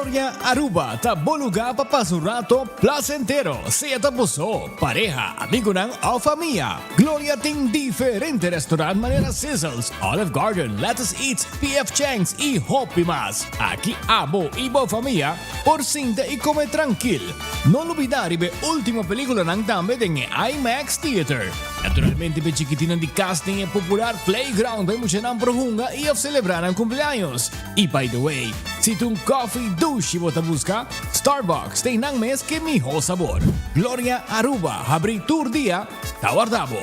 Gloria Aruba ta bo lugar pa pasa un rato placentero, sea ta bo so, pareha, amigonan of famia. Gloria tin diferente restaurant manera Sizzles, Olive Garden, Lettuce Eats, PF Chang's y hopi mas. Aki abo y bo famia por sinta y come trankil. No lubida riba e ultimo peliculanan tambe den e IMAX Theater. Naturalmente p'e chikitinnan di cas tin e popular playground pa e muchanan por hunga y of celebra nan cumpleaños. Y by the way, si ta un coffee dushi bo ta busca, Starbucks tin nan mes ke miho sabor. Gloria Aruba habri tur dia ta warda bo.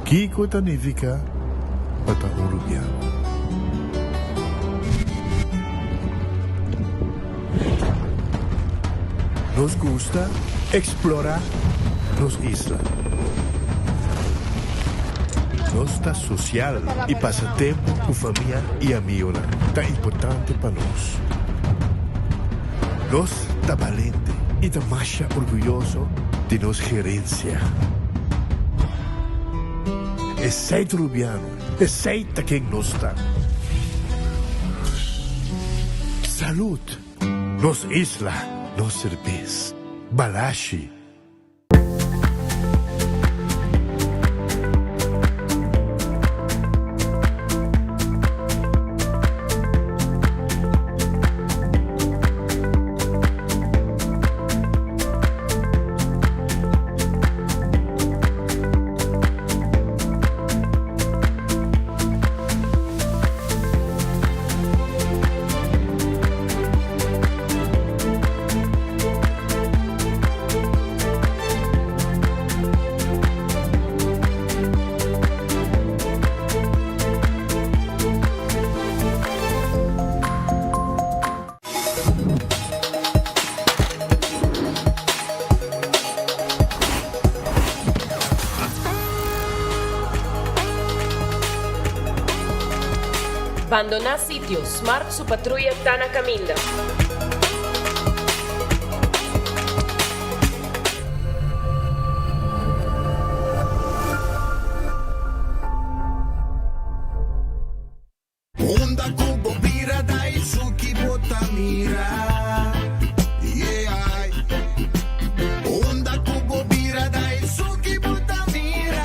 Kiko ta nifiká pa ta un rubiano? Nos gusta eksplorá nos isla. Nos ta sosial i pasa tempu ku famia i amigonan ta importante pa nos. Nos ta balente i ta masha orguyoso di nos gerensia. Esei ta Rubiano, esei ta ken nos ta. Salud! Nos isla, nos serbes. Balashi. Bandoná sitio, Smart su patruya ta na kaminda. Unda ku bo bira Daisuki bo ta mira Yeah Unda ku bo bira Daisuki bo ta mira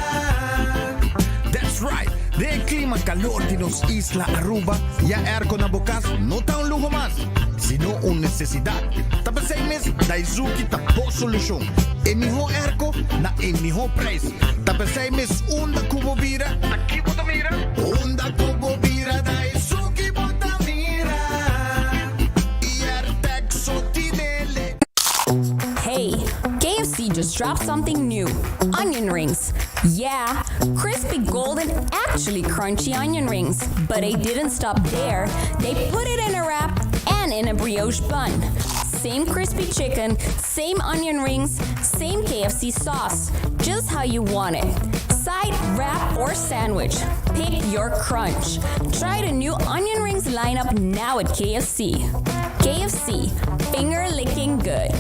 That's right! Den e klima kalor di nos isla Aruba, ya airco na bo kas no ta un luho mas, sino un nesesidat. Ta p'esei mes Daizuki ta bo solushon. E mihó airco na e mihó prijs. Ta p'esei mes unda ku bo bira, ta ki bo ta mira? Unda ku bo bira ta esun ki bo ta mira I Airtag so tinele. Hey, KFC just dropped something new. Onion rings. Yeah, crispy golden, actually crunchy onion rings. But they didn't stop there. They put it in a wrap and in a brioche bun. Same crispy chicken, same onion rings, same KFC sauce. Just how you want it. Side, wrap, or sandwich. Pick your crunch. Try the new onion rings lineup now at KFC. KFC, finger licking good.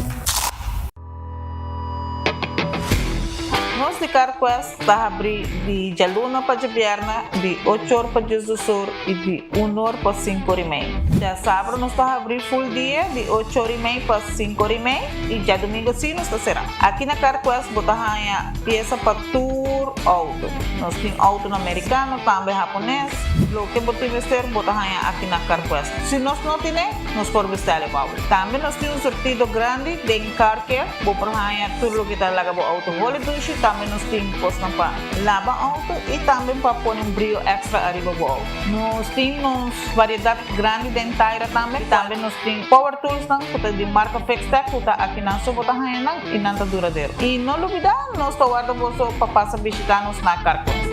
di CarQuest ta habri di djaluna pa djabièrnè di ocho or pa diesdos or i di un or pa sinku or i mei. Djasabra nos ta habri full dia di ocho or i mei pa sinku or i mei i djadumingu si nos ta será. Aki na CarQuest bo ta haña piesa pa tur outo. Nos tin outonan merikano, tambe hapones. Loke bo tin mester bo ta haña aki na CarQuest. Si nos no tine, nos por bestèl e pa bo. Tambe nos tin un surtido grandi den Car Care. Bo por haña tur loke ta laga bo outo holi dushi. Tambe nos tin kosnan pa laba outo i tambe pa pone un brio èkstra ariba bo outo. Nos tin nos variedat grandi den taira tambe. Tambe nos tin power toolsnan ku ta di marka Fixtech ku ta akinan so bo ta haña nan i nan ta duradero. I no lubidá, nos ta warda boso pa pasa bishitá nos na Carquest.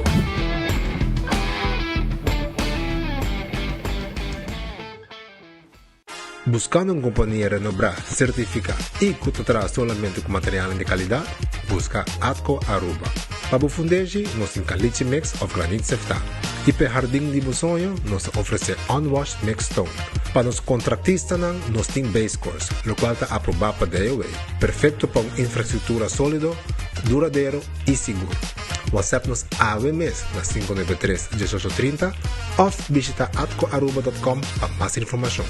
Buscando un compania renobrá, certificá y cu ta traha solamente cu materialnan di calidad? Busca Atco Aruba. Pa bo fundeshi, nos tin caliche mix of granit seftá. Y p'e hardin di bo soño, nos ta ofrece unwashed mixed stone. Pa nos contractistanan, nos tin base course, locual ta aprobá pa DOW, perfecto pa un infrastructura solido, duradero y sigur. WhatsApp nos awe mes na 593 1830 of bishita atcoaruba.com pa mas informacion.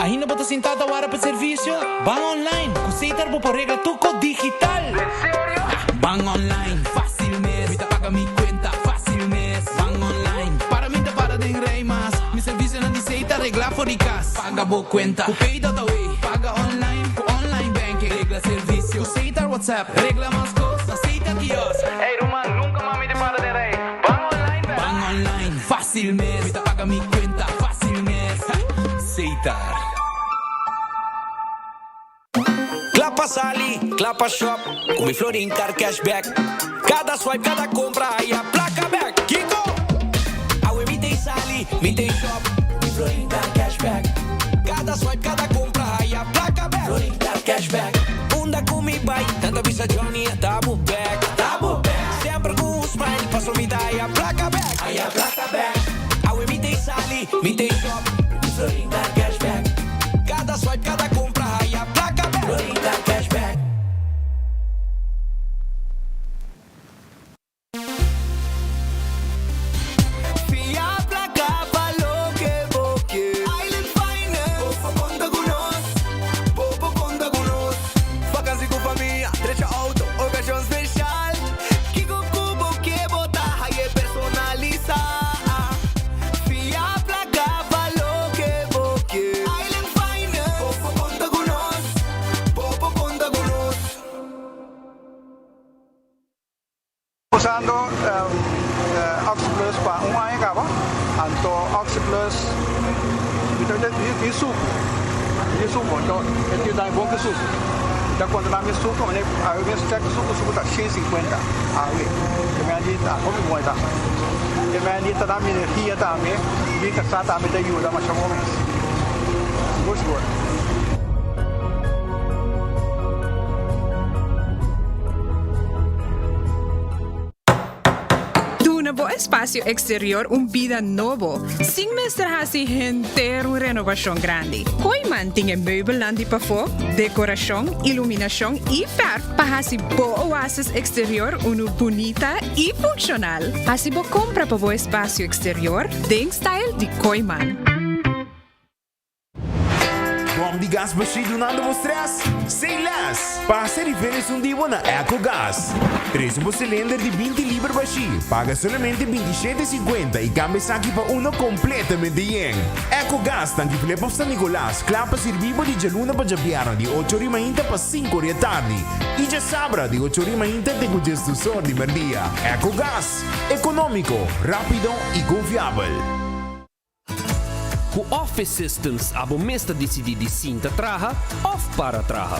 Ainda bo ta sinta ta wara pa servicio? Ban online! Cu Setar bo por regla tur cos digital! En serio? Ban online, facil mes! Mi ta paga mi cuenta, facil mes! Ban online, para mi ta para den rij mas! Mi servicionan di Setar regla for di cas! Paga bo cuenta cu Pay.awe! Paga online cu online banking! Regla servicio cu Setar WhatsApp! Regla mas cos na Setar kiosk! Ey ruman, nunca mas mi ta para den rij! Ban online bek! Ban online, facil mes! Mi ta paga mi cuenta, facil mes! Setar. Kla pa sali, kla pa shop, ku mi Florin Card Cashback. Kada swipe, kada kompra, haya plaka bek. Kiko? Awe mi t'ei sali, mi t'ei shop, mi Florin Card Cashback. Kada swipe, kada kompra, haya plaka bek. Florin Card Cashback. Unda ku mi bai, nan ta bisa Johnny, ata bo bek. Ata bo bek. Semper ku un smile, paso mi ta haya plaka bek. Haya plaka bek. Awe mi t'ei sali, mi t'ei shop, mi Florin Card Cashback. Kada swipe, kada kompra, haya plaka bek. Florin Card Cashback. Fia plaka pa loke bo ke. Island Finance. Bo por konta ku nos. Bo por konta ku nos. Vakansi ku famia, drecha outo, okashon speshal. Kiko ku bo ke bo ta haye personalisá. Fia plaka pa loke bo ke. Island Finance. Bo por konta ku nos. Bo por konta ku nos. Usando OxyPlus pa un aña caba, anto OxyPlus mi ta di sucu, di sucu, anto e tin dami bon ki sucu. Mi ta controla mi sucu, mane awe mes check sucu, sucu ta 150 awe, e mei di ta hopi bon e ta. E mei di ta dami energia tambe, mi casa tambe ta yuda masha bon mes. Sigur sigur. Duna bo espasio eksterior un bida nobo, sin mester hasi henter un renobashon grandi. Kooiman tin e meubelnan di pafó, dekorashon, iluminashon i fèrf pa hasi bo oasis eksterior unu bunita i funshonal. Hasi bo kompra pa bo espasio eksterior den style di Kooiman. Bom di gas bashí dunando bo stress? Say less! Pasa riba esun di bo na Ecogas. Trese bo cilinder di 20 liber bashí, paga solamente 27,50 y cambia esaki pa uno completamente yen. Ecogas tanki Flip of San Nicolas, kla pa sirbi bo di djaluna pa djabièrnè di ocho ori mainta pa sinku ori atardi y djasabra di ocho ori mainta te ku djesdus or di merdia. Ecogas, economico, rapido y confiabel. Ku Office Systems abo mes ta disidí di sinta traha òf para traha.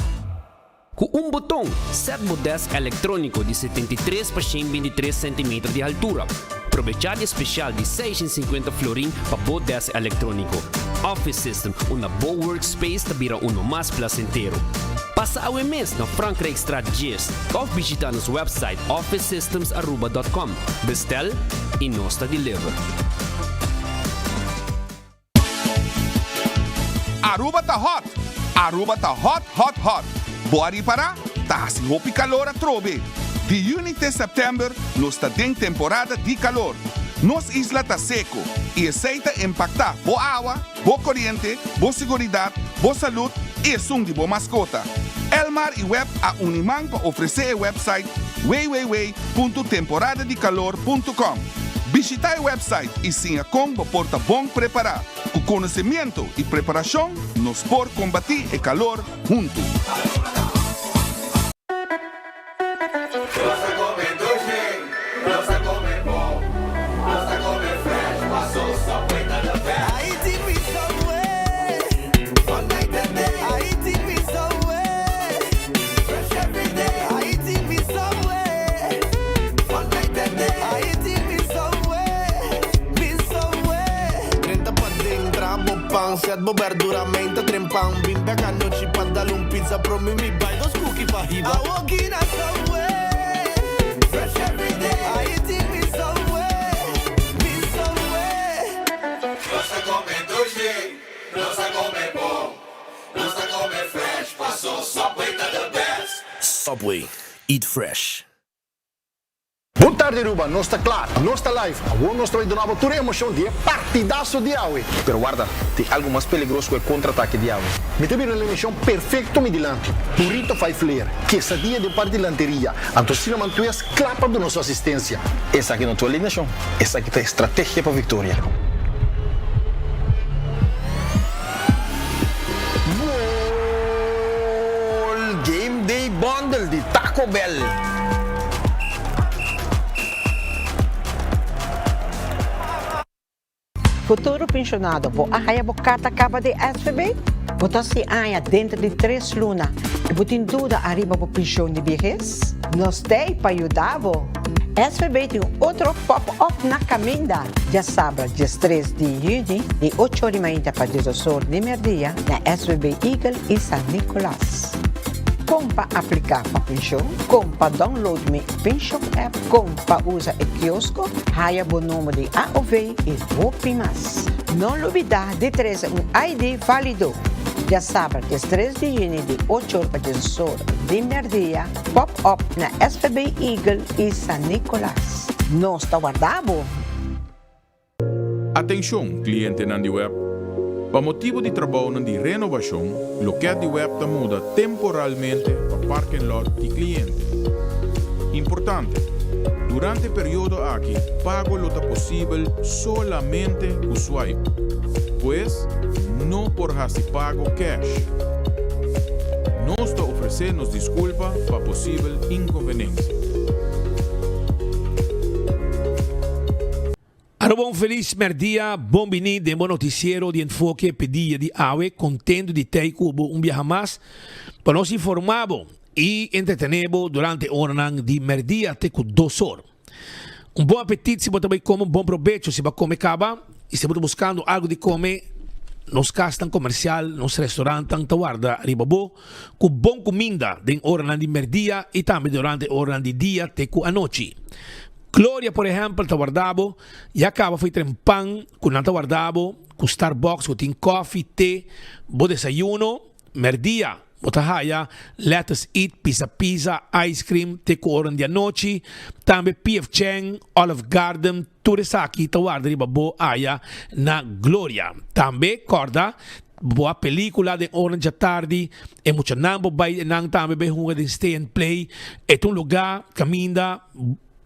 Ku un boton, sèt bo dèsk elektróniko di 73 pa 123 sèntimeter di haltura. Probechá di e spesial di 650 florin pa bo dèsk elektróniko. Office System, unda bo workspace ta bira uno mas plasentero. Pasa awe mes na Frankrijkstraat 10 òf bishitá nos wèpsait officesystemsaruba.com. Bestel y nos ta deliver. Aruba ta hot! Aruba ta hot hot hot! Bo a ripara? Ta hasi hopi kalor atrobe. Di yüni te sèptèmber nos ta den temporada di kalor. Nos isla ta seko i esei ta impaktá bo awa, bo koriente, bo siguridat, bo salud i esun di bo maskota. Elmar i web a uni man pa ofresé e website www.temporadadikalor.com. Bishitá e website i siña kon bo por ta bon prepará. Ku konosemiento i preparashon nos por kombatí e kalor huntu. Nos ta come dushi, nos ta come bon, nos ta come fresh, paso Subway ta the best. I eating with Subway, all night and day. I eating with Subway, fresh every day. I eating with Subway, all night and day. I eating with Subway, with Subway. Drenta paden, traha bo pan, set bo berdura, meinta trempan. Bin bek anochi pa dal un pizza, promi mi bai dos cookie pa hiba. I walking a Subway, fresh every day. I eating with Subway, with Subway. Nos ta come dushi, nos ta come bon, nos ta come fresh, paso Subway ta the best. Subway, eat fresh. Bon tardi Aruba, nos ta kla, nos ta live, awor nos ta bai duna bo tur e emocion di e partidazo di awe. Pero warda, tin algo mas peligroso ku e contraataque di awe. Mi ta bira un eleccion perfecto mi dilanti, burrito five layer, quesadilla den parti lanteria, anto cinnamon twist kla pa duna su asistencia. Esaki no ta un alineacion, esaki ta e strategia pa victoria. Gol! Game Day Bundle di Taco Bell! Futuro pensionado, bo a haya bo carta caba di SVB? Bo ta hasi aña denter di tres luna y bo tin duda ariba bo pension di biehes? Nos t'ey pa yuda bo! SVB tin un otro pop-up na caminda! Djasabra diestres di juni di ocho or di mainta pa diesdos or di merdia na SVB Eagle y San Nicolas. Kon pa apliká pa penshon, kon pa download mi penshon app, kon pa usa e kiosko, haya bo number di AOV i hopi mas. No lubidá di trese un ID válido. Djasabra diestres di juni di ocho or pa diesdos or di merdia, pop up na SVB Eagle i San Nicolas. Nos ta warda bo! Atenshon, klientenan di web! Pa motibu di trabounan di renovashon, lokèt di web ta muda temporalmente pa parking lot di kliente. Importante, Durante e periodo aki, pago lo ta posibel solamente ku swipe. Pues, no por hasi pago cash. Nos ta ofresé nos diskulpa pa posibel inkonvenensia. Aruba un felis merdia, bon bini den bo noticiero di Enfoke p'e dia di awe, contento di tei cu bo un biaha mas pa nos informa bo y entretene bo durante oranan di merdia te cu dos or. Un bon apetit si bo ta bay come, un bon probecho si bo a come caba y si bo ta buscando algo di come, nos casnan comercial, nos restaurantnan ta warda riba bo cu bon cuminda den oranan di merdia y tambe durante oranan di dia te cu anochi. Gloria por ehempel ta warda bo, ya caba fo'i tren pan cu nan ta warda bo, cu Starbucks cu tin koffie, te, bo desayuno, merdia bo ta haya Let Us Eat, Pizza Pizza, ice cream te cu oran di anochi, tambe PF Chang, Olive Garden, tur esaki ta warda riba bo aya na Gloria. Tambe corda bo a pelicula den oran djatardi, e muchanan bo bay nan tambe bay hunga den Stay and Play, e ta un lugar caminda.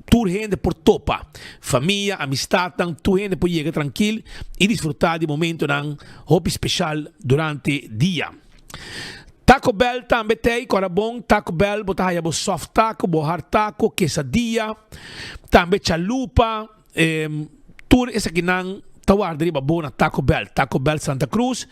Tur hende por topa. Famia, amistadnan, tur hende por yega trankil i disfrutá di momentonan hopi speshal durante dia. Taco Bell tambe t'ei, kòrda bon, Taco Bell bo ta haya bo soft taco, bo hard taco, quesadilla, tambe chalupa, tur esakinan ta warda riba bo na Taco Bell. Taco Bell Santa Cruz,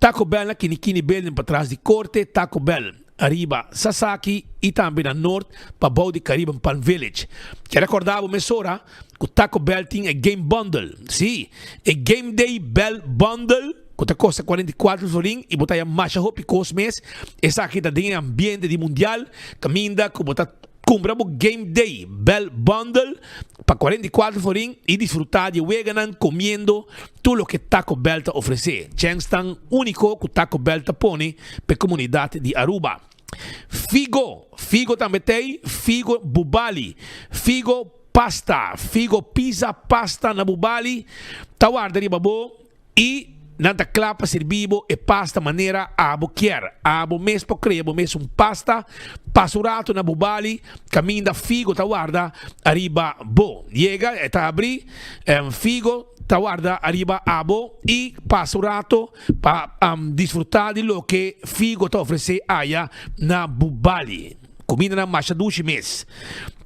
Taco Bell na Kinikini Building patras di Korte, Taco Bell. Ariba Sasaki y tambe na Noord pa bou di Caribbean Palm Village. Kier recorda bo mesora cu Taco Bell tin e Game Bundle. Si, e Game Day Bell Bundle cu ta costa 44 florin y bo ta haya masha hopi cos mes. Esaki ta den e ambiente di Mundial caminda cu bo ta cumpra bo Game Day Bell Bundle pa 44 florin y disfruta di e weganan comiendo Tur loke Taco Bell ta ofresé. Chèns tan úniko ku Taco Bell ta pone pa e komunidat di Aruba. Figo, figo tambe t'ei, figo Bubali, figo pasta, figo pizza pasta na Bubali ta warda riba bo i nan ta kla pa sirbi bo e pasta manera abo kier. Abo mes por krea bo mes un pasta, pasa un ratu na Bubali kaminda figo ta warda ariba bo. Yega e ta abri, figo ta warda ariba abo i pasa un rato pa disfruta di loke Figo ta ofrece aya na Bubali. Cumindanan masha dushi mes.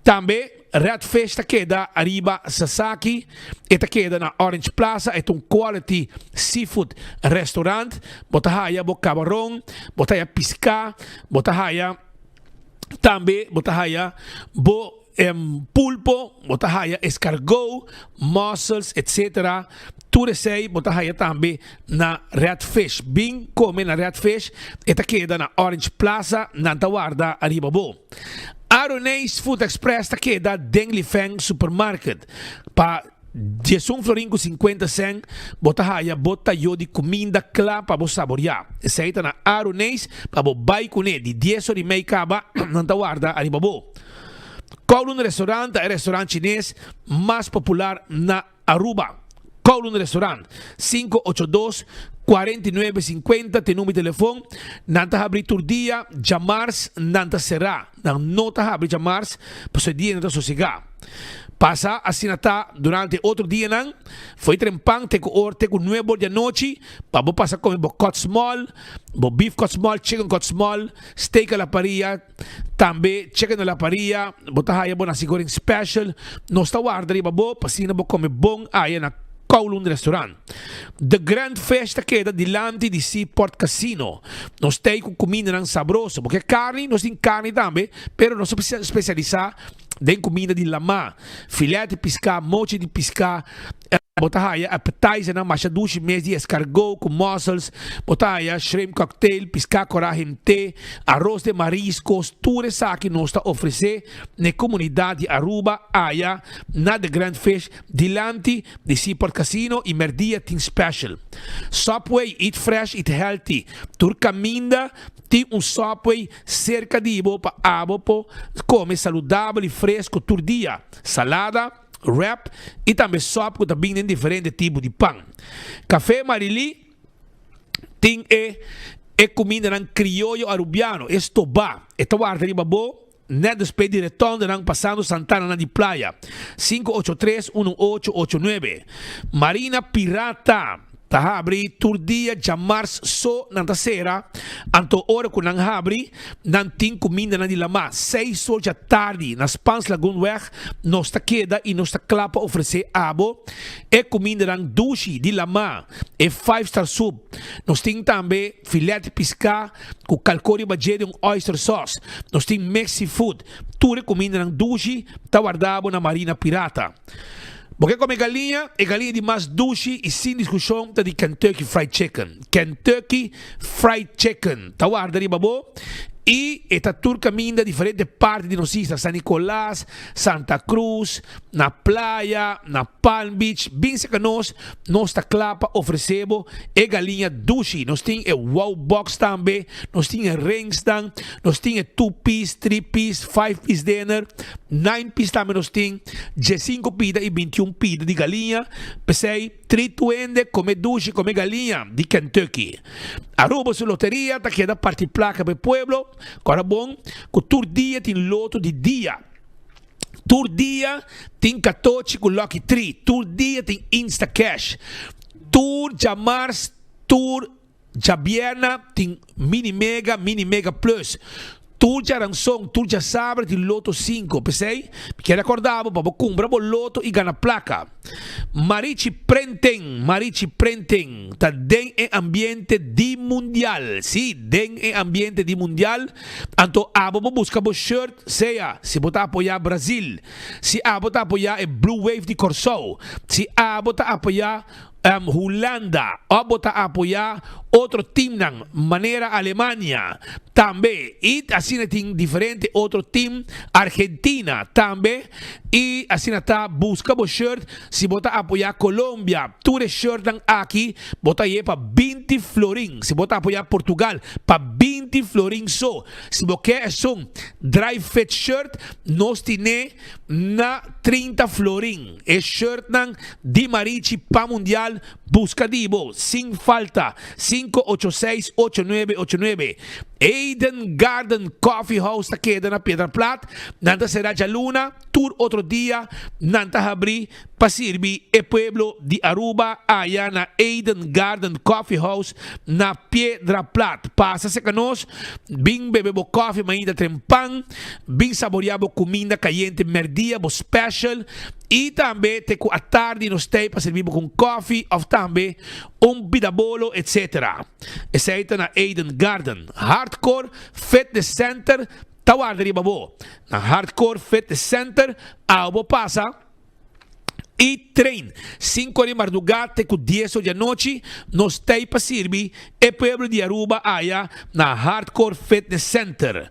Tambe Red Fish ta keda ariba Sasaki, e ta keda na Orange Plaza, e ta un quality seafood restaurant. Bo ta haya bo cabaron, bo ta haya pisca, bo ta haya tambe bo ta haya bo pulpo, bo ta haya escargot, mussels, etc. Tur esei bo ta haya tambe na Red Fish. Bin come na Red Fish, e ta keda na Orange Plaza, nan ta warda ariba bo. Aroneis Food Express ta keda den Lifeng Supermarket. Pa 11 florin ku 50 sen bo ta haya bo tayo di kuminda kla pa bo saboreá. Esei ta na Aroneis pa bo bai kuné di dies ora i mei kaba nan ta warda ariba bo. Kowloon Restaurant ta e restaurant chines mas popular na Aruba. Kowloon Restaurant, 582 49 50 ta e number di telefon. Nan ta habri tur dia, djamars nan ta será. Nan no ta habri djamars pasobra e dia nan ta sosegá. Pasa asina ta durante e otro dianan, fo'i trempan te ku or te ku nuebe or di anochi pa bo pasa kome bo cut small, bo beef cut small, chicken cut small, steak a la parilla, tambe chicken a la parilla, bo ta haya bo nasi goreng special. Nos ta warda riba bo pa asina bo kome bon aya na Kowloon Restaurant. The Grand Fish ta keda dilanti di Seaport Casino. Nos ta ku kumindanan sabroso. Bo ke karni? Nos tin karni tambe, pero nos ta spesialisá den kuminda di lamá, filet di piská, mochi di piská, bo ta haya appetizernan masha dushi mes di escargot ku mussels, bo ta haya shrimp cocktail, piská korá hemté, aros de mariscos, tur esaki nos ta ofresé na e komunidat di Aruba aya na The Grand Fish dilanti di Seaport Casino i merdia tin special. Subway, eat fresh, eat healthy, tur kaminda tin un Subway Serka di bo pa abo por kome saludabel i fresco tur dia, salada, wrap i tambe sòp ku ta bin den diferente tipo di pan. Café Marilí tin e e kumindanan krioyo arubiano, e stobá. E ta warda riba bo nèt despues di retondenan pasando Santana na di Playa, 583 1889. Marina Pirata. Ta habri tur dia djamars so nan ta sera, anto ora ku nan habri nan tin kumindanan di lamá. Seis or djatardi na Spaans Lagoonweg nos ta keda i nos ta kla pa ofresé abo e kumindanan dushi di lamá, e five star soup. Nos tin tambe filet di piská ku kalkó riba dje di un oyster sauce. Nos tin mixed seafood. Tur e kumindanan dushi ta warda bo na Marina Pirata. Bo ke kome galiña? E galiña di mas dushi i sin diskushon ta di Kentucky Fried Chicken. Kentucky Fried Chicken ta warda riba bo i e ta tur kaminda diferente parti di nos isla, San Nicolas, Santa Cruz, na playa, na Palm Beach. Bin seka nos, nos ta kla pa ofresé bo e galiña dushi. Nos tin e wow box tambe, nos tin e ringsnan, nos tin e two piece, three piece, five piece dinner. Nine pis tambe nos tin, diesinco pida y bintiun pida di galiña, p'esey tri tuende come dushi come galiña di Kentucky. Aruba su loteria ta keda parti placa p'e pueblo, cora bon cu tur dia tin loto di dia. Tur dia tin catochi cu lucky tri, tur dia tin insta cash, tur djamars, tur. Djabièrna tin Mini Mega, Mini Mega Plus. Tur djaranson, tur djasabra tin Loto 5. P'esei, mi kier rekordá bo pa bo kumpra bo loto i gana plaka. Marichi Printing, Marichi Printing ta den e ambiente di Mundial. Sí, den e ambiente di Mundial. Anto abo bo buska bo shirt, sea si bo ta apoyá Brazil, si abo ta apoyá e Blue Wave di Kòrsou, si abo ta apoyá. Hulanda òf bo ta apoyá otro timnan manera Alemania tambe i asina tin diferente otro tim Argentina tambe i asina ta buska bo shirt si bo ta apoyá Colombia tur e shirtnan aki bo ta haye pa 20 florin si bo ta apoyá Portugal pa 20 florin so si bo ke esun dry fit shirt nos tine na 30 florin. E shirtnan di Marichi pa Mundial buska di bo sin falta 586 8989. Eden Garden Coffee House ta keda na Piedra Plat, nan ta sera djaluna, tur otro dia nan ta habri pa sirbi e pueblo di Aruba aya na Eden Garden Coffee House na Piedra Plat. Pasa serka nos, bin bebe bo koffie mainta trempan, bin saboria bo kuminda kayente merdia, bo special, I tambe te ku atardi nos tei pa sirbi bo ku un kòfi òf tambe un bidabolo etc. Esei ta na Eden Garden. Hardcore Fitness Center ta warda riba bo. Na Hardcore Fitness Center awo bo pasa i train sinku ora di mardugá te ku dies or di anochi. Nos tei pa sirbi e pueblo di Aruba aya na Hardcore Fitness Center.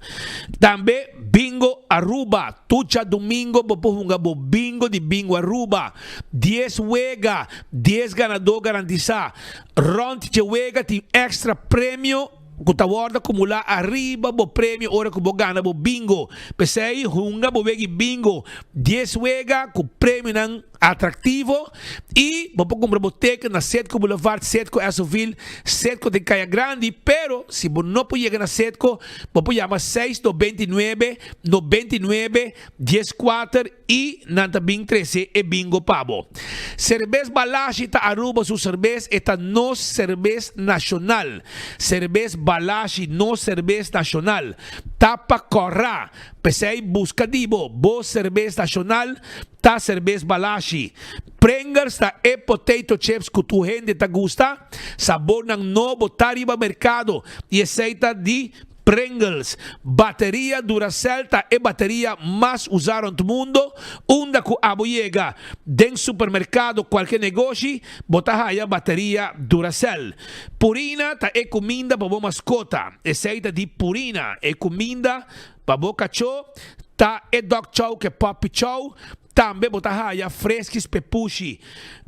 Tambe Bingo Aruba, tur djadumingo bo por hunga bo bingo di Bingo Aruba. Dies wega, dies ganadó garantisa. Rond dje wega tin extra premio ku ta wòrdu akumulá ariba bo premio ora ku bo gana bo bingo. P'esei hunga bo wega di bingo dies wega ku premionan. Atractivo y bo por cumpra bo ticket na Citgo Boulevard, Citgo Esoville, Citgo den Caya Grandi, pero si bo no por yega na Citgo, bo por yama seis 99 99 dieskuater y nan ta bin trece e bingo pa bo. Cerbes Balashi ta Aruba su cerbes, e ta nos cerbes nacional. Cerbes Balashi, nos cerbes nacional. Ta pa cora. P'esey busca di bo, bo cerbes nacional. Ta serbes Balashi. Pringles ta e potato chips ku tur hende ta gusta. Sabornan nobo ta riba merkado i esei ta di Pringles. Bateria Duracell ta e bateria mas usá rònt mundo. Unda ku abo yega den supermerkado kualke negoshi bo ta haya bateria Duracell. Purina ta e kuminda pa bo maskota. Esei ta di Purina, e kuminda Pa bo kachó ta e dog chow ke puppy chow, tambe bo ta haya freskis p'e pushi.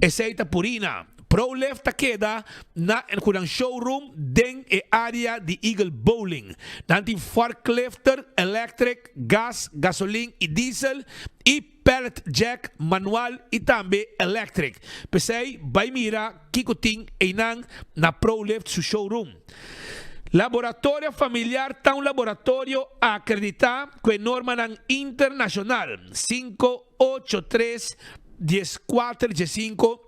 Esei ta Purina. Prolift ta keda na ku nan showroom den e area di Eagle Bowling. Nan tin forklifter, electric, gas, gasolin i diesel i pallet jack manual i tambe electric. P'esei bai mira kiko tin einan na Prolift su showroom. Laboratorio Familiar ta un laboratorio akreditá ku e normanan internashonal 583 14 15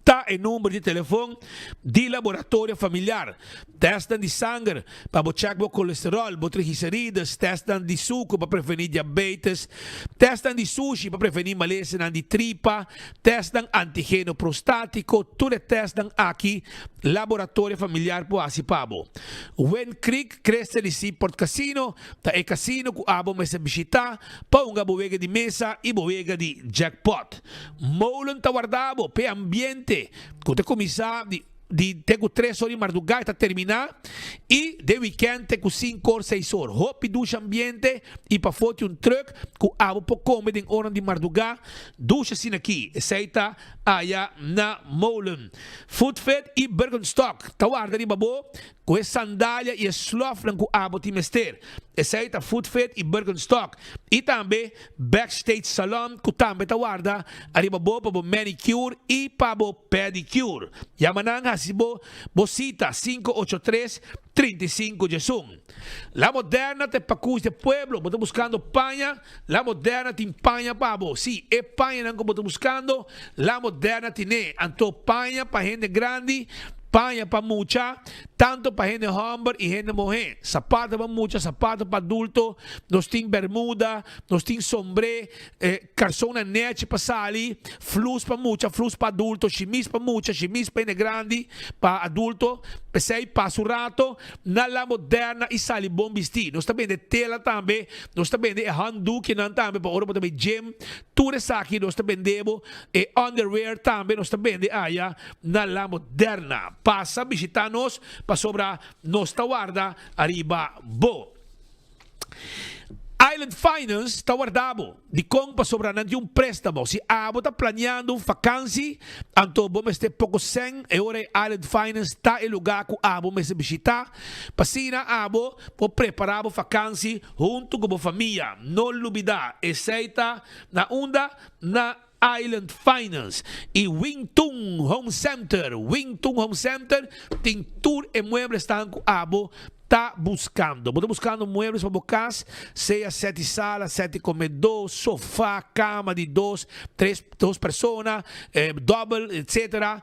ta e number di telefon di Laboratorio Familiar. Testnan di sanger pa bo chèk bo kolesteròl, bo triglicerides, testnan di suku pa prevení diabetes, testnan di sushi pa prevení malesanan di tripa, Testnan antigeno prostátiko, tur e testnan aki Laboratorio Familiar por hasi pa bo. Wind Creek Crystal di Seaport Casino ta e casino ku abo mester bishitá pa hunga bo wega di mesa i bo wega di jackpot. Molen ta warda bo p'e ambiente ku ta kuminsá di di te ku tres or di mardugá e ta terminá i den wikènt te ku sinku or seis or. Hopi dushi ambiente i pafó tin un trùk ku abo por kome den oran di mardugá dushi asina aki. Esei ta aya na Molen. Food Fit i Birkenstock ta warda riba bo ku e sandalia i e slòfnan ku abo tin mester. Esei ta Food Fit i Birkenstock i tambe Backstage Salon ku tambe ta warda ariba bo pa bo manicure i pa bo pedicure. Yama nan hasi bo bo sita 583 35 diesun. La Moderna ta e pakus di e pueblo. Bo ta buskando paña? La Moderna tin paña pa bo. Sí, e pañanan ku bo ta buskando, La Moderna tine. Anto paña pa hende grandi. Paña pa mucha, tanto pa hende homber y hende muhe. Sapato pa mucha, sapato pa adulto, nos tin bermuda, nos tin sombre, carsonnan nechi pa sali, flus pa mucha, flus pa adulto, shimis pa mucha, shimis pa hende grandi, pa adulto. P'esey pasa un rato na La Moderna y sali bon bisti. Nos ta bende tela tambe, nos ta bende e handdoekjenan tambe pa ora bo ta bay gym. Tur esaki nos ta bende bo, e underwear tambe nos ta bende aya na La Moderna. Pasa bishita nos pasobra nos ta warda ariba bo. Island Finance ta warda bo. Dikon? Pasobra nan tin un prestamo. Si abo ta planeando un fakansi, anto bo mester poko sèn, e ora e Island Finance ta e lugá ku abo mester bishita. Pa asina abo por prepará bo fakansi huntu ku bo famia. No lubidá, esei ta na unda? Na Island Finance y Wing Tun Home Center. Wing Tun Home Center tin tur e mueblesnan cu abo ta buscando. Bo ta buscando muebles pa bo cas, sea seti sala, seti comedor, sofa, cama di dos, tres, dos persona, dobel, etc.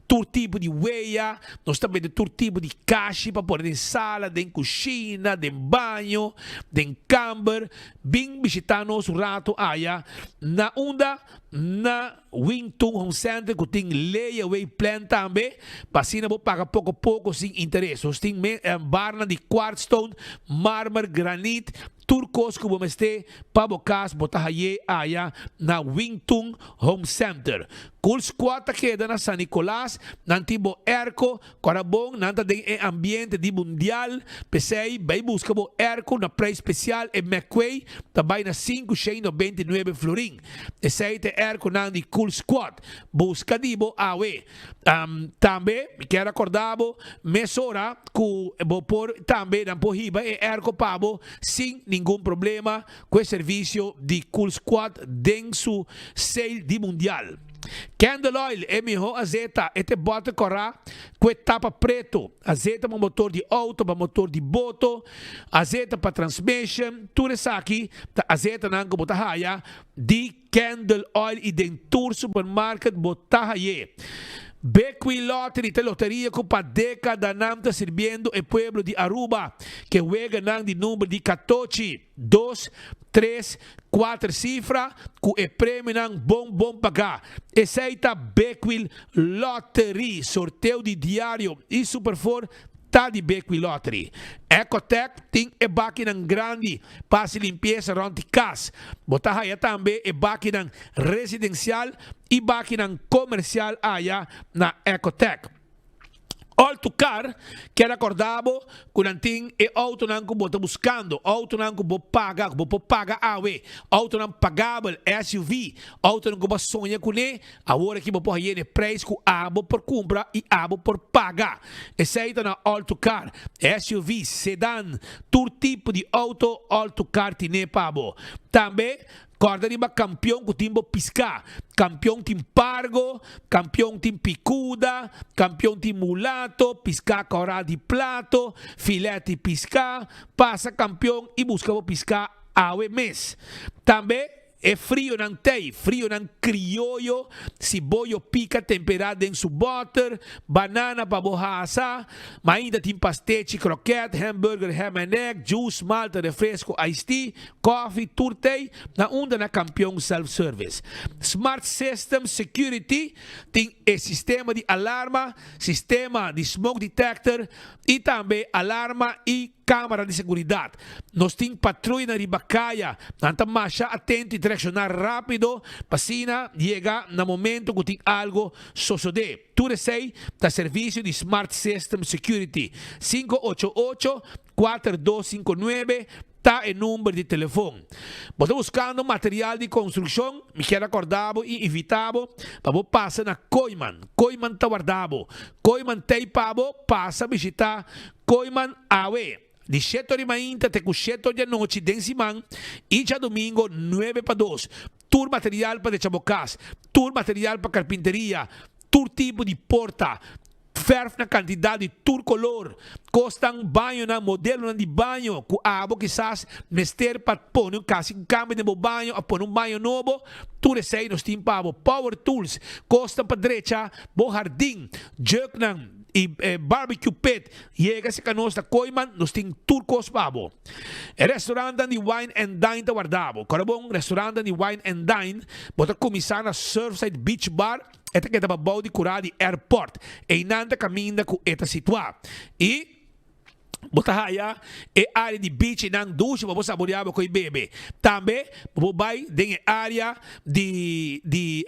Tur tipo di weya, nos ta bende tur tipo di kashi pa pone den sala, den kushina, den baño, den kamber. Bin bishita nos un rato aya na unda na Wing Tun Home Center ku tin layaway plan tambe pa asina bo paga poko poko sin interes. Nos tin barnan di quartzstone, marmer, granit, tur kos ku bo mester pa bo kas bo ta haye aya na Wing Tun Home Center. Cool Squad ta keda na San Nicolas, nan tin bo airco, ora bon nan ta den e ambiente di mundial, p'esei bay busca bo airco na prijs special e McQuay ta bay na sinku shei nobenta i nuebe florin. Esei ta e airconan di Cool Squad. Busca di bo awe. Tambe mi kier acorda bo mesora cu bo por tambe nan por hiba e airco pa bo sin ningun problema. Cu e servicio di Cool Squad den su sale di mundial. Candle Oil, e miho azeta, e te bote cora cu e tapa preto. Azeta pa motor di auto, pa motor di boto, azeta pa transmission, tur esaki ta azetanan cu bo ta haya di Candle Oil y den tur supermarket bo ta haye. Bequi Lottery ta loteria cu pa decadanan ta sirbiendo e pueblo di Aruba ke weganan di number di catochi, dos, tres, cuater cifra cu e premionan bon bon paga. Esey ta Bequil Lottery. Sorteo di diario y Superfour ta di Bequi Lottery. Ecotec tin e bakinan grandi pa hasi limpiesa rond di kas. Bo ta haya tambe e bakinan residencial y bakinan comercial aya na Ecotec. All to Car kier acorda bo cu nan tin e autonan cu bo ta buscando, autonan cu bo paga, cu bo por paga awe, autonan pagabel, SUV, autonan cu bo a soña cune, Awor aki bo por haye e prijs cu abo por cumpra y abo por paga. Esey ta na All To Car. SUV, sedan, tur tipo di auto All To Car tine pa bo. Tambe, corda riba Campeon cu tin bo pisca. Campeon tin pargo, Campeon tin picuda, Campeon tin mulato, pisca cora di plato, filet di pisca. Pasa Campeon y busca bo pisca awe mes. Tambe. E frionan tei, frionan krioyo, siboyo pika temperá den su bòter, banana pa bo hasa, ma ainda tin pastechi, krokèt, hamburger, ham and egg, juice, malta, refresco, iced tea, kòfi, tur tei na unda na Kampion Self Service. Smart System Security tin e sistema di alarma, sistema di smoke detector i tambe alarma i Cámara di seguridad. Nos tin patruyanan riba caya. Nan ta masha atento y ta reacciona rapido pa asina yega na momento cu tin algo sosode. Tur esey ta servicio di Smart System Security. 588 4259 ta e number di telefon. Bo ta buscando material di construccion? Mi kier acorda bo y invita bo pa bo pasa na Kooyman. Kooyman ta warda bo. Kooyman t'ey pa bo pasa bishita Kooyman awe, di shete ora di mainta te ku shete ora di anochi den siman i djadumingo nuebe pa dos. Tur material pa decha bo kas, tur material pa karpinteria, tur tipo di porta, Verf na cantidad di tur color. Cosnan bañonan, modelonan di baño cu abo kisas mester pa pone un casi un cambio den bo baño of pone un baño nobo, tur esey nos tin pa bo. Power tools, cosnan pa drecha bo hardin, jugnan y barbecue pit, yega cerca nos na Kooiman, nos tin tur cos pa bo. E restaurantnan di Wine and Dine ta warda bo. Ora bon restaurantnan di Wine and Dine, bo ta cuminsa na Surfside Beach Bar, E ta keda pabou di kurá di airport. Einan ta kaminda ku e ta situá. I bo ta haya e área di beach einan dushi pa bo saboreá bo koi bebe. Tambe bo por bai den e área di di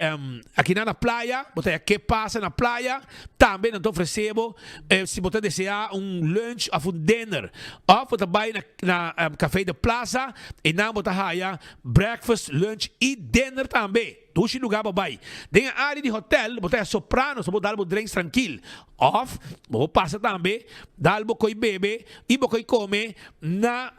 akinan na playa, bo ta haya ke pasa na playa. Tambe nan ta ofresé bo si bo ta deseá un lunch òf un dinner. Òf bo ta bai na na Café de Plaza, einan bo ta haya breakfast, lunch i dinner tambe. Dushi luga bo bai. Den e área di hotel bo ta e Sopranos bo dal bo drinks trankil. Òf bo por pasa tambe dal bo koi bebe i bo koi kome na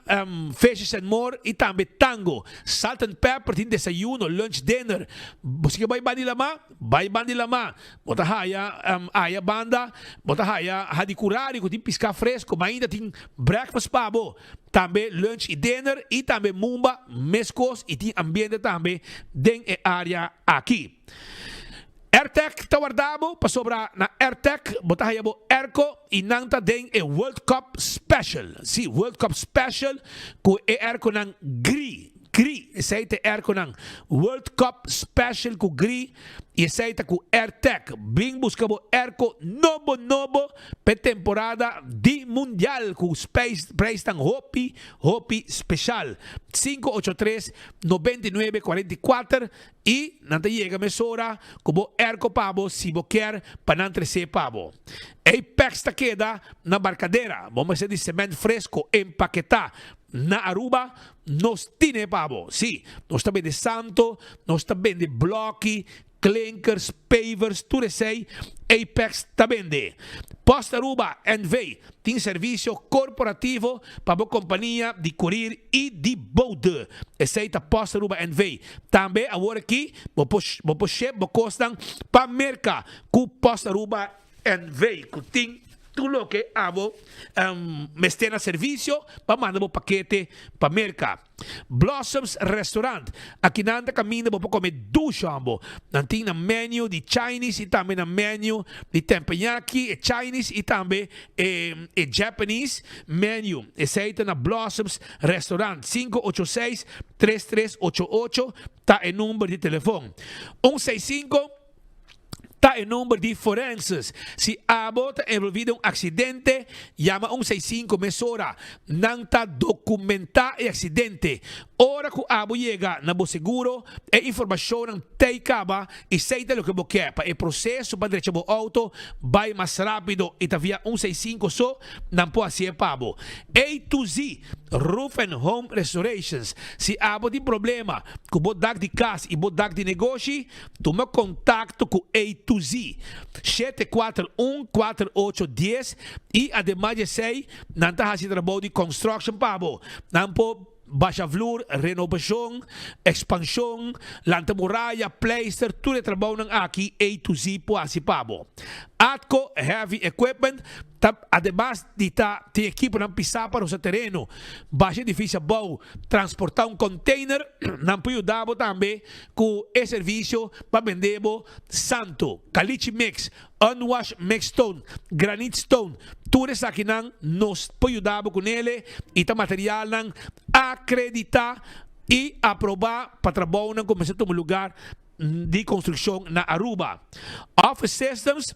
Fishes and More i tambe Tango. Salt and Pepper tin desayuno, lunch, dinner. Bo si ke bai banda di lamá? Bai banda di lamá. Bo ta haya aya banda bo ta haya Hadicurari ku tin piská fresko ma ainda tin breakfast pa bo. Tambe lunch y dinner y tambe mumba mescos y tin ambiente tambe den e area aki. Airtec ta warda bo pasobra na Airtec bo ta haya bo airco y nan ta den e World Cup Special. Si, World Cup Special cu e airconan gri. Gri, esey ta e airconan. World Cup Special cu gri y esey ta cu Airtec. Bin busca bo airco nobo nobo p'e temporada di Mundial cu prijsnan hopi hopi special. 583 99 44 y nan ta yega mesora cu bo airco pa bo si bo kier pa nan trece pa bo. Apex ta keda na Barcadera. Bo mester di cement fresco empaketa na Aruba Nos tine pa bo. Sí, nos ta bende santo, nos ta bende bloki, klinkers, pavers, tur esei Apex ta bende. Post Aruba NV tin servisio korporativo pa bo kompania di kurir i di bode. Esei ta Post Aruba NV. Tambe awor aki bo por bo por ship bo kosnan pa Merka ku Post Aruba NV ku tin tur loke abo mester na servisio pa manda bo pakete pa Merka. Blossoms Restaurant, akinan ta kaminda bo por kome dushi ambo. Nan tin nan menu di Chinese i tambe nan menu di teppanyaki, e Chinese i tambe e Japanese menu. Esei ta na Blossoms Restaurant, 586 3388 ta e number di telefon. Un 65. Ta e number di forenses. Si abo ta envolvi den un accidente, yama un 65 mesora. Nan ta documenta e accidente. Ora cu abo yega na bo seguro, e informacionnan t'ey caba y sey ta loke bo kier pa e proceso pa drecha bo auto bay mas rapido y ta via un 65 so nan por haci'e pa bo. A to Z Roof and Home Restorations. Si abo tin problema cu bo dak di cas y bo dak di negoshi, Tuma kontakto ku A to Z, 741 48 dies i ademas di esei nan ta hasi trabou di construction pa bo. Nan por basha vloer, renobashon, ekspanshon, lanta muraya, pleister, tur e trabounan aki A to Z por hasi pa bo. Atco Heavy Equipment ta ademas di ta tin ekiponan pisá pa rosa tereno, basha edifisio abou, transportá un container, nan por yuda bo tambe Ku e servisio pa bende bo santo, caliche mix, unwash mix stone, granite stone, tur esakinan nos por yuda bo ku nele i ta materialnan akreditá i aprobá pa trabounan ku mester tuma lugar di konstrukshon na Aruba. Office Systems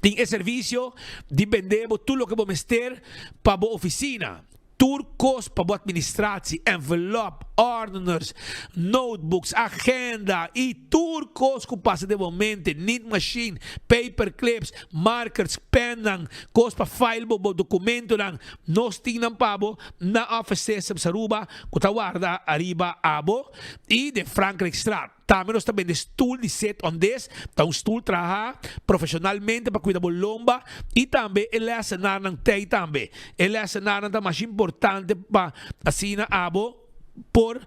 tin e servisio di bende bo tur loke bo mester pa bo ofisina. Tur kos pa bo administratie, envelop, ordeners, notebooks, agenda y tur kos ku pasa den bo mente, nit machine, paper clips, markers, pennan, kos pa file bo bo dokumentonan, nos tin nan pa bo na Office Systems Aruba ku ta warda ariba abo y den Frankrijkstraat. Tambe nos ta bende stoel di sit on this, ta un stoel traha profesionalmente pa cuida bo lomba y tambe e lesenarnan tey tambe. E lesenarnan ta masha importante pa asina abo por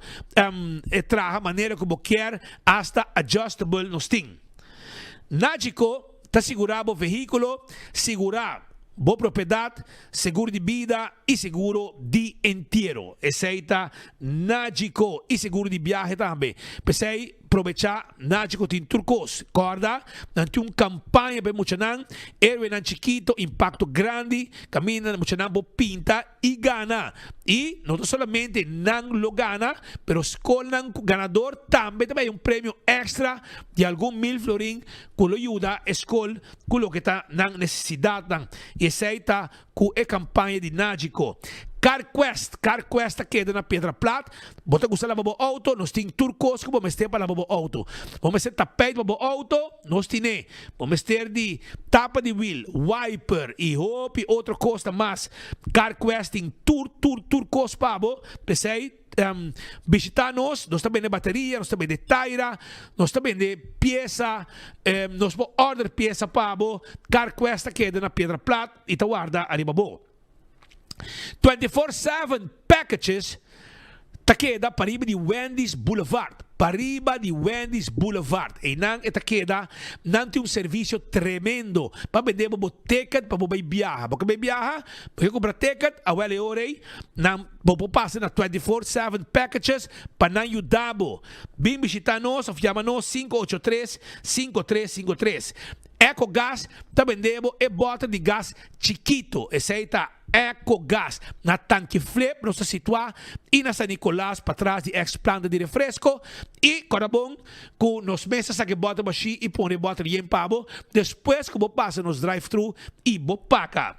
traha manera cu bo kier, hasta adjustable nos tin. Nagico. Ta sigurá bo vehíkulo, sigurá bo propiedat, seguro di bida i seguro di entiero. Esei ta Nagico i seguro di biahe tambe. P'esei probechá Nagico tin tur kos. Kòrda, nan tin un kampaña pa e muchanan, Héroenan Chikito, Impakto Grandi, kaminda muchanan por pinta i gana. I no ta solamente nan lo gana, pero skolnan ku ganador tambe ta bai un premio èkstra di algun mil florin ku lo yuda e skol ku loke ta nan nesesidatnan. I esei ta ku e kampaña di Nagico. CarQuest, CarQuest ta keda na Piedra Plat. Bo ta gusta laba bo outo? Nos tin tur kos ku bo mester pa laba bo outo. Bo mester tapijt pa bo outo? Nos tin'é. Bo mester di tapa di wiel, wiper i hopi otro kos ta mas. CarQuest tin tur, tur, tur kos pa bo. P'esei Bishita nos, nos ta bende bateria, nos ta bende taira, nos ta bende piesa, nos por order piesa pa bo. CarQuest ta keda na Piedra Plat y ta warda ariba bo. 24/7 Packages ta keda pariba di Wendy's Boulevard, pariba di Wendy's Boulevard. Eynan e ta keda, nan tin un servicio tremendo pa bende bo bo ticket pa bo bay biaha. Bo ke bay biaha? Bo ke cumpra ticket? Awel e ora ey nan. Bo por pasa na 24/7 Packages pa nan yuda bo. Bin bishita nos of yama nos 583 5353. Ecogas ta bende bo e bòter di gas chikito. Esei ta Ecogas. Na Tanki Flip nos ta situá i na San Nicolas patras di ex planta di refresco. I kòrda bon ku nos mes ta saka e bòter bashí i pone e bòter yen pa bo despues ku bo pasa nos drive-thru i bo paka.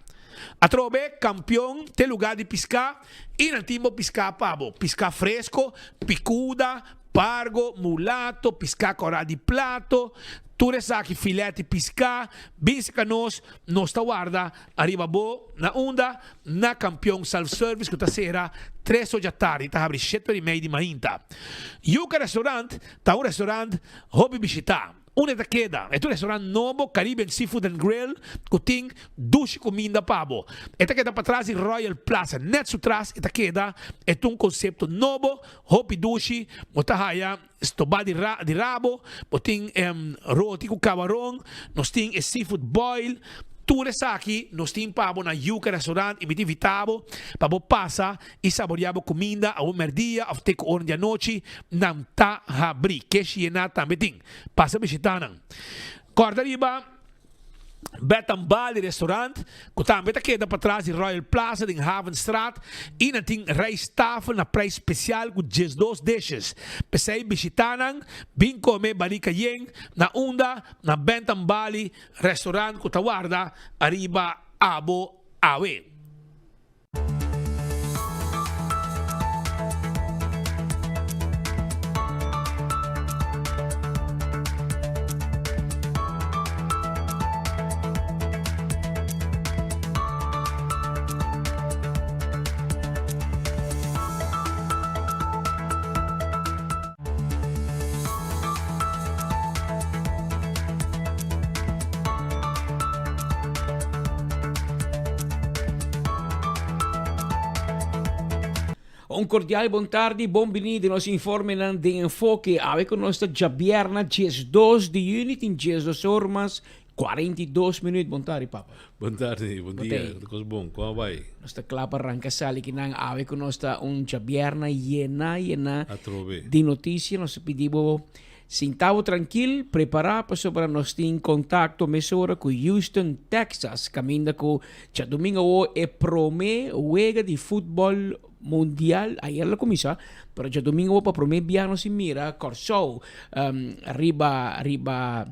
Atrobe kampion te lugá di piská i nan tin bo piská pa bo, piská fresko, pikuda, pargo, mulato, piská kòrá di plato, tur esaki filèt di piská, bin saka nos, nos ta warda ariba bo na unda? Na Kampion Self Service ku ta sera tres or djatardi i ta habri shete or i mei di mainta. Yuka Restaurant ta un restaurant hopi bishitá. Unda ta keda? E ta un restaurant nobo, Caribbean Seafood and Grill, ku tin dushi kuminda pa bo. E ta keda patras di Royal Plaza, nèt su tras e ta keda. E ta un konsepto nobo, hopi dushi. Bo ta haya stobá di di rabo, bo tin roti ku kabaron, nos tin e seafood boil. Tur esaki nos tin pa bo na Yuca Restaurant i mi ta invitá bo pa bo pasa i saboreá bo kuminda awe mèrdia òf te ku ora di anochi. Nan ta habrí. Keshi yená tambe tin. Pasa bishitá nan. Kòrda riba Betan Bali Restaurant, ku tambe ta keda patras di Royal Plaza den Havenstraat i nan tin rijsttafel na prijs spesial ku 12 dishes. P'esei bishitá nan, bin kome barika yen na unda na Bentan Bali Restaurant ku ta warda ariba abo awe. Un cordial bon tardi, bon bini den nos informenan den Enfoke. Awe cu nos ta djabierna 12 di juni, tin 12 or mas 42 minuut. Bon tardi, papa. Bon tardi, bon dia. Tur cos bon, con a bay? Nos ta cla pa ranca sali kinan. Awe cu nos ta un djabierna yena, yena Atrobe. di noticia. Nos ta pidi bo sinta bo trankil, prepara pasobra nos tin contacto mesora cu Houston, Texas, caminda cu djadomingo awo e prome wega di futbol mundial. Ayer lo cuminsa, pero djadomingo awo pa prome bia nos tin mira Corsou, riba, riba.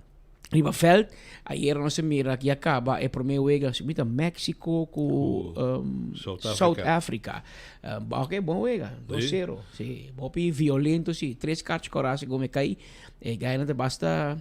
Riba veld, ayer nos a mira ya caba e prome wega, si mi ta Mexico cu um, South Africa. South Africa. Um, ok, bon wega, 2-0. Sí. Hopi violento, sí. Tres kaartjes kora segun me kai. E gainan ta basta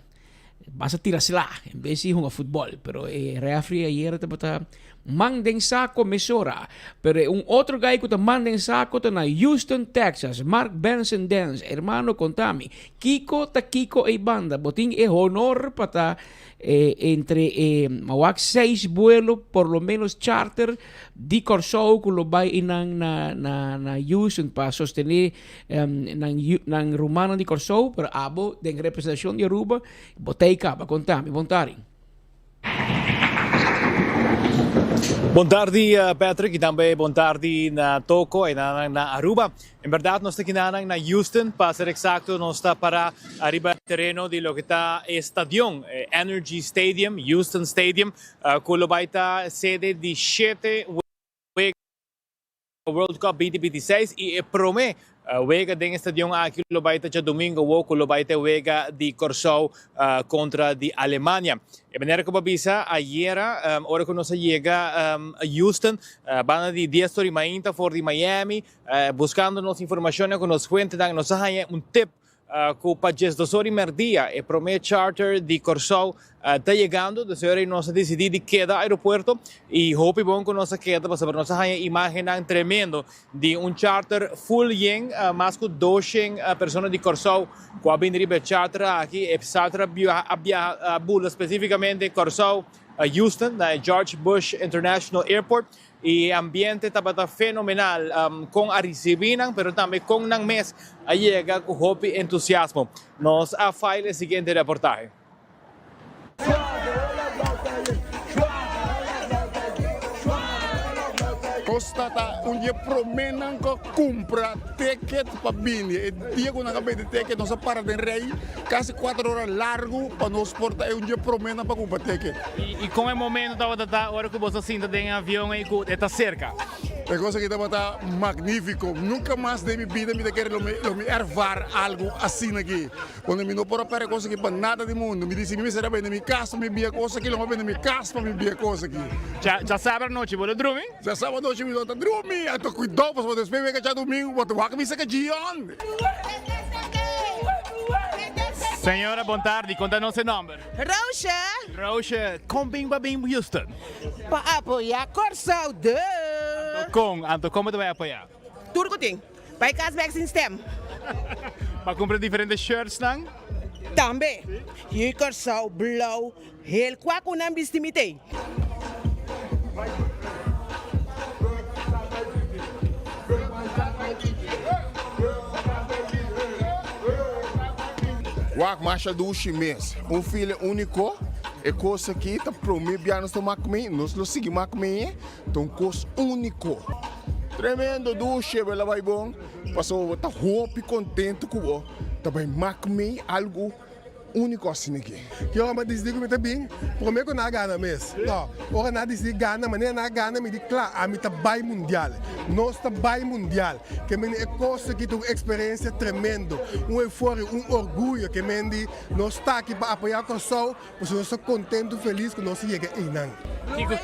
basta tira sla en vez di hunga futbol. Pero e referee ayer tabata man den saco mesora. Pero e un otro guy cu ta man den saco ta na Houston, Texas. Mark Benson Dance. Hermano, contami. Kico ta kico ey banda? Bo tin e honor pa ta eh, entre e mawak seis vuelo, por lo menos charter, di Corsou cu lo bay einan na, na, na Houston pa sostene um, nan, nan rumannan di Corsou. Pero abo, den representacion di Aruba, bo ta ey caba. Contami. Bon tardi. Bon tardi Patrick y tambe bon tardi na Toko y na na Aruba. En berdad nos ta kinanan na Houston, pa ser exacto nos ta para ariba tereno di loke ta e stadion, Energy Stadium, Houston Stadium, cu lo bay ta sede di shete wega World Cup 2026 y e prome wega den e stadion aki lo bay ta djadomingo awo cu lo bay ta e wega di Corsou contra di Alemania. E manera cu bo a bisa ayera ora cu nos a yega Houston banda di dies tor y mainta for di Miami buscando nos informacionnan cu nos fuentenan nos a haya un tip Ku pa diesdos or i merdia e promé charter di Kòrsou ta yegando, dus ora nos a disidí di keda aeropuerto i hopi bon ku nos a keda pasobra nos a haña imágennan tremendo di un charter full yen, mas ku doshen persona di Kòrsou ku a bini riba e charter aki. E charter a biaha a bula spesífikamente Kòrsou Houston na e George Bush International Airport. E ambiente tabata fenomenal, con a ricibi nan, pero tambe con nan mes a yega cu hopi entusiasmo. Nos a file e siguiente reportahe. Costa ta un di e promenan cu a cumpra ticket pa bini. E dia cu nan a bende ticket nos a para den rij casi cuater ora largo pa nos por ta e un di e promenan pa cumpra ticket. I kon e momento tabata ta ora ku boso a sinta den e avion ei ku e ta serka? E kos aki tabata magnifiko. Nunka mas den mi bida mi ta kere lo mi lo mi ervar algu asina aki. Cuando mi no por a perde kos aki pa nada di mundu. Mi disi mi mester a bende mi kas pa mi bia kos aki, lo mi a bende mi kas pa mi bia kos aki. Djasabra anochi bo lo drumi? Djasabra anochi mi no ta drumi. Anto kuidou pasobra despues wega djadumingu bo ta wak mi saka Gion. Señora bon tardi, konta nos e nomber. Roosje. Roosje, kon bin bo a bin Houston? Pa apoyá Kòrsou, duh! Anto kon? Anto kon bo ta bai apoyá? Tur ku tin. Bai kas bèk sin stem. Pa kumpra diferente shirtsnan? Tambe. Yu Kòrsou, blou, hel kua ku nan bisti mi tei. Wak masha dushi mes. Un file uniko. E kos aki ta prome bia nos ta mak mei, nos lo sigui mak mei, ta un kos uniko. Tremendo dushi bela bai bon, pasobra bo ta hopi kontento ku bo ta bai mak mei algu Úniko asina ki. Ki ora mi a disidí ku mi ta bin, promé ku nan a gana mes. No, ora nan a disidí gana, manera nan a gana mi di kla, ami ta bai mundial. Nos ta bai mundial. Ke mende e kos aki ta un eksperensia tremendo, un euforia, un orguyo. Ke mende nos ta aki pa apoyá Kòrsou, pasobra nos ta kontentu, felis ku nos a yega einan. Kiko,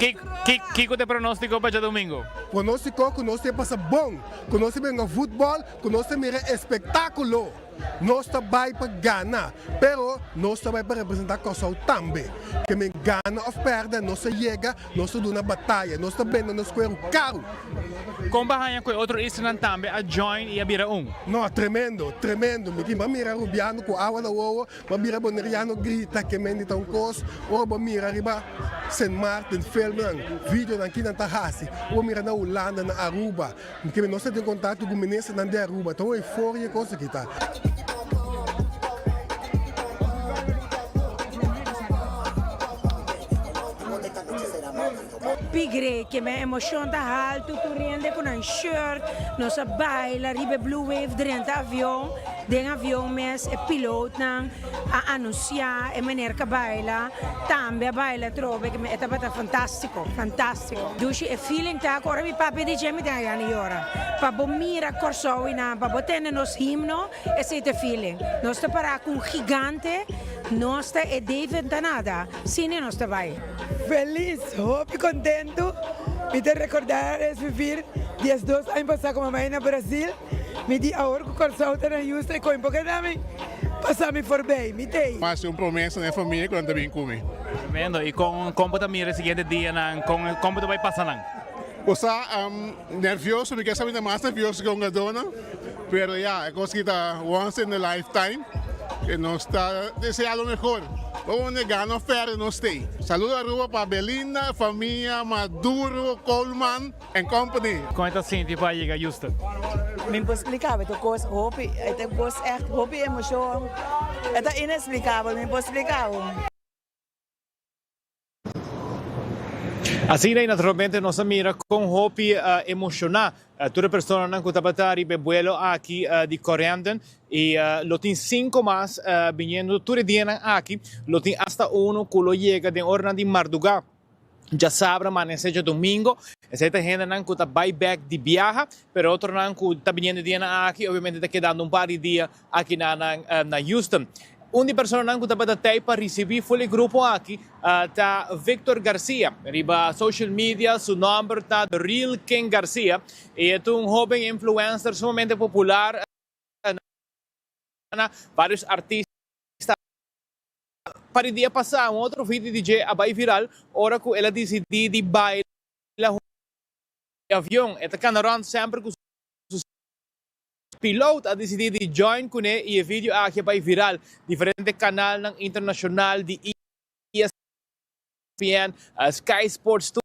kiko ta e pronóstiko pa djadumingu? Pronóstiko ku nos ta pasa bon, ku nos ta benga futbòl, ku nos ta mira espektákulo. Nos ta bai pa gana, pero nos ta bai pa representá Kòrsou tambe. Ke men gana òf pèrdè, nos ta yega, nos ta duna bataya, nos ta bende nos kueru karu. Kon bo haña ku e otro islanan tambe a join i a bira un? No, tremendo, tremendo. Mi tin, bo a mira Rubiano ku awa na wowo, bo a mira Boneriano grita, ke men di ta un kos. Ora bo mira riba Sint Maarten filmnan, videonan ki nan ta hasi, ora bo mira na Hulanda, na Aruba, Keme nos ta den kontakto ku ministernan di Aruba, ta un euforia e kos aki ta. Pigre, keme emoshon ta haltu, tur hende ku nan shirt, nos a baila riba e Blue Wave drenta avion, den avion mes e pilootnan a anunsia e meneer ka baila, tambe a baila atrobe, keme e tabata fantastiko, fantastiko. Dushi e feeling ta ku ora mi papia di dje mi tin a gana yora. Pa bo mira Kòrsou i nan, pa bo tende nos himno, esei ta e feeling. Nos ta pará ku un gigante, nos ta e David ta nada, sine nos ta bai. Felis, hopi kontentu. Mi ta rekordá es vivir 12 aña pasá ku mamai na Brasil. Mi di awor ku Kòrsou ta na Houston e koin por keda mi pasa mi forbei, mi t'ei. Mi hasi un promesa na e famia ku nan ta bin ku mi. Tremendo. I kon kon bo ta mira e siguiente dianan? Kon kon bo ta bai pasa nan? Bo sa, nervioso, mi ke sa mi ta mas nervioso ke hungadónan, pero ya, e kos aki ta once in a lifetime i nos ta desea lo mehor. Bo wende gana of perde nos t'ei. Saludo Aruba pa Belinda, famia Maduro, Coleman. En company. Kon e ta sinti pa yega Houston? Mi por splica bo, e ta cos hopi, e ta cos echt hopi emocion, e ta inexplicabel, mi por splica bo. Asina y naturalmente nos a mira con hopi emociona tur e personanan cu tabata riba e buelo aki di Corendon y lo tin cinco mas biniendo tur e dianan aki. Lo tin hasta uno cu lo yega den oranan di marduga djasabra manece djadomingo. Esey ta hendenan cu ta bay bek di biaha, pero otronan cu ta biniendo e dianan aki obviamente ta kedando un par di dia aki na na Houston. Un di personanan ku tabata tei pa risibí ful e grupo aki ta Victor Garcia. Riba social media su nòmber ta The Real King Garcia i e ta un hóben influencer sumamente popular na vários artista. Pa di dia pasá un otro video di dje a bai viral ora ku el a disidí di baila huntu e avion. E ta kana rònt semper ku su Piloot a disidí di join kuné i e video aki a bai viral diferente kanalnan internashonal di ESPN, Sky Sports tur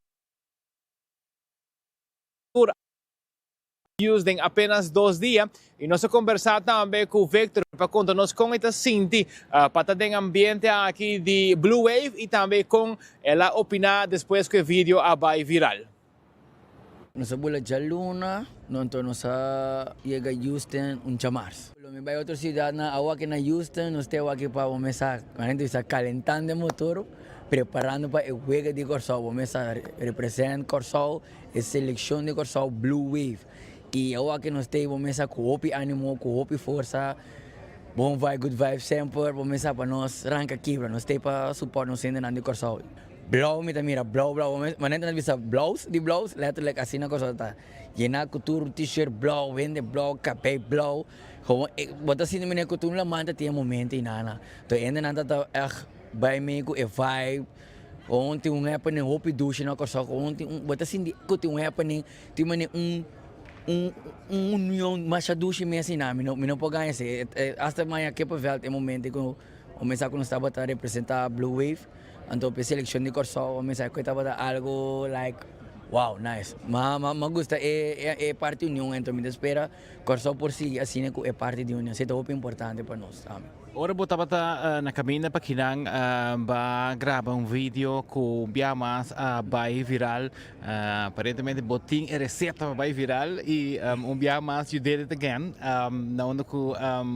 a views den apenas dos dia i nos a kombersá tambe ku Victor pa konta nos kon e ta sinti pa ta den ambiente aki di Blue Wave i tambe kon el a opiná despues ku e video a bai viral. Nos a bula djaluna, no anto nos a yega Houston un djamars. Lo mi bai otro ciudadnan, awo aki na Houston nos te aki pa bo mesa, manera ta bisa calentando e motor, preparando pa e wega di Corsou, bo mesa represent Corsou, e seleccion di Corsou Blue Wave. Y awo aki nos te bo mesa cu hopi animo, cu hopi forsa, bon vibe, good vibe semper, bo mesa pa nos ranca kibra, nos te pa support nos hendenan di Corsou. Blou mi ta mira blou blou manera nan ta bisa blous di blous letterlijk asina cosa ta yena ku tur t-shirt blou hende blou kabei blou gewoon bo ta sinti manera ku tur lamanta tin e momento y nana to hende nan ta ta echt bai mee ku e vibe gewoon tin un happening hopi dushi na Kòrsou gewoon tin un bo ta sinti ku tin un happening tin manera un un un union masha dushi mes y nan mi no mi no por gaña esei hasta maña kippenveld e momento ku bo mester ku nos tabata representa blue wave. Anto p'e seleccion di Corsou a mesa cu tabata algo like wow nice. Ma ma gusta e e parti union anto mi ta spera Corsou por sigui asina cu e parti di union. Esey ta hopi importante pa nos tambe. Ora bo tabata na caminda pa kinan ba graba un video cu bia mas a bay viral. Aparentemente bo tin e receta pa bay viral y un bia mas you did it again. Na unda cu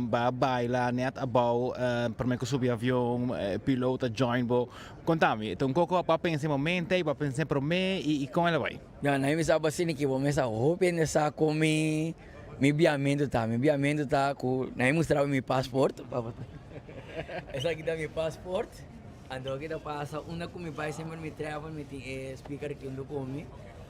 ba baila net abao prome cu subi avion, e piloot a join bo. Conta mi, ta un coco bo a pensa e momento ey, bo a pensa e prome y con el a bay? No, na mi sa bo asina ki bo mesa hopi hende sa con mi mi biamento ta. Mi biamento ta cu na mi mustra bo mi paspoort. Esaki ta mi paspoort. Anto loke ta pasa unda ku mi bai semper mi travel mi tin e speaker aki huntu ku mi.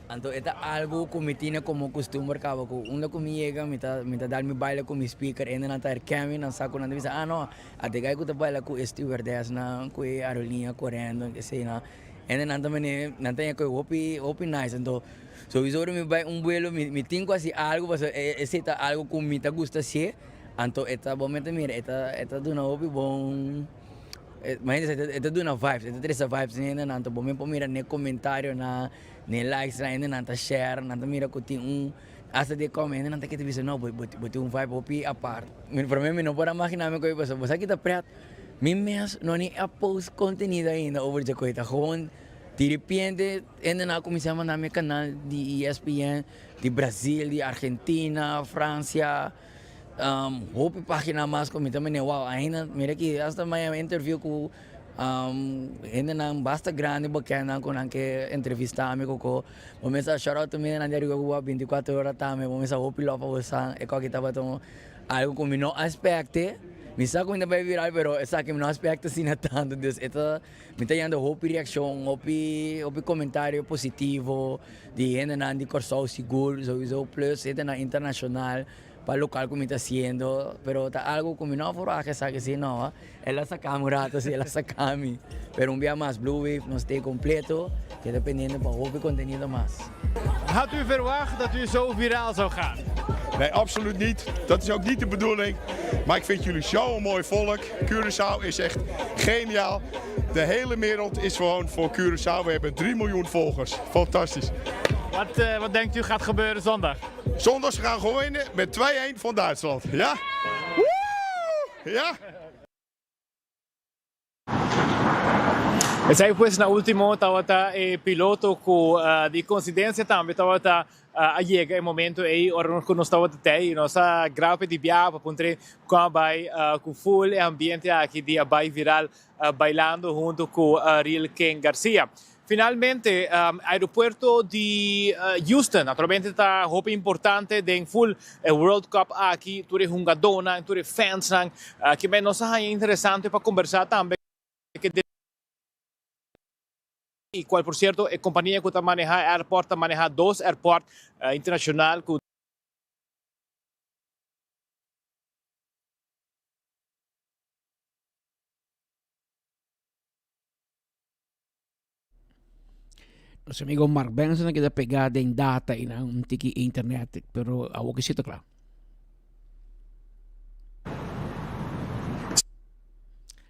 Anto e ta algu ku mi tine komo kustumber kaba ku unda ku mi yega mi ta mi ta dal mi baila ku mi speaker hende nan ta herken mi nan sa ku nan ta bisa ah no ate guy ku ta baila ku e stewardessnan ku e aerolínea korendo eseinan hende nan ta mane nan ta haña ku e hopi hopi nice anto sowiso ora mi bai un buelo mi mi tin ku hasi algu pasobra esei ta algu ku mi ta gusta hasié anto e ta bo mester mira e ta e ta duna hopi bon. Ma hende sa e ta duna vibes, e ta trese vibes den hendenan, anto bo men por mira n'e comentarionan, n'e likes nan, hendenan ta share, nan ta mira ku tin un, hasta den comment hendenan ta keda bisa no bo bo tin un vibe hopi apart. Mi prome mi no por a magina mi koe pasobra bo sa ki ta pret, mi mes no ni a post contenido ainda over dje koe, ta gewoon diripiente hendenan a kuminsá manda mi kanal di ESPN di Brazil, di Argentina, Francia. Hopi pagina mas ku mi ta mene wow ainda mira aki hasta mi a interview ku hendenan basta grandi bokenan ku nan ke entrevista mi koko bo mester a shout out to mi hendenan di Aruba ku bo a binticuatro ora tambe bo mester hopi love pa boso e koki tabata un algo ku mi no a expecte mi sa ku mi ta bai viral pero esaki mi no a expecte asina tanto dus e ta mi ta yanda hopi reaccion hopi hopi comentario positivo di hendenan di Kòrsou sigur souiso plus hendenan internashonal pa lokal ku mi ta hasiendo pero ta algu ku mi no a forwagt esaki si no el a saka mi un rato si el a saka mi pero un bia mas Blue Wave nos stay kompleto keda pendiente pa hopi kontenido mas. Had u verwacht dat u zo viraal zou gaan? Nee, absoluut niet. Dat is ook niet de bedoeling. Maar ik vind jullie zo'n mooi volk. Curaçao is echt geniaal. De hele wereld is gewoon voor Curaçao. We hebben 3 miljoen volgers. Fantastisch. Wat, eh, wat denkt u gaat gebeuren zondag? Zondag ze gaan gewoon winnen met 2-1 van Duitsland. Ja? Woe! Ja? Esei pues na ultimo tabata e piloto cu di coincidencia tambe tabata a yega e momento ei ora nos cu nos tabata tei y nos a graba di biaha pa puntra con a bay cu full e ambiente aki di a bay viral bailando hunto cu Real King Garcia. Finalmente, aeropuerto di Houston naturalmente ta hopi importante den full e World Cup aki, tur e hungadónan, tur e fansnan. Kimen nos a haña interesante pa kombersá tambe ku i kual por sierto e kompania ku ta manehá e airport ta manehá dos airport internashonal ku. Nos amigo Mark Benson a keda pegá den data i nan un tiki internet, pero awor ke si ta kla.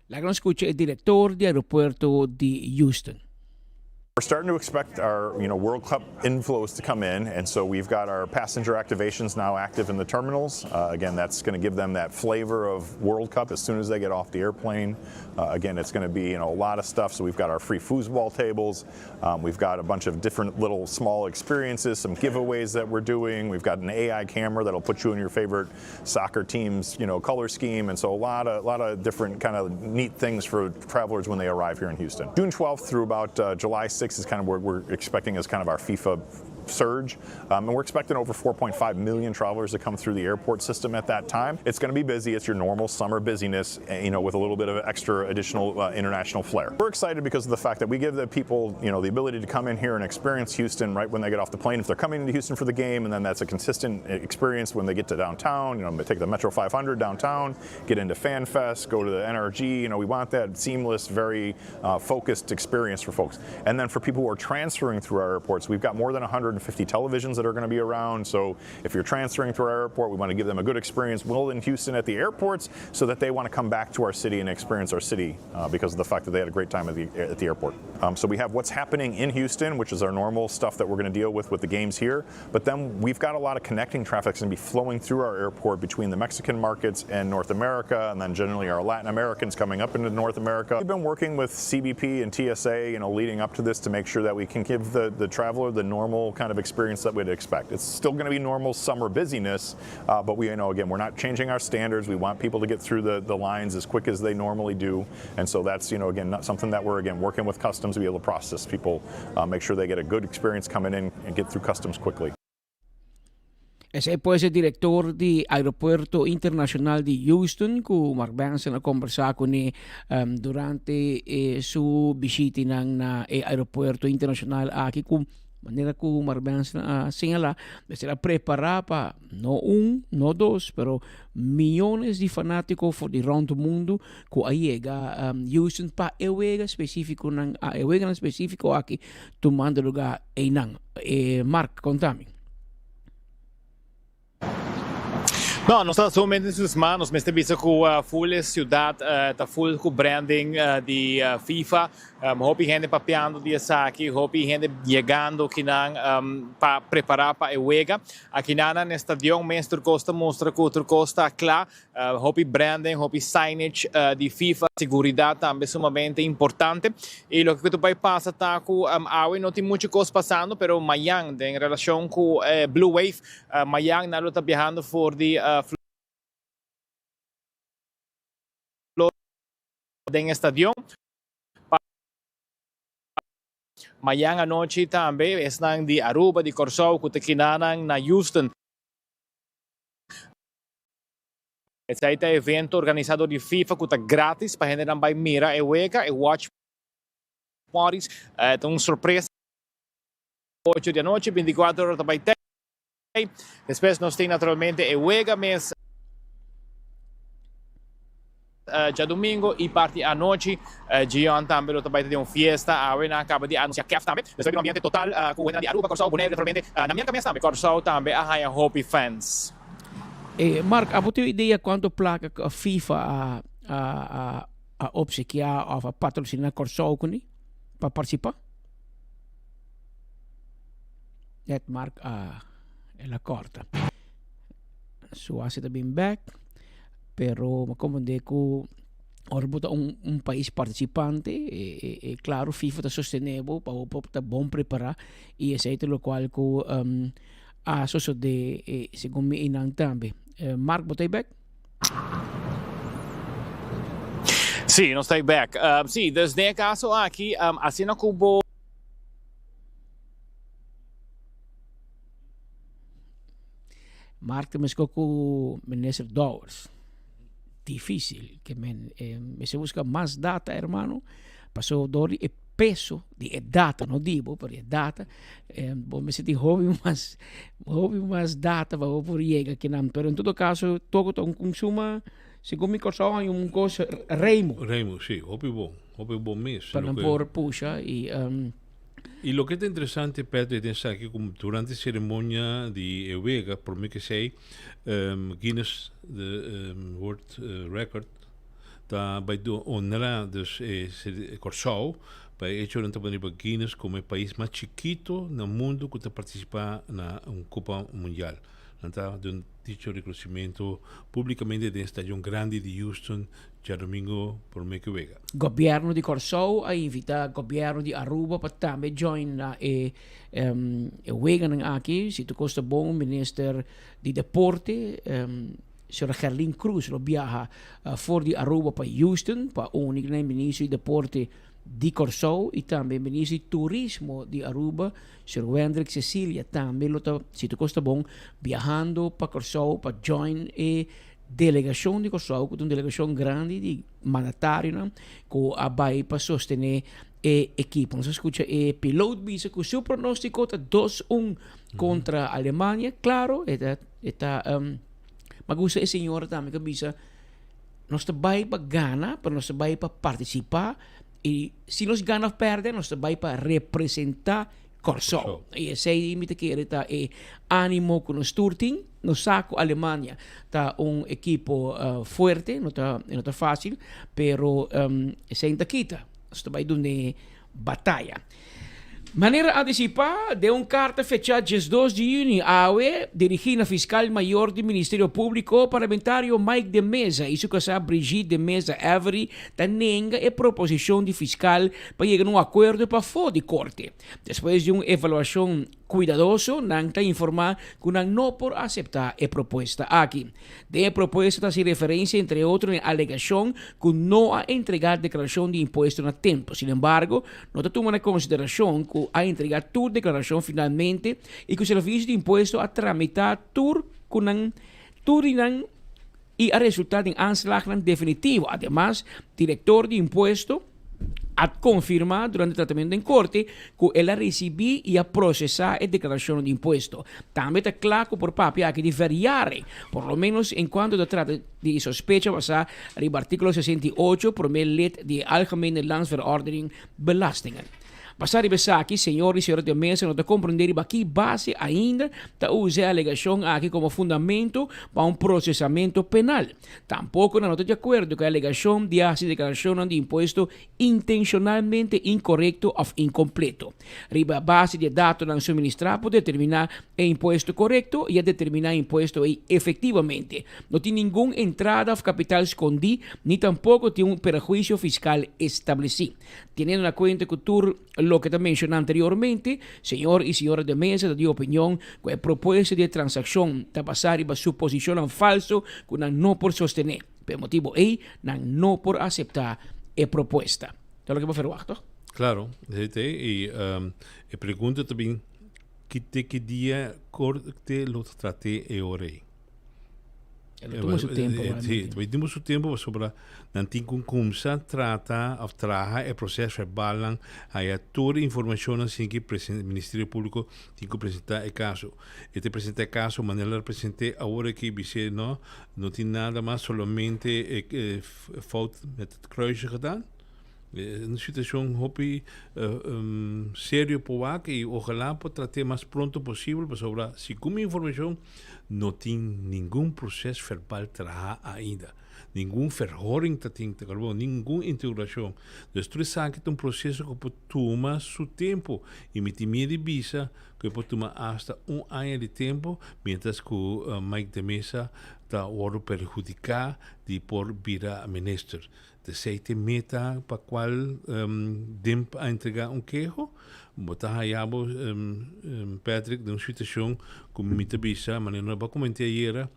Laga nos skucha e direktor di aeropuerto di Houston. We're starting to expect our you know World Cup inflows to come in and so we've got our passenger activations now active in the terminals. Uh, again, that's going to give them that flavor of World Cup as soon as they get off the airplane. Uh, again, it's going to be you know a lot of stuff. So we've got our free foosball tables. Um, we've got a bunch of different little small experiences, some giveaways that we're doing. We've got an AI camera that'll put you in your favorite soccer team's you know color scheme, and so a lot of lot of different kind of neat things for travelers when they arrive here in Houston. June 12th through about uh, July 6th is kind of where we're expecting as kind of our FIFA surge. Um, and we're expecting over 4.5 million travelers to come through the airport system at that time. It's going to be busy. It's your normal summer busyness, eh, you know, with a little bit of extra additional uh, international flair. We're excited because of the fact that we give the people, you know, the ability to come in here and experience Houston right when they get off the plane. If they're coming into Houston for the game, and then that's a consistent eh, experience when they get to downtown, you know, take the Metro 500 downtown, get into FanFest, go to the NRG. You know, we want that seamless, very uh, focused experience for folks. And then for people who are transferring through our airports, we've got more than 150 televisions that are going to be around. So if you're transferring through our airport, we want to give them a good experience well in Houston at the airports so that they want to come back to our city and experience our city uh, because of the fact that they had a great time at the, at the airport. Um, so we have what's happening in Houston, which is our normal stuff that we're going to deal with with the games here. But then we've got a lot of connecting traffic that's going to be flowing through our airport between the Mexican markets and North America, and then generally our Latin Americans coming up into North America. We've been working with CBP and TSA, you know, leading up to this to make sure that we can give the, the traveler the normal kind of experience that we'd expect. It's still going to be normal summer busyness, uh, but we you know, again, we're not changing our standards. We want people to get through the, the lines as quick as they normally do. And so that's, you know, again, not something that we're, again, working with customs to be able to process people, uh, make sure they get a good experience coming in and get through customs quickly. Esei pues e director di Aeropuerto Internacional di Houston cu Mark Benson a conversa cune um, durante eh, su bishitinan na e aeropuerto internacional aki cu manera cu Mark Benson a señala mester a prepara pa no un, no dos, pero millones di fanatico for di rond mundo cu a yega um, Houston pa e wega specifico nan, e weganan specifico aki tumando lugar einan. Eh, Mark, contami. No, nos ta sumamente entusiasmá. Nos mester bisa ku full e siudat ta full ku branding di FIFA. Hopi hende papiando di esaki, hopi hende yegando kinan pa prepará pa e wega. Akinan na e stadion mes tur kos ta mustra ku tur kos ta kla. Hopi branding, hopi signage di FIFA, seguridad tambe sumamente importante. Y loke cu ta bay pasa ta cu awe no tin mucho cos pasando, pero mayan den relacion cu Blue Wave, mayan nan lo ta biahando for di Florida den e stadion. Pa mayan anochi tambe esnan di Aruba, di Corsou cu ta kinanan na Houston. Esei ta evento organisá dor di FIFA ku ta gratis pa hendenan bai mira e wega, e watch parties. Ta un sorpresa. Ocho di anochi, binticuatro ora ta bai tei. Despues nos tin naturalmente e wega mes djadumingo i parti anochi. Gion tambe lo ta bai ta den un fiesta. Awe nan a kaba di anunsia kef tambe. Despues di un ambiente total ku hendenan di Aruba, Kòrsou, Boneiru naturalmente na Merka mes tambe. Kòrsou tambe a haña hopi fans. Eh, Mark, abo tin un idea cuanto placa cu FIFA a, a, a, a obsequia of a patrocina Corsou cu ni pa participa? Net Mark a, el a corta. Su hace ta bin back, pero me comprende cu. Ora bo ta un un pais participante e e e claro FIFA ta sostene bo pa bo por ta bon prepara y esey ta locual cu a sosode segun mi eynan tambe. Mark bo ta ey bek? Sí, nos ta ey bek. Sí, dus den e caso aki asina cu bo. Mark ta mesco cu Minister Dowers. Dificil ke men mester busca mas data hermano paso door di e peso di e data no di bo pero e data bo mester tin hopi mas hopi mas data pa bo por yega kinan pero en todo caso toko ta un consuma segun mi Kòrsou hay un kos reimo. Reimo si hopi bon hopi bon mes. Pa nan por pusha y. Y loke ta interesante Patrick den esaki cu durante ceremonia di e wega prome ke esey Guinness de World Record ta bay honra dus e Corsou pa e hecho nan ta pone riba Guinness como e pais mas chikito na mundo cu ta participa na un Copa Mundial. Nan ta duna dicho reconocimento publicamente den stadion grandi di Houston Djadomingo prome ku wega. Gobièrnu di Kòrsou a invitá gobièrnu di Aruba pa tambe join na e e weganan aki. Si tur kos ta bon, minister di deporte, señora Gerlin Croes lo biaha for di Aruba pa Houston pa uni ku e minister di deporte di Kòrsou i tambe minister di turismo di Aruba, señor Wendrick Cecilia tambe lo ta, si tur kos ta bon, biahando pa Kòrsou pa join e Delegashon di Kòrsou ku ta un delegashon grandi di mandatarionan ku a bai pa sostené e ekipo. Nos a skucha e piloot bisa ku su pronóstiko ta 2-1 kontra Alemania. Klaro, e ta e ta mi a gusta e señora tambe ku a bisa nos ta bai pa gana pero nos ta bai pa partisipá i si nos gana òf pèrdè nos ta bai pa representá Kòrsou. I esei mi ta kere ta e ánimo ku nos tur tin. Nos sa ku Alemania ta un ekipo fuerte, no ta no ta fásil, pero esei no ta kita. Nos ta bai dun'é bataya. Manera antisipá den un karta fechá 12 di yüni awe, dirigí na Fiskal Mayor di Ministerio Públiko, Parlamentario Mike de Meza i su kasá Brigitte de Meza Avery ta nenga e proposishon di fiskal pa yega na un akuerdo pafó di korte. Despues di un evaluashon kuidadoso, nan ta informá ku nan no por aseptá e propuesta aki. Den e propuesta ta hasi referensia entre otro na e alegashon ku no a entregá deklarashon di impuesto na tempu. Sinembargo, no ta tuma na konsiderashon ku a entregá tur deklarashon finalmente i ku Servisio di Impuesto a tramitá tur ku nan tur di nan i a resultá den aanslagnan definitivo. Ademas, direktor di impuesto a konfirmá durante tratamentu den korte ku el a risibí i a prosesá e deklarashonnan di impuesto. Tambe ta kla ku por papia aki di verjare, por lo ménos en kuantu ta trata di sospecha basá riba artíkulo 68, promé lid di e Algemene Landsverordening Belastingen. Basá riba esaki, señor i señora de mesa no ta komprendé riba ki base ainda ta usa e alegashon aki komo fundamento pa un prosesamentu penal. Tampoko nan no ta di akuerdo ku e alegashon di hasi deklarashonnan di impuesto intenshonalmente inkorekto òf inkompleto. Riba base di e datonan suministrá por determiná e impuesto korekto i a determiná e impuesto ei efektivamente. No tin ningun entrada òf kapital skondí ni tampoko tin un perhuisio fiskal establesí. Teniendo na kuenta ku tur loke ta menshoná anteriormente, señor i señora de mesa ta di opinion ku e propuesta di e transakshon ta basá riba suposishonnan falso ku nan no por sostené. Pa e motibu ei, nan no por aseptá e propuesta. Ta loke bo ferwagt, toch? Claro, esei ta e. I e pregunta ta bin, ki te ki dia korte lo ta trat'é e ora ei? E lo tuma su tempo. Sí, e tuma su tempo pasobra nan tin ku kumsa trata of traha e proces verbalnan, haya tur e informashonnan sin ki Ministerio Públiko tin ku presentá e kaso. E ta presentá e kaso manera lo a present'é awor aki bis'é no, no tin nada mas solamente e fout met het kruisje gedaan. Un situacion hopi serio por wak y ojalá por trat'é mas pronto posibel pasobra segun mi informacion no tin ningun proces verbal traha ainda. Ningun verhoring ta tin ta carbon, ningun integracion. Dus tur esaki ta un proceso cu por tuma su tempo y mi tin miedo di bisa. ku e por tuma asta un aña di tempu mientras ku Mike de Meza ta wòrdu perhudiká di por bira minister. T'esei t'e meta pa kual DIMP a entregá un keho. Bo ta haya bo, Patrick, den un situashon ku mi ta bisa, manera nos a koment'é ayera,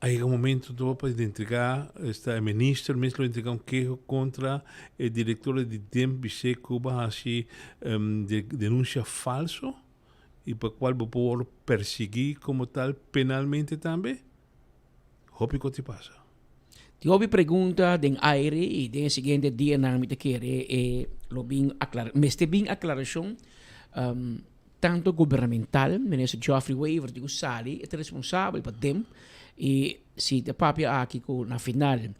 a yega un momento anto pa entregá, esta e minister mes lo entregá un keho kontra e direktor di DIMP bis'é ku bo a hasi denunsia falso i pa kual bo por wòrdu persiguí komo tal penalmente tambe. Hopi kos di pasa. Tin hopi pregunta den aire y den e siguiente dianan mi ta kere e lo bin aclara, mester bin aclaracion tanto gubernamental, Minister Geoffrey Wever di cu sali e ta responsabel pa DIMP y si ta papia aki cu na final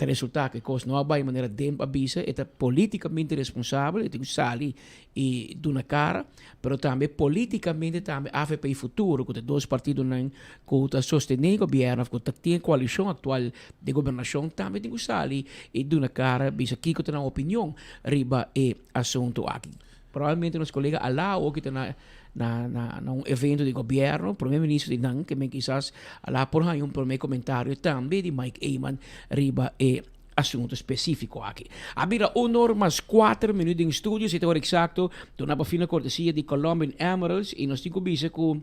Ta resultá ku e kos no a bai manera Demp a bisa, e ta polítikamente responsabel, e tin ku sali i duna kara, pero tambe polítikamente tambe avp i Futuro, ku ta dos partidonan ku ta sostené e gobièrnu òf ku ta tin e koalishon aktual di gobernashon, tambe tin ku sali i duna kara, bisa kiko ta nan opinion riba e asuntu aki. Probablemente nos kolega Alao ki ta na na na na un evento di gobierno, prome ministro di nan, ke men kisas Alao por haña un prome komentario tambe di Mike Eman riba e asunto spesifiko aki. A bira un or mas kuater minuut den studio, si ta ora eksakto, duna pa fina kortesia di Colombian Emeralds i nos tin ku bisa ku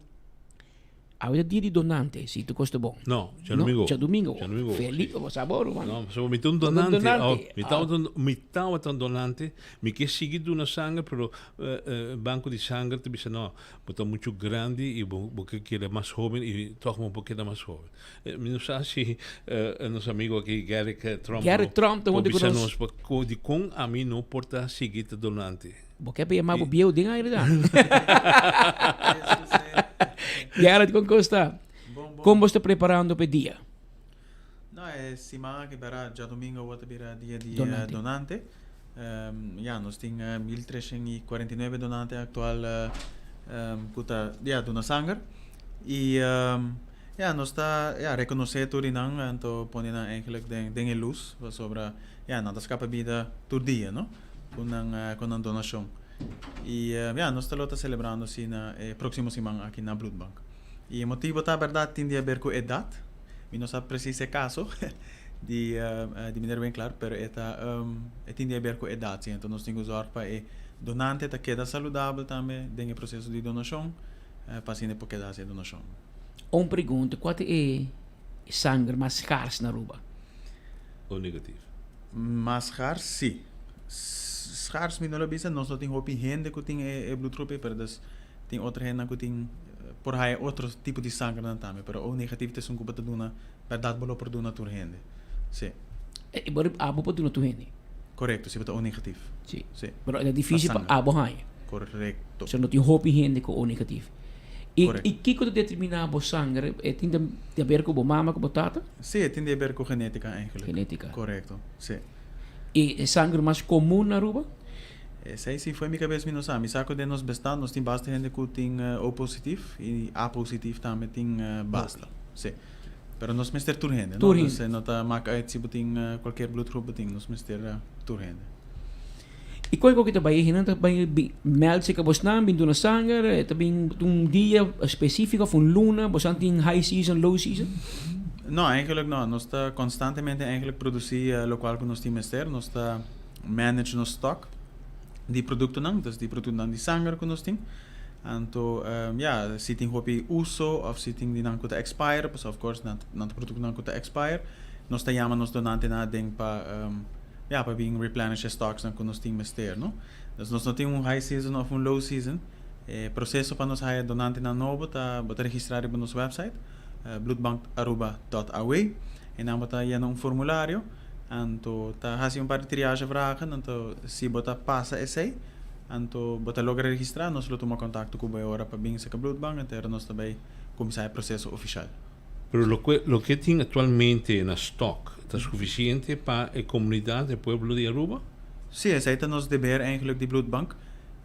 Awe ta dia di donante, si tu kosta bon. No, djadumingo. No, djadumingo. Djadumingo. Felipe, bo sa bo, ruman. No, so mi ta un donante. Oh, mi ta un, mi tabata un donante. Mi ke sigui duna sanger, pero uh, uh, banco di sanger ta bisa no, bo ta mucho grandi y bo, bo ke keda mas hoben y toch bo por keda mas hoben. Eh, mi no sa si uh, nos amigo aki Gerrit Tromp Gerrit Tromp ta por hunto ku bisa nos. nos pa, di kon ami no por ta sigui ta donante. Bo ke pa yama bo bieu den aire da? Gerrit, kon kos ta? Kon bo sta preparando pa e dia? No, e siman aki bera djadomingo awor ta bira dia di Donante. donante. Ya, nos tin 1349 donante aktual ku ta, ya, duna sanger. I ya, nos ta, ya, rekonosé tur di nan anto pone nan eigenlijk den den e lus pasobra, ya, nan ta skapa bida tur dia, no? Ku nan ku nan donashon. I ya, nos ta lo ta selebrando asina e próksimo siman aki na Bloedbank. I e motibu ta bèrdat tin di haber ku edat. Mi no sa presis e kaso di di meneer Winklaar, pero e ta e tin di haber ku edat si. Enton nos tin ku zòrg pa e donante ta keda saludabel tambe den e proseso di donashon pa asina e por keda hasi e donashon. Un pregunta, kua ta e sanger mas skars na Aruba? O negatief? Mas schaars, sí. Schaars mi no lo bisa, nos no tin hopi hende ku tin e bloedgroep ei, pero des tin otro hendenan ku tin por haya otro tipo di sangernan tambe, pero O negatief ta esun ku bo ta duna, bèrdat bo lo por duna tur hende, sí. E bo abo por duna tur hende? Korekto, si bo ta O negatief. Sí. Sí. Pero e ta difísil pa abo haya. Korekto. So no tin hopi hende ku O negatief. I i kiko ta determiná bo sanger? E tin di haber ku bo mama ku bo tata? Sí, e tin di haber ku genétika eigenlijk. Genétika. Korekto, sí. I e sanger mas komun na Aruba? Esei si fo'i mi kabes mi no sa. Mi sa ku den nos bestaan nos tin basta hende ku tin O positief i A positief tambe tin basta. Sí. Pero nos mester tur hende, no? Tur hende. Dus e no ta mak uit si bo tin kualkier bloedgroep bo tin. Nos mester tur hende. I koe ku ta bai? Hende ta bai mèld serka bosnan bin duna sanger? E ta bin un dia spesífiko òf un luna? Bosan tin high season, low season? No, eigenlijk no. Nos ta konstantemente eigenlijk produsí lokual ku nos tin mester. Nos ta manage nos stock di produktonan, dus di produktonan di sanger ku nos tin. Anto, ya, si tin hopi uso òf si tin di nan ku ta expire, pasobra of course nan ta produktonan ku ta expire, nos ta yama nos donantenan aden pa. Ya, pa bin replenish e stocksnan ku nos tin mester, no? Dus nos no tin un high season òf un low season. E proseso pa nos haya donantenan nobo ta bo ta registrá riba nos website, bloedbankaruba dòt aw. Einan bo ta yena un formulario, anto ta hasi un par di triage vragen, anto si bo ta pasa esei, anto bo ta logra registrá, nos lo tuma kontakto ku bo e ora pa bin saka bloedbank, anto era nos ta bai kuminsá e proseso ofishal. Pero loke loke tin actualmente na stock ta suficiente pa e comunidad, e pueblo di Aruba? Sí, esei ta nos deber eigenlijk di Bloedbank,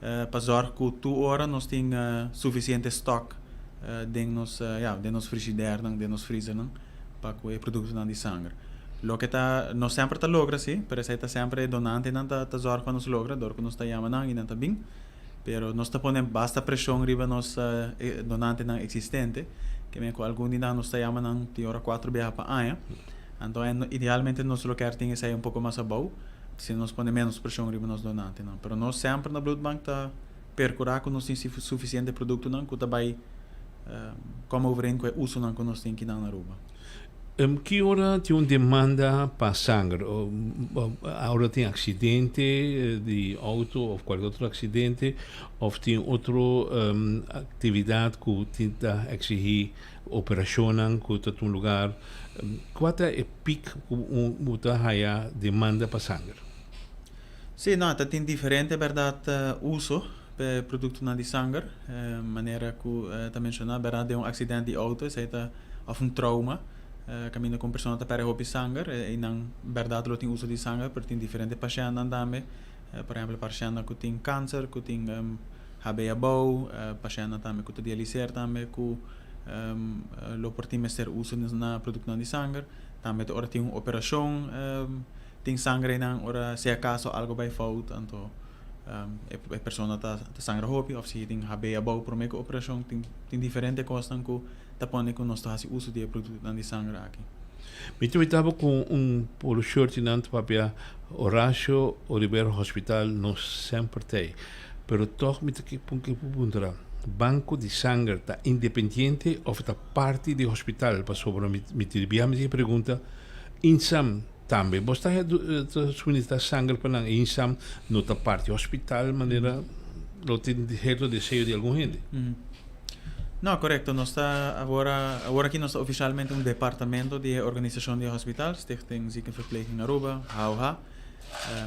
pa zorg cu tur ora nos tin suficiente stock den nos, ja, den nos frigidernan, den nos freezernan pa cu e productonan di sanger. Loke ta, no semper ta logra sí, pero esei ta semper e donantenan ta ta zorg pa nos logra, dor cu nos ta yama nan y nan ta bin. Pero nos ta pone basta preshon riba nos donantenan eksistente, ke men ku algun di nan nos ta yama nan tin ora kuater biaha pa aña. Anto idealmente nos lo kier tin esei un poko mas abou, asina nos pone menos preshon riba nos donantenan. Pero nos semper na Bloedbank ta perkurá ku nos tin sufisiente produktonan ku ta bai kòm overeen ku e usonan ku nos tin kinan na Aruba. Ki ora tin un demanda pa sanger? Ora tin aksidente di outo òf kualke otro aksidente òf tin otro aktividat ku tin ta eksigí operashonnan ku ta tuma lugar. Kua ta e pik ku bo ta haya demanda pa sanger? Sí, no, ta tin diferente bèrdat uso pa e produktonan di sanger. Manera ku ta menshoná bèrdat den un aksident di outo esei ta òf un trouma kaminda ku un persona ta pèrdè hopi sanger einan bèrdat lo tin uso di sanger pero tin diferente pashèntnan tambe por ehèmpel pashèntnan ku tin kanser ku tin HB abou pashèntnan tambe ku ta dialiseer tambe ku lo por tin mester uso na produktonan di sanger tambe ta ora tin un operashon tin sanger einan ora si akaso algo bai fout anto e persona ta sangra hopi of si tin HB abou prome ku operashon tin tin diferente kosnan ku ta pone ku nos ta hasi uso di e produktonan di sanger aki. Mi ta witaba ku un polo shortnan ta papia Horacio Oduber Hospital no semper t'ei pero tog mi ta ke puntra banko di sanger ta independiente of ta parti di hospital pasobra mi ta bia mi ta pregunta Insam Tambe bos ta suministra sanger pa nan insam no ta parti hospital manera lo tin cierto deseo di algun hende. No, korekto. Nos ta awor awor aki nos ta ofishalmente un departamento di e organisashon di e hospital, Stichting Ziekenverpleging Aruba, HOH.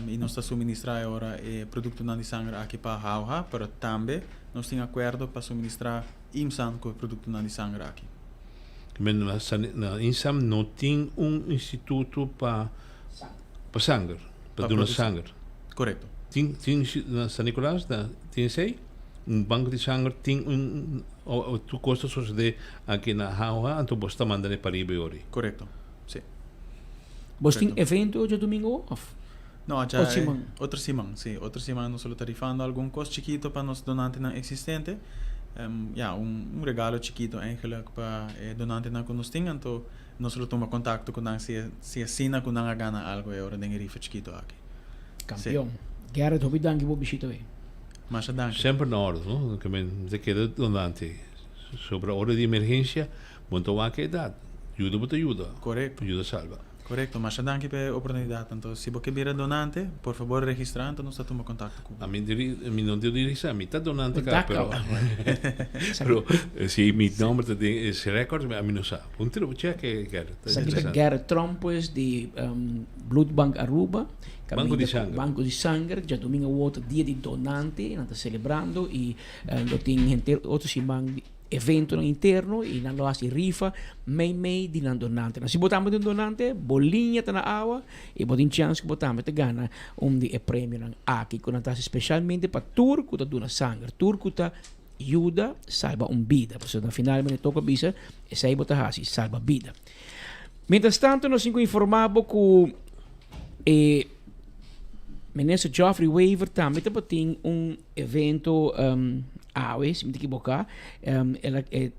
I nos ta suministra e ora e produktonan di sanger aki pa HOH, pero tambe nos tin akuerdo pa suministra IMSAN ku e produktonan di sanger aki. Men na na INSAM no tin un instituto pa pa sanger, pa duna sanger. Korekto. Tin tin na San Nicolas na tin esei? Un banko di sanger tin un o tur kos ta sosode aki na HOH anto bos ta manda ne pariba e ori. Korekto, si. Bos tin evento djadumingo of? No, dja Otro siman. Otro siman, si. Otro siman nos lo ta rifando algun kos chikito pa nos donantenan eksistente. Ya, un un regalo chikito eigenlijk pa e donantenan ku nos tin. Anto nos lo tuma kontakto ku nan si si asina ku nan a gana algu e ora den e rifa chikito aki. Si. Kampion. Gerrit, hopi danki bo bishita hoy. Masha danki. Semper na orde, no? Ke men ta keda donante. Sobra ora di emergensia, bo no ta wak e edat. Yuda bo ta yuda. Korekto. Yuda salba. Korekto, masha danki pa e oportunidat. Anto si bo ke bira donante, por fabor registrá anto nos ta tuma kontakto ku bo. Ami mi no tin registrá, mi ta donante ka, pero pero si mi nomber ta den e record ami no sa. Un tira bo cheke Gerrit. Esaki ta Gerrit Tromp pues di Bloedbank Aruba. Banko di sanger. Banko di sanger, djadumingu awor ta dia di donante, nan ta selebrando i lo tin henter otro siman. Eventonan interno y nan lo haci rifa mei mei di nan donantenan. Si bo tambe ta un donante, bo liña ta na awa y bo tin chance cu bo tambe ta gana un di e premionan aki cu nan ta haci specialmente pa tur cu ta duna sanger, tur cu ta yuda salba un bida. Pasobra na final mene toca bisa esey bo ta haci, salba bida. Mientras tanto nos tin cu informa bo cu e Minister Geoffrey Wever tambe tabatin un evento awe, si mi ta ekiboká. El a e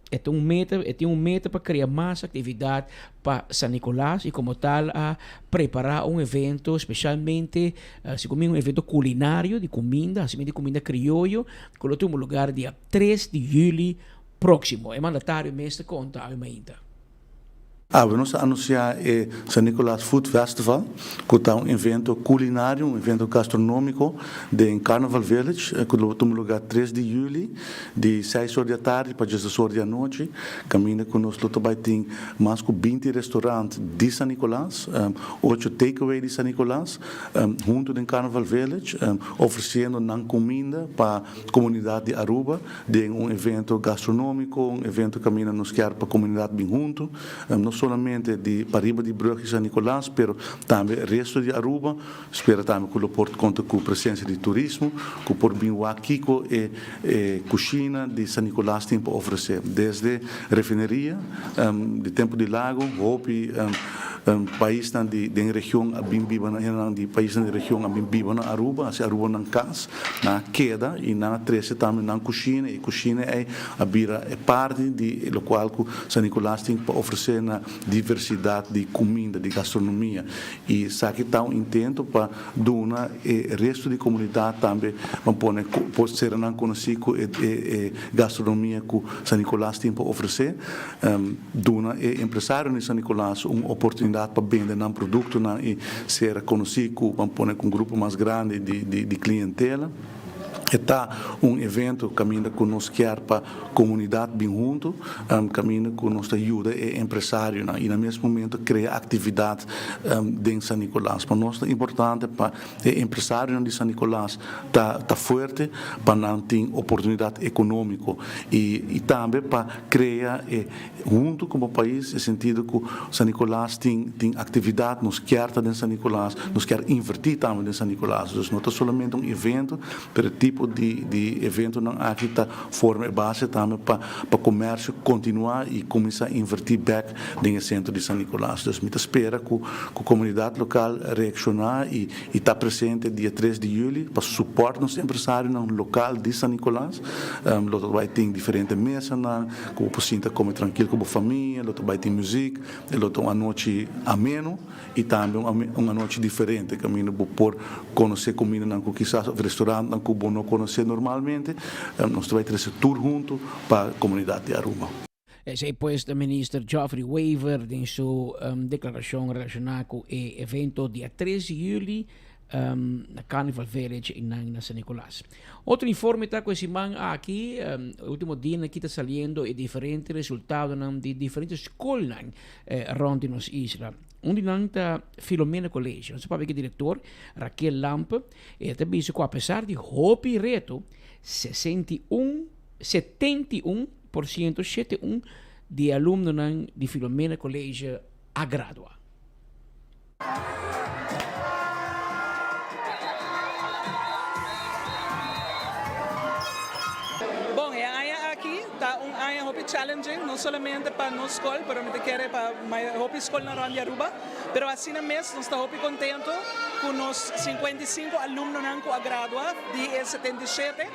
e ta un meta, e tin un meta pa krea mas aktividat pa San Nicolas i komo tal a prepará un evento spesialmente segun mi un evento kulinario di kuminda, hasimentu di kuminda krioyo ku lo tuma lugar dia tres di yüli próksimo. E mandatario mes ta konta awe mainta. Awe nos a anuncia e San Nicolas Food Festival, cu ta un evento culinario, un evento gastronomico den Carnival Village, cu lo tuma lugar tres di juli, di seis or di atardi pa diesdos or di anochi, caminda cu nos lo ta bay tin mas cu binti restaurant di San Nicolas, ocho takeaway di San Nicolas, hunto den Carnival Village, ofreciendo nan cuminda pa comunidad di Aruba. Den un evento gastronomico, un evento caminda nos kier pa comunidad bin hunto, no solamente di pariba di brug di San Nicolas, pero tambe resto di Aruba. Spera tambe cu lo por conta cu presencia di turismo, cu por bin wak kico e e cushina di San Nicolas tin pa ofrece. Desde refineria di tempo di Lago, hopi. Paisnan di den region a bin biba na hendenan di paisnan di region a bin biba na Aruba, hasi Aruba nan kas, nan a keda i nan a trese tambe nan kushina i e kushina ei a bira e parti di lokual ku San Nicolas tin pa ofresé na diversidat di kuminda, di gastronomia. I esaki ta un intento pa duna e resto di komunidat tambe ban pone por sera nan konosí ku e e gastronomia ku San Nicolas tin pa ofresé. Duna e empresarionan di San Nicolas un oportunidat pa bende nan produktonan i sera konosí ku ban pone ku un grupo mas grandi di di klientela. E ta un evento kaminda ku nos kier pa komunidat bin huntu, kaminda ku nos ta yuda e empresarionan i na mes momento krea aktividat den San Nicolas. Pa nos ta importante pa e empresarionan di San Nicolas ta ta fuerte pa nan tin oportunidat ekonómiko i i tambe pa krea e huntu komo pais e sentido ku San Nicolas tin tin aktividat, nos kier ta den San Nicolas, nos kier invertí tambe den San Nicolas. Dus no ta solamente un evento, pero e tipo di di eventonan aki ta forma e base tambe pa pa komersio kontinuá i kuminsá invertí bèk den e sentro di San Nicolas. Dus mi ta spera ku ku komunidat lokal reakshoná i i ta presente dia tres di juli pa supòrt nos empresarionan lokal di San Nicolas. Lo ta bai tin diferente mesanan ku bo por sinta kome trankil ku bo famia, lo ta bai tin muzik, e lo ta un anochi ameno i tambe un anochi diferente kaminda bo por konosé kumindanan ku kisas òf restorantnan ku bo no konosé normalmente. Nos ta bai trese tur huntu pa komunidat di Aruba. Esei pues ta Minister Geoffrey Wever den su declaracion relaciona cu e evento dia tres di juli na Carnival Village einan na San Nicolas. Otro informe ta cu e siman aki, e ultimo dianan aki ta saliendo e diferente resultadonan di diferente scolnan rond di nos isla. Un di nan ta Filomena College. Nos a papia cu e director Raquel Lampe. E ta bisa cu apesar di hopi reto, 61, 71 por ciento, 71, di e alumnonan di Filomena College a gradua. Bon, e aña aki ta un aña hopi challenging, no solamente pa nos skol, pero mi ta kere pa hopi skolnan rond di Aruba. Pero asina mes nos ta hopi contento cu nos 55 alumnonan cu a gradua di e 77,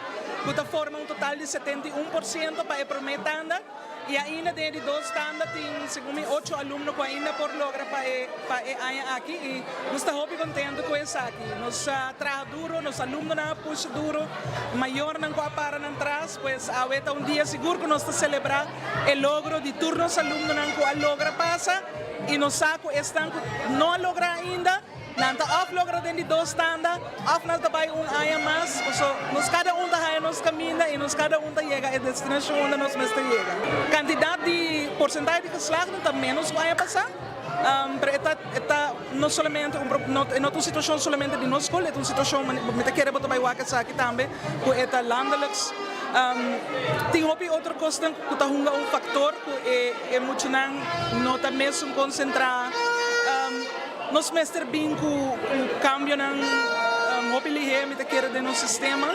cu ta forma un total di 71% pa e prome tanda y ainda den e di dos tanda tin segun mi ocho alumno cu ainda por logra pa e pa e aña aki y nos ta hopi contento cu esaki. Nos a traha duro, nos alumnonan a pusha duro, mayornan cu a para nan tras, pues awe ta un dia sigur cu nos ta celebra e logro di tur nos alumnonan cu a logra pasa y nos sa cu esnan cu no a logra ainda, Nan ta òf logra den di dos tanda, òf nan ta bai un aña mas. Paso nos kada un ta haña nos kaminda i nos kada un ta yega e destinashon unda nos mester yega. Kantidat di porsentahe di geslaagden ta ménos ku aña pasá, pero e ta e ta no solamente un no e no ta un situashon solamente di nos skol, e ta un situashon mi ta kere bo ta bai wak esaki tambe ku e ta landelijk. Tin hopi otro kosnan ku ta hunga un faktor ku e e muchanan no ta mesun konsentrá. Nos mester bin ku kambionan hopi lihé, mi ta kere, den nos sistema.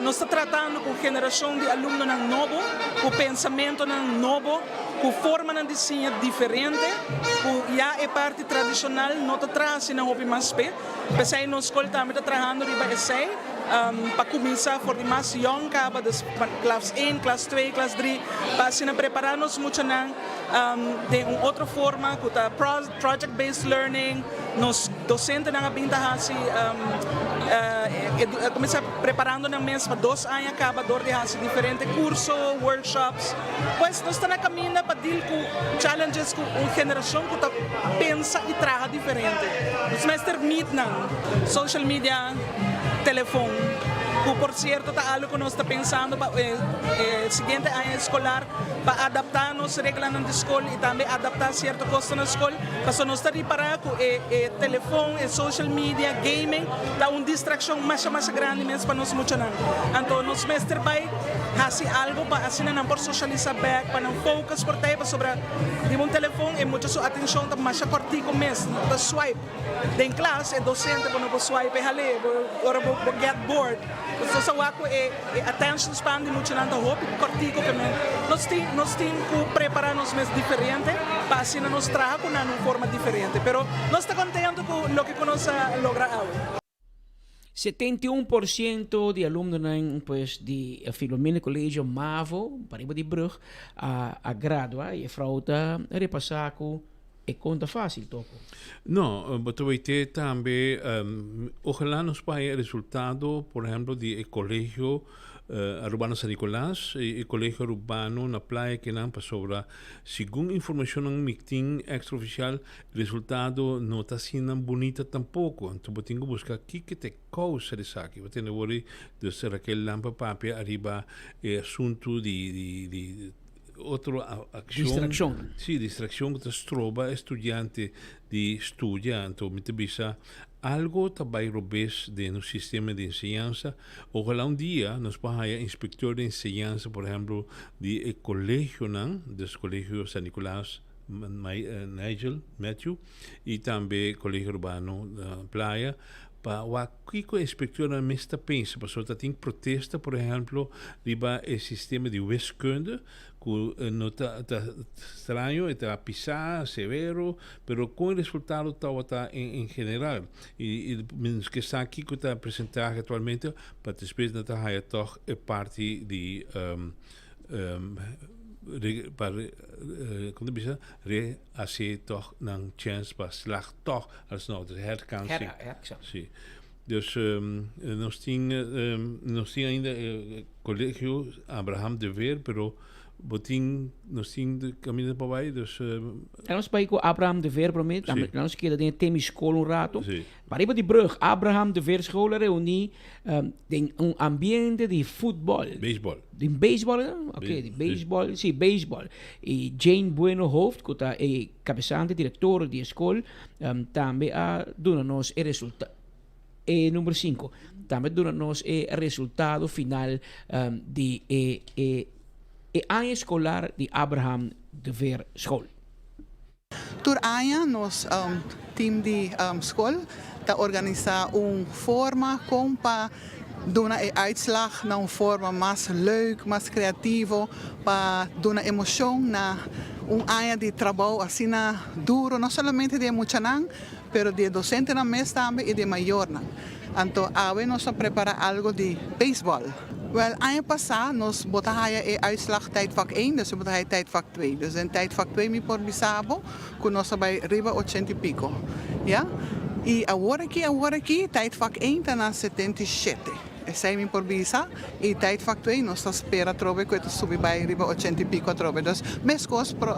Nos ta tratando ku generashon di alumnonan nobo, ku pensamentonan nobo, ku formanan di siña diferente, ku ya e parti tradishonal no ta traha asina hopi mas p'e. P'esei nos skol tambe ta trahando riba esei, pa kuminsá for di mas yòn kaba, dus klas un, klas twee, klas dri, pa asina prepará nos muchanan den un otro forma ku ta project based learning. Nos dosentenan a bin ta hasi a kuminsá preparando nan mes pa dos aña kaba dor di hasi diferente kurso, workshops. Pues nos ta na kaminda pa deal ku challenges ku un generashon ku ta pensa i traha diferente. Nos mester meet nan. Social media, telefon, ku por sierto ta algu ku nos ta pensando pa e siguiente aña eskolar. pa adaptá nos reglanan di skol i tambe adaptá sierto kosnan na skol, pasobra nos ta ripará ku e e telefon, e social media, gaming ta un distrakshon masha masha grandi mes pa nos muchanan. Anto nos mester bai hasi algu pa asina nan por sosialisá bèk, pa nan focus por ta ei, pasobra riba un telefon e mucha su atenshon ta masha kòrtiku mes, ta swipe. Den klas e dosente bo no por swipe e hal'é, bo ora bo get bored. Nos a wak ku e attention span di muchanan ta hopi kòrtiku ke men nos tin nos tin ku prepará nos mes diferente pa asina nos traha ku nan un forma diferente. Pero nos ta kontentu ku loke ku nos a logra awe. 71% di alumnonan pues di Filomena Colegio Mavo pariba di brug a a gradua y e frou ta repasa cu e con ta facil toko. No, bo ta wete tambe ojalá nos por haya resultado por ehemplo di e colegio Arubano San Nicolas y e colegio Arubano na Playa kinan pasobra segun informacionnan mi tin extraoficial Resultado no ta asina bunita tampoco, anto bo tin cu busca kico ta e causa di esaki. Bo tende wori dus Raquel Lampe papia ariba e asunto di di di otro accion. Distraccion. Si, distraccion cu ta stroba e studiante di studia. Anto mi ta bisa algo ta bay robes den nos sistema di enseñansa. Ojalá un dia nos por haya inspector di enseñansa, por ehemplo, di e colegionan, dus Colegio San Nicolas, Nigel Matthew y tambe Colegio Urbano Playa pa wak kico e inspectornan mes ta pensa pasobra ta tin protesta por ehemplo riba e sistema di wiskunde cu no ta ta straño e ta pisa severo pero con e resultado tawata en general y nos ke sa kico ta presentahe actualmente pa despues nan ta haya toch e parti di pa kon ta bisa re hasi tòg nan chèns pa slag tòg alsnog dus herkansing si dus nos tin nos tin ainda kolegio Abraham de Veer pero bo tin nos tin kaminda pa bai dus. Nos bai ku Abraham de Veer promé tambe nos keda den e temi skol un rato. Pariba di brug Abraham de Veer school a reuní den un ambiente di futbol. Beisbol. Di beisbol e? Ok, di beisbol, si, beisbol. I Jane Bueno Hoofd, ku ta e kabesante, direktor di e skol, tambe a duna nos e resulta, e number sinku, tambe a duna nos e resultado final di e e e aña eskolar di Abraham de Veer school. Tur aña nos team di skol ta organisá un forma kon pa duna e uitslag na un forma mas leuk, mas kreativo, pa duna emoshon na un aña di trabou asina duro, no solamente di e muchanan, pero di e dosentenan mes tambe i di e mayornan. Anto awe nos a prepara algo di beisbòl. Wèl, aña pasá nos bo ta haya e uitslag tijdvak één, dus bo ta haya tijdvak twee. Dus den tijdvak twee mi por bisa bo ku nos a bai riba ochenta i piko, ya. I awor aki, awor aki tijdvak één ta na 77. Esei mi por bisa. I tijdvak twee nos ta spera atrobe ku e ta subi bai riba ochenta i piko atrobe. Dus meskos pro.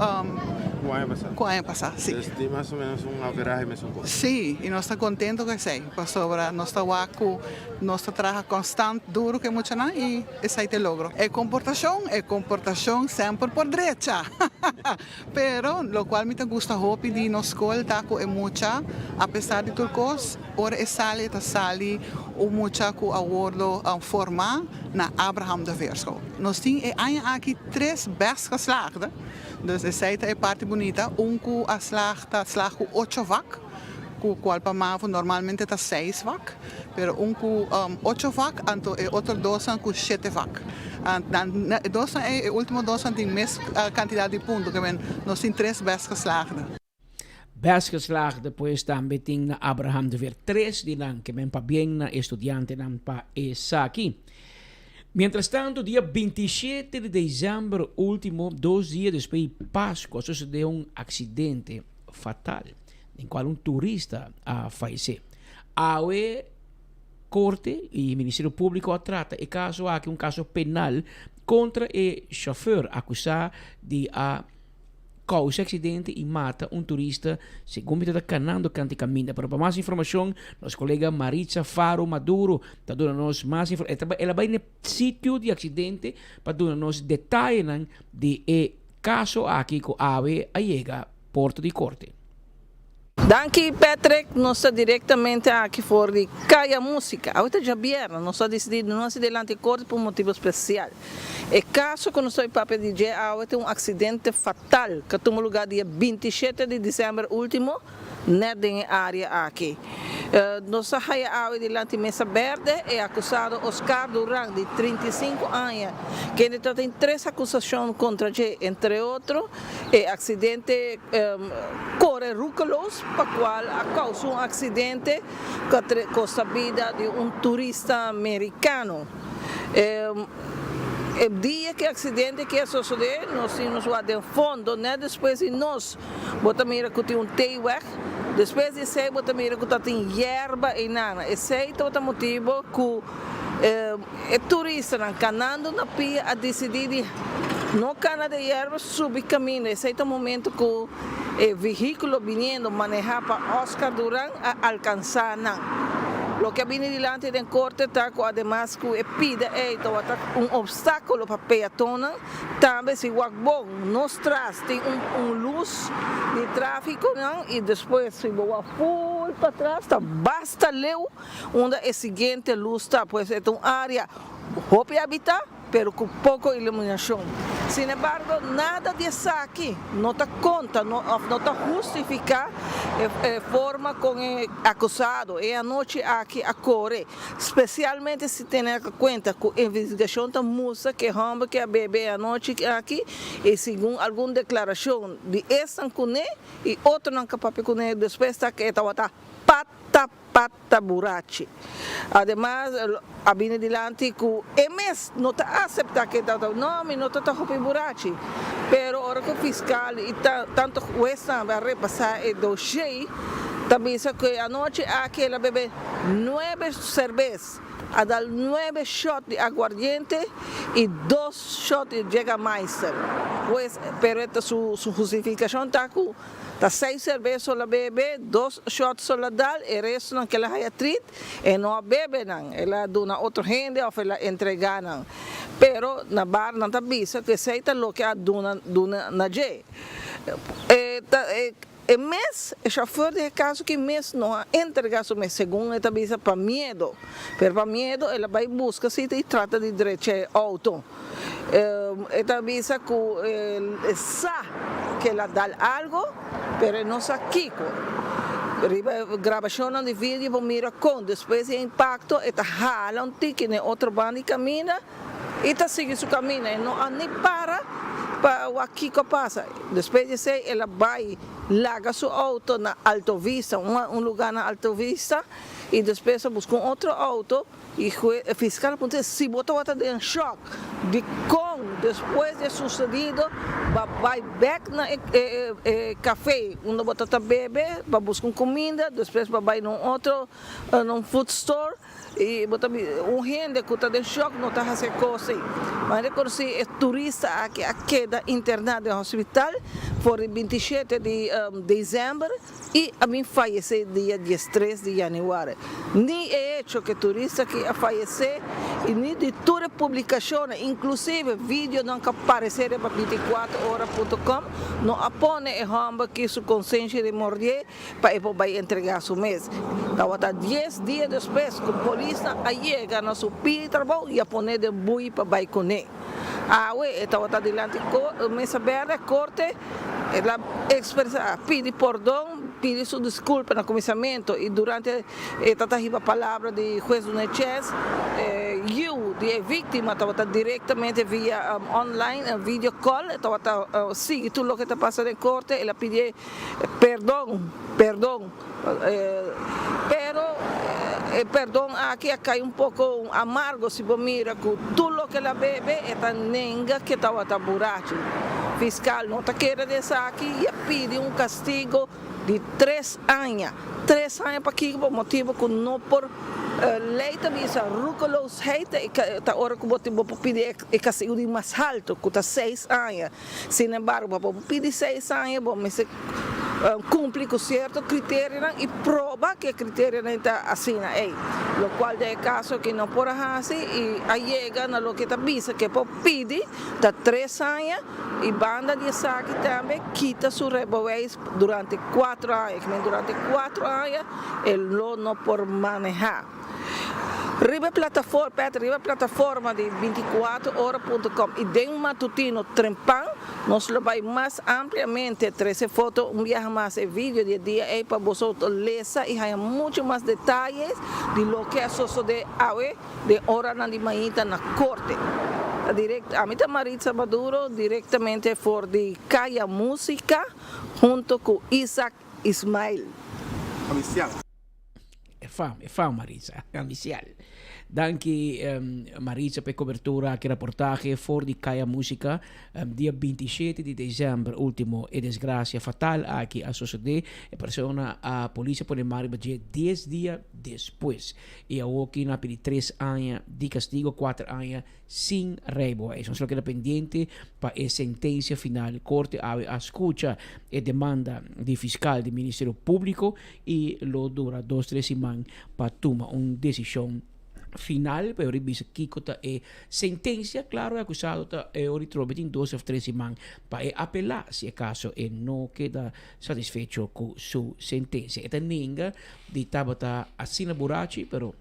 Ku aña pasá? Ku aña pasá, si. Dus tin mas o ménos un averahe mesun kos. Sí, i nos ta kontento ku esei, pasobra nos ta wak ku nos ta traha konstant duru ku e muchanan i esei ta e logro. E komportashon, e komportashon semper por drecha. Pero lokual mi ta gusta hopi di nos skol ta ku e mucha, apesar di tur kos, ora e sali e ta sali un mucha ku a wordo formá na Abraham de Veerschool. Nos tin e aña aki tres best geslaagde. Dus esei ta e parti bunita, un ku a slag ta slag ku ocho vak, ku kual pa mavo normalmente ta seis vak, pero un ku ocho vak anto e otro dosnan ku shete vak. Nan e dosnan ei, e ultimo dosnan tin mes kantidat di punto, ke men nos tin tres best geslaagde. Best geslaagde pues tambe tin na Abraham de Veer tres di nan ke men pabien na e studiantenan pa esaki. Mientras tanto dia 27 di december ultimo, dos dia despues di Pascua, a sucede un accidente fatal den cual un turista a fayece. Awe Corte y Ministerio Publico a trata e caso aki, un caso penal contra e chauffeur acusa di a Causa accidente y mata un turista segun mi ta canando canta e caminda. Pero pa mas informacion nos colega Maritza Faro Maduro ta duna nos mas informacion. El a bay na e sitio di accidente pa duna nos detayenan di e caso aki cu awe a yega porta di corte. Danki Patrick, nos ta directamente aki for di Caya Musica. Awe ta djabièrnè, nos a dicidi di no haci delanti corte pa un motibo special. E caso cu nos ta bay papia di dje awe ta un accidente fatal cu a tuma lugar dia 27 di december ultimo net den e area aki. Nos a haya awe dilanti mesa berde e akusado Oscar Duran di 35 aña, kende ta tin tres akusashon kontra dje, entre otro e aksidente kore roekeloos pa kual a kousa un aksidente ku a kosta bida di un turista merikano. E dia ku e aksidente aki a sosodé nos tin nos wak den fondo nèt despues di nos bo ta mira ku tin un T-weg, despues di esei bo ta mira ku ta tin yerba einan. Esei tabata motibu ku e turistanan kanando na pia a disidí di no kana den yerba, subi kaminda. Esei ta momento ku e vehíkulo biniendo manehá pa Oscar Duran a alkansá nan. Loke a bini dilanti den korte ta ku ademas ku e pida ei tabata un opstákulo pa peatonnan, tambe si wak bon nos tras tin un un lus di tráfikonan i despues si bo wak ful patras ta basta leu unda e siguiente lus ta. Pues e ta un área hopi habitá. pero cu poco iluminacion. Sin embargo, nada di esaki no ta conta of no ta hustifica e forma con e acusado e anochi aki a core, specialmente si tene cuenta cu investigacion ta mustra cu e homber cu a bebe e anochi aki y segun algun declaracion di esnan cune y otronan cu a papia cune despues ta cu e tabata pata pata burachi. Ademas a bini dilanti cu e mes no ta acepta cu e ta no mi no ta ta hopi burachi pero ora cu fiscal y tanto huesnan a repasa e dossier ta bisa cu e anochi aki el a bebe nuebe cerbes, a dal nuebe shot di aguardiente y dos shot di Jägermeister. Pues pero e ta su hustificacion ta cu Ta seis serbes so la bebe, dos shot so la dal, e restonan ke la haya trit, e no a bebe nan, el a duna otro hende of el a entrega nan. Pero na bar nan ta bisa ku esei ta loke a duna duna na dje. E ta e e mes, e shofùr di e kaso ki mes no a entrega su mes, segun e ta bisa pa miedo. Pero pa miedo el a bai buska sita i trata di drecha e outo. E ta bisa cu e sa cu el a dal algo, pero e no sa kico. Riba e grabacionnan di video bo mira con despues di e impacto e ta hala un tiki na e otro banda di caminda y ta sigui su caminda. E no a ni para pa wak kico a pasa. Despues di esey el a bay laga su auto na Alto Vista, un lugar na Alto Vista, y despues a busca un otro auto. E fiskal a puntra si bo tabata den shòk dikon despues di e susedido bo a bai bèk na e kafé unda bo ta ta bebe pa buska un kuminda despues bo a bai na un otro na un food store i bo ta un hende ku ta den shòk no ta hasi e kos ei. Bo a rekonosí e turista aki a keda interná den hospital for di 27 di desèmber. I a bin fayesé dia diestres di yanüari. Ni e hecho ku e turista aki a fayesé i ni di tur e publikashonnan, inklusive videonan ku a paresé riba 24 ora punto com, no a pone e hòmber ki su konsenshi remordié pa e por bai entregá su mes. Tabata dies dia despues ku polisnan a yega na su pidi trabou i a pon'é den bui pa bai kuné. Awe e tabata dilanti mesa berde korte, el a ekspresá, pidi pordon, pidi su diskulpa na kuminsamentu i durante e tabata hiba palabra di hues Dunechez, e yiu di e víktima tabata direktamente via online, video call, e tabata sigui tur loke ta pasa den korte, el a pidi perdon, perdon. Pero e perdon aki a kai un poko amargo si bo mira ku tur loke el a bebe e ta nenga ke tabata burachi. Fiskal no ta kere di esaki i a pidi un kastigo di tres aña. Tres aña pakiko? Pa motibu ku no por lei ta bisa roekeloosheid ta ora ku bo tin bo por pidi e kastigo di mas haltu ku ta seis aña. Sin embargo, pa bo por pidi seis aña, bo mester cumpli cu cierto criterionan y proba cu e criterionan ta asina ey. Locual den e caso aki no por a haci y a yega na loke ta bisa cu e por pidi ta tres aña y banda di esaki tambe kita su rijbewijs durante cuatro aña. Durante cuatro aña e lo no por maneha. Riba e plataforma, Patrick, riba e plataforma di binticuater ora punto com y den Matutino Trempan nos lo bay mas ampliamente trece foto un biaha mas e video di e dia ey pa boso lesa y haya mucho mas detayes di loke a sosode awe den oranan di mainta na corte. Ta direct, ami ta Maritza Maduro directamente for di Caya Musica hunto cu Isaac Ismail. Amicial. E fam, e fam Maritza, amicial. Danki Maritza pa e cobertura aki raportahe for di Caya Musica. Dia 27 di december ultimo e desgracia fatal aki a sosode. E persona a polis a pone man riba dje dies dia despues. Y awoki nan a pidi tres aña di castigo, cuater aña sin rijbewijs. Nos lo keda pendiente pa e sentencia final. Corte awe a scucha e demanda di fiscal di Ministerio Publico y lo dura dos tres siman pa tuma un decision final. Pa e ora bisa kico ta e sentencia. Claro e acusado ta e ora trobe tin dos of tres siman pa e apela si acaso e no keda satisfecho cu su sentencia. E ta nenga di tabata asina burachi pero.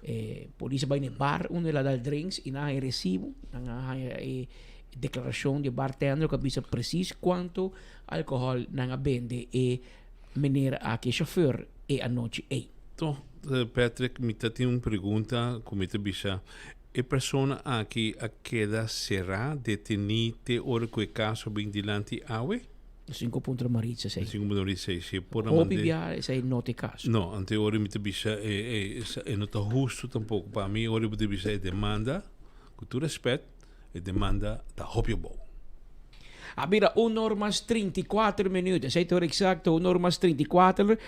E polis a bai na e bar unda el a dal drinks y nan a haya recibo, nan a haya e declaracion di e bartender cu a bisa precies cuanto alcohol nan a bende e meneer aki, e chauffeur, e anochi ey. Toch, Patrick, mi ta tin un pregunta cu mi ta bisa, e persona aki a keda cera, deteni te ora cu e caso bin dilanti awe? Cinco punto Maritza esey. Cinco punto Maritza esey. Si por a Hopi mande. bia esey no ta e caso. No, ante ora mi ta bisa e e no ta husto tampoco. Pa mi ora bo ta bisa e demanda, cu tur respet, e demanda ta hopi abou. A bira un or mas 34 minuut. Esey ta ora exacto, un or mas 34.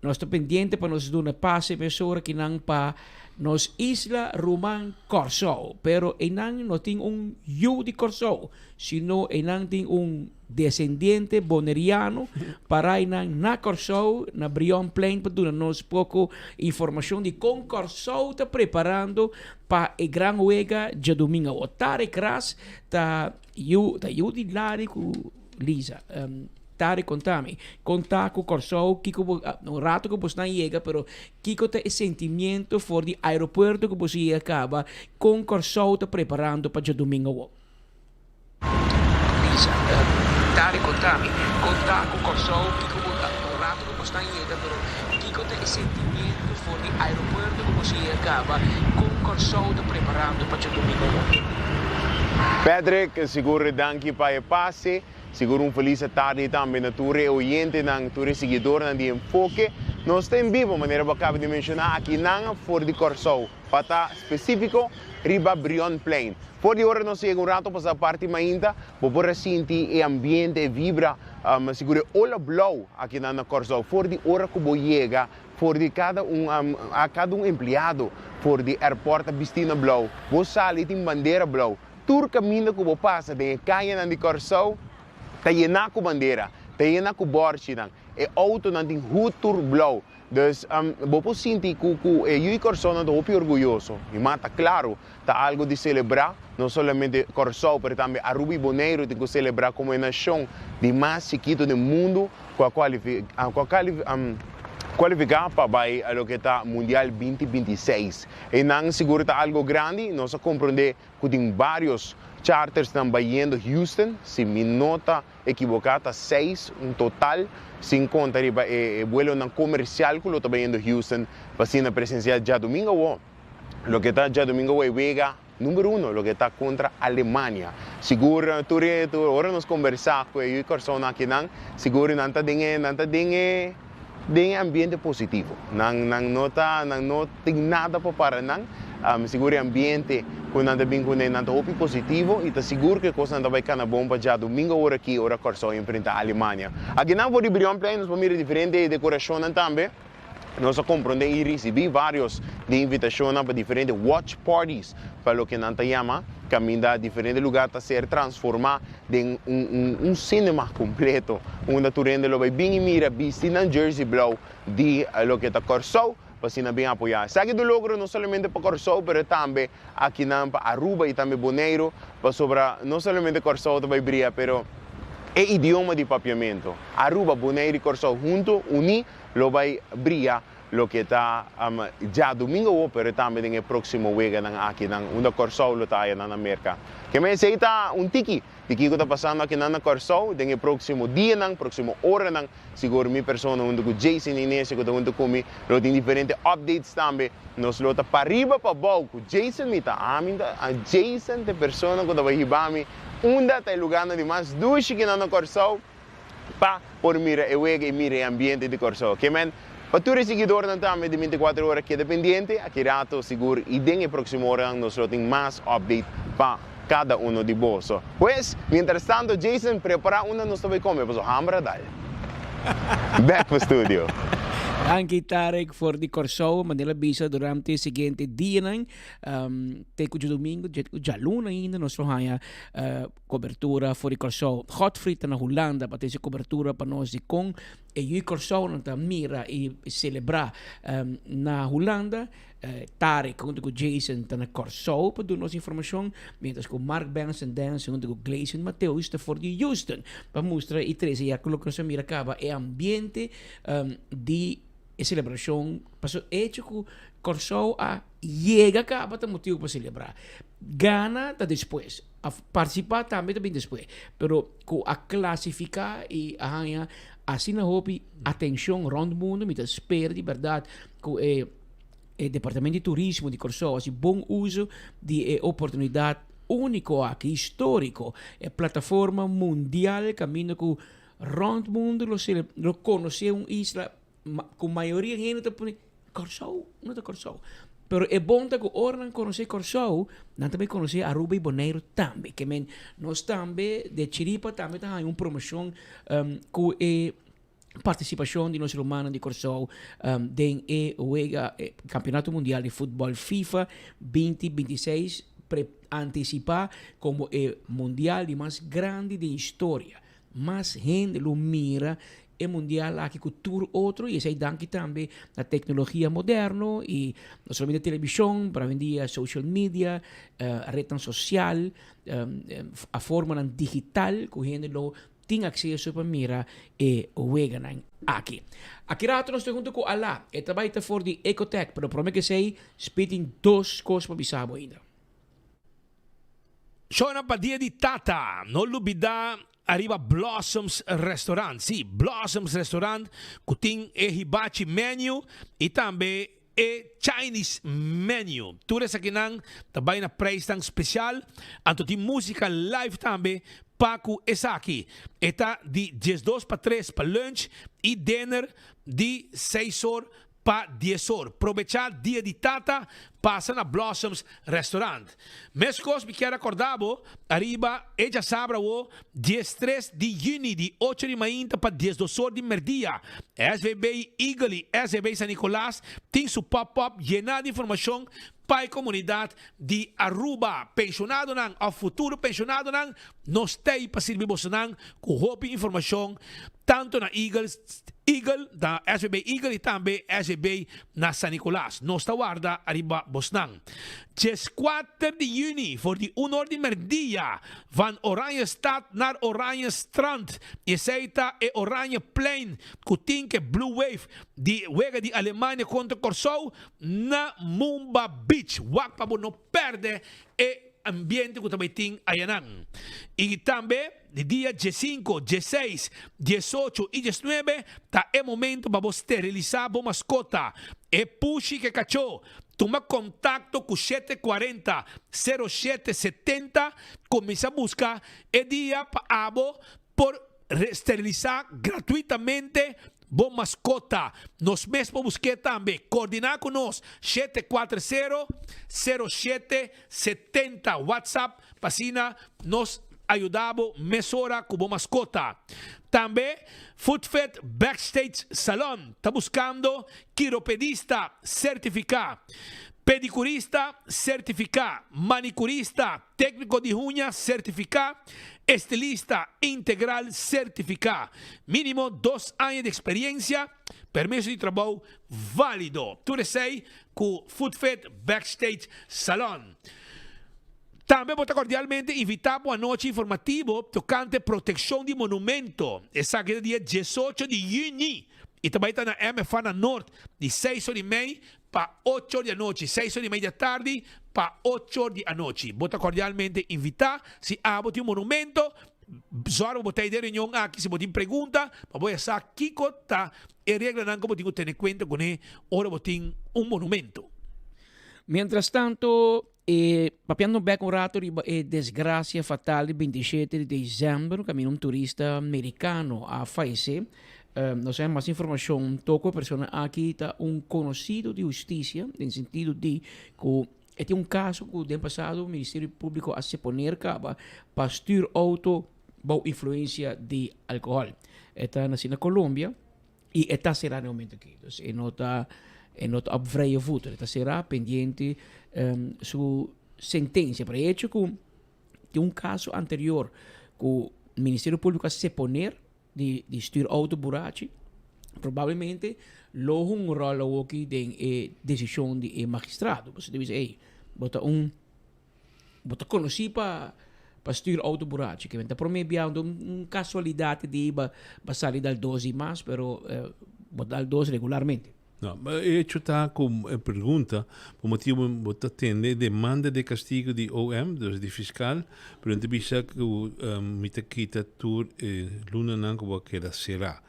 Nos ta pendiente pa nos duna pase mesora kinan pa nos isla ruman Kòrsou. Pero einan no tin un yu di Kòrsou. Sino einan tin un desendiente boneriano para einan na Kòrsou, na Brionplein pa duna nos poko informashon di kon Kòrsou ta preparando pa e gran wega djadumingu awo. Tarek Ras ta yu ta yu di Larry ku Lisa. Tarek konta mi kon ta ku Kòrsou, kiko bo un rato ku bosnan yega pero kiko ta e sentimiento for di aeropuerto ku boso yega kaba kon Kòrsou ta preparando pa djadumingu awo. Lisa, Tari konta mi, kon ta ku Kòrsou, kiko bo ta, un ratu ku bosnan yega, pero kiko ta e sentimiento for di aeropuerto ku boso yega kaba, kon Kòrsou ta preparando pa djadumingu awor? Patrick, sigur danki pa e pase. Sigur un felis tardi tambe na tur e oyentenan, tur e siguidornan di Enfoke. Nos ta en bibo, manera bo a kaba di menshoná, akinan for di Kòrsou. Pa ta spesífiko, riba Brionplein. For di ora nos yega un rato pasá parti mainta, bo por a sinti e ambiente, e vibra, sigur e ola blou akinan na Kòrsou. For di ora ku bo yega, for di kada un a kada un empleado for di airport ta bistí na blou. Bo sali tin bandera blou. Tur kaminda ku bo pasa den e kayanan di Kòrsou ta yená ku bandera, ta yená ku bòrchinan. E outonan tin hut tur blou. Dus, bo por sinti ku ku e yu i Kòrsounan ta hopi orguyoso. I ma ta klaru, ta algu di selebrá, no solamente Kòrsou, pero tambe Aruba i Boneiru tin ku selebrá komo e nashon di mas chikitu den mundu ku a ku a kualifiká pa bai loke ta Mundial 2026. Einan sigur ta algu grandi, nos a komprondé ku tin vários chartersnan bayendo Houston, si mi no ta ekiboká ta seis un total, sin konta riba e buelonan komersial ku lo ta bayendo Houston pa asina presensiá djadumingu awo, loke ta djadumingu awo e wega number uno, loke ta kontra Alemania. Sigur tur e tur ora nos kombersá ku e yu Kòrsounan akinan, sigur nan ta den e nan ta den e den e ambiente positivo. Nan nan no ta nan no tin nada pa para nan. Sigur e ambiente ku nan ta bin kuné nan ta hopi positivo i ta sigur ku e kosnan ta bai kana bon pa djadumingu awor aki ora Kòrsou enfrentá Alemania. Akinan for di Brionplein nos por mira diferente dekorashonnan tambe. Nos a komprondé i risibí vários di invitashonnan pa diferente watch parties, pa loke nan ta yama, kaminda diferente lugá ta ser transformá den un un cinema kompleto, unda tur hende lo bai bin i mira bisti nan jersey blou di loke ta Kòrsou, pa asina bin apoyá. Esaki ta un logro no solamente pa Kòrsou, pero tambe akinan pa Aruba i tambe Boneiru, pasobra no solamente Kòrsou ta bai bria, pero e idioma di papiamentu, Aruba, Boneiru i Kòrsou huntu, uní, lo bai bria. loke ta djadumingo awor pero tambe den e próksimo weganan akinan unda Kòrsou lo ta ayanan na Merka. Ke men esei ta un tiki di kiko ta pasando akinan na Kòrsou den e próksimo dianan, próksimo oranan. Sigur mi persona huntu ku Jason Inesio ku ta huntu ku mi lo tin diferente updates tambe. Nos lo ta pariba pabou ku Jason mi ta ami ta Jason ta e persona ku ta bai hiba mi unda ta e lugarnan di mas dushi kinan na Kòrsou. pa por mira e wega y mira e ambiente di Kòrsou. Ke men, pa tur e siguidornan tambe di 24 ora keda pendiente, aki rato sigur y den e proximo oranan nos lo tin mas update pa cada uno di boso. Pues, mientras tanto Jason prepara unda nos ta bay come paso hamber a dal. Back pa studio. Danki Tarek for di Kòrsou. Manera bisa durante e siguiente dianan, te ku djadumingu, djaluna ainda nos lo haña Kobertura for di Kòrsou. Godfried ta na Hulanda pa trese kobertura pa nos di kon e yu Kòrsounan ta mira i selebrá na Hulanda. Tarek huntu ku Jason ta na Kòrsou pa duna nos informashon, miéntras ku Mark Benson Dance huntu ku Gleison Mateus ta for di Houston pa mustra i trese ya ku loke nos a mira kaba e ambiente di e selebrashon. Pasobra e hecho ku Kòrsou a yega kaba ta motibu pa selebrá. Gana ta despues. A participá tambe ta bin despues, pero ku a klasifiká i a haña asina hopi atenshon rònt mundu, mi ta spera di bèrdat ku e e departamento di turismo di Kòrsou hasi bon uso di e oportunidat úniko aki, históriko, e plataforma mundial kaminda ku rònt mundu lo sele lo konosé un isla ku mayoria hende ta pone Kòrsou, no ta Kòrsou. Pero e bon ta ku ora nan konosé Kòrsou, nan ta bai konosé Aruba i Boneiru tambe. Ke men nos tambe de chiripa tambe ta haña un promoshon ku e partisipashon di nos rumannan di Kòrsou den e wega e Kampionato Mundial di Futbòl FIFA binti 26 pre antisipá komo e mundial di mas grandi den historia. Mas hende lo mira e mundial aki ku tur otro i esei danki tambe na teknologia moderno i no solamente televishon pero awendia social media, retnan sosial, a formanan digital ku hende lo tin akseso pa mira e weganan aki. Aki rato nos ta huntu ku Ala, e ta bai ta for di Ecotech pero prome ku esei Speed tin dos kos pa bisa bo ainda. Shownan pa Dia di Tata, no lubida ariba Blossoms Restaurant. Sí, Blossoms Restaurant cu tin e hibachi menu y tambe e Chinese menu. Tur esakinan ta bay na prijsnan special, anto tin musica live tambe pa cu esaki. E ta di diesdos pa tres pa lunch y dinner di seis or Pa dies or. Probechá Dia di Tata, pasa na Blossoms Restaurant. Meskos mi kier akorda bo ariba e djasabra awo diestres di yüni di ocho di mainta pa diesdos or di merdia. SVB Eagle i SVB San Nicolas tin su pop-up yená di informashon pa e komunidat di Aruba. Penshonadonan òf futuro penshonadonan, nos t'ei pa sirbi bosonan ku hopi informashon tanto na Eagle, Eagle, na SVB Eagle y tambe SVB na San Nicolas. Nos ta warda ariba bosnan. Dieskuater di juni for di un or di merdia van Oranjestad naar Oranjestrand y esey ta e Oranjeplein cu tin ke Blue Wave di wega di Alemania contra Corsou na Mumba Beach. Wak pa bo no perde e ambiente cu ta bay tin ayanan. Y tambe. Di dia diesinco, dieseis, diesocho y diesnuebe ta e momento pa bo sterilisa bo mascota, e pushi ke cachó. Tuma contacto cu 740, 07 70, cuminsa busca e dia pa abo por sterilisa gratuitamente bo mascota. Nos mes por busqu'é tambe. Coordina cu nos, 740, 07 70, WhatsApp Pa asina nos a yuda bo mesora ku bo maskota. Tambe Footfit Backstage Salon ta buskando kiropedista sertifiká, pedikurista sertifiká, manikurista, tékniko di huña sertifiká, estilista integral sertifiká. Mínimo dos aña di eksperiensia, permiso di trabou válido. Tur esei ku Footfit Backstage Salon. Tambe bo ta kordialmente invitá pa un anochi informativo tokante protekshon di monumento. Esaki ta dia diesocho di yüni. Y ta bay ta na MFA na Noord di seis or y mei pa ocho or di anochi, seis or y mei di atardi pa ocho or di anochi. Bo ta cordialmente invita. Si abo tin un monumento, zorg pa bo ta ei den reunion aki. Si bo tin pregunta, pa bo ya sa kico ta e reglanan cu bo tin cu tene cuenta cune ora bo tin un monumento. Mientras tanto, e papiando bek un rato riba e desgracia fatal di 27 di december, caminda un turista mericano a fayece. Nos hay mas informacion toco e persona aki ta un conocido di husticia, den sentido di cu e tin un caso cu den pasado Ministerio Publico a seponer caba pa stuur auto bou influencia di alcohol. E ta naci na Colombia. Y e ta cera na e momento aki. Dus e no ta, e no ta op vrije voeten. E ta cera pendiente su sentencia. Pero e hecho cu tin un caso anterior cu Ministerio Publico a seponer di di stuur auto burachi, probablemente lo hunga un rol awoki den e decision di e magistrado. Pasobra ta bisa, ey, bo ta un. Bo ta conoci pa pa stuur auto burachi. Ke men ta prome bia un un casualidad di ba ba sali dal dos y mas, pero bo dal dos regularmente. No, ma e hecho ta cu e pregunta, pa motibo bo ta tende demanda di castigo di OM, dus di fiscal, pero nan ta bisa cu mi ta kita tur e lunanan cu bo a keda cera.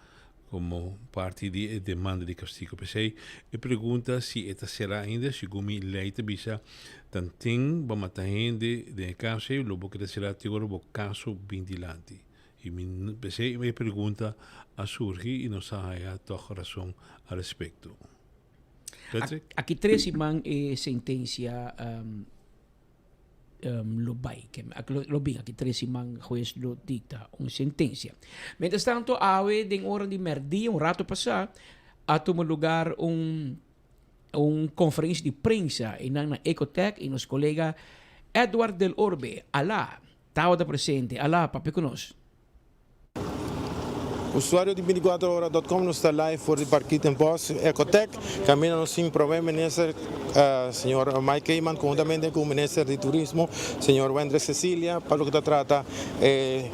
Komo parti di e demanda di kastigo. P'esei e pregunta si e ta será ainda, segun mi lei ta bisa, tanten bo mata hende den e kaso ei, lo bo keda será te ora bo kaso bin dilanti. I mi, p'esei e pregunta a surgi i nos a haya tòg rason al respekto. Patrick? Aki tres siman e sentensia lo bai lo bin aki tres siman hues lo dicta un sentencia. Mientras tanto awe den ora di merdia un rato pasa a tuma lugar un un conferencia di prensa einan na Ecotech y nos colega Edward del Orbe ala tabata presente ala papia cu nos. Usuario di 24 ora dot com nos ta live for di Parkietenbos Ecotech caminda nos tin Prome Minister señor Mike Eman conhuntamente cu Minister di Turismo señor Wendrick Cecilia pa loke ta trata e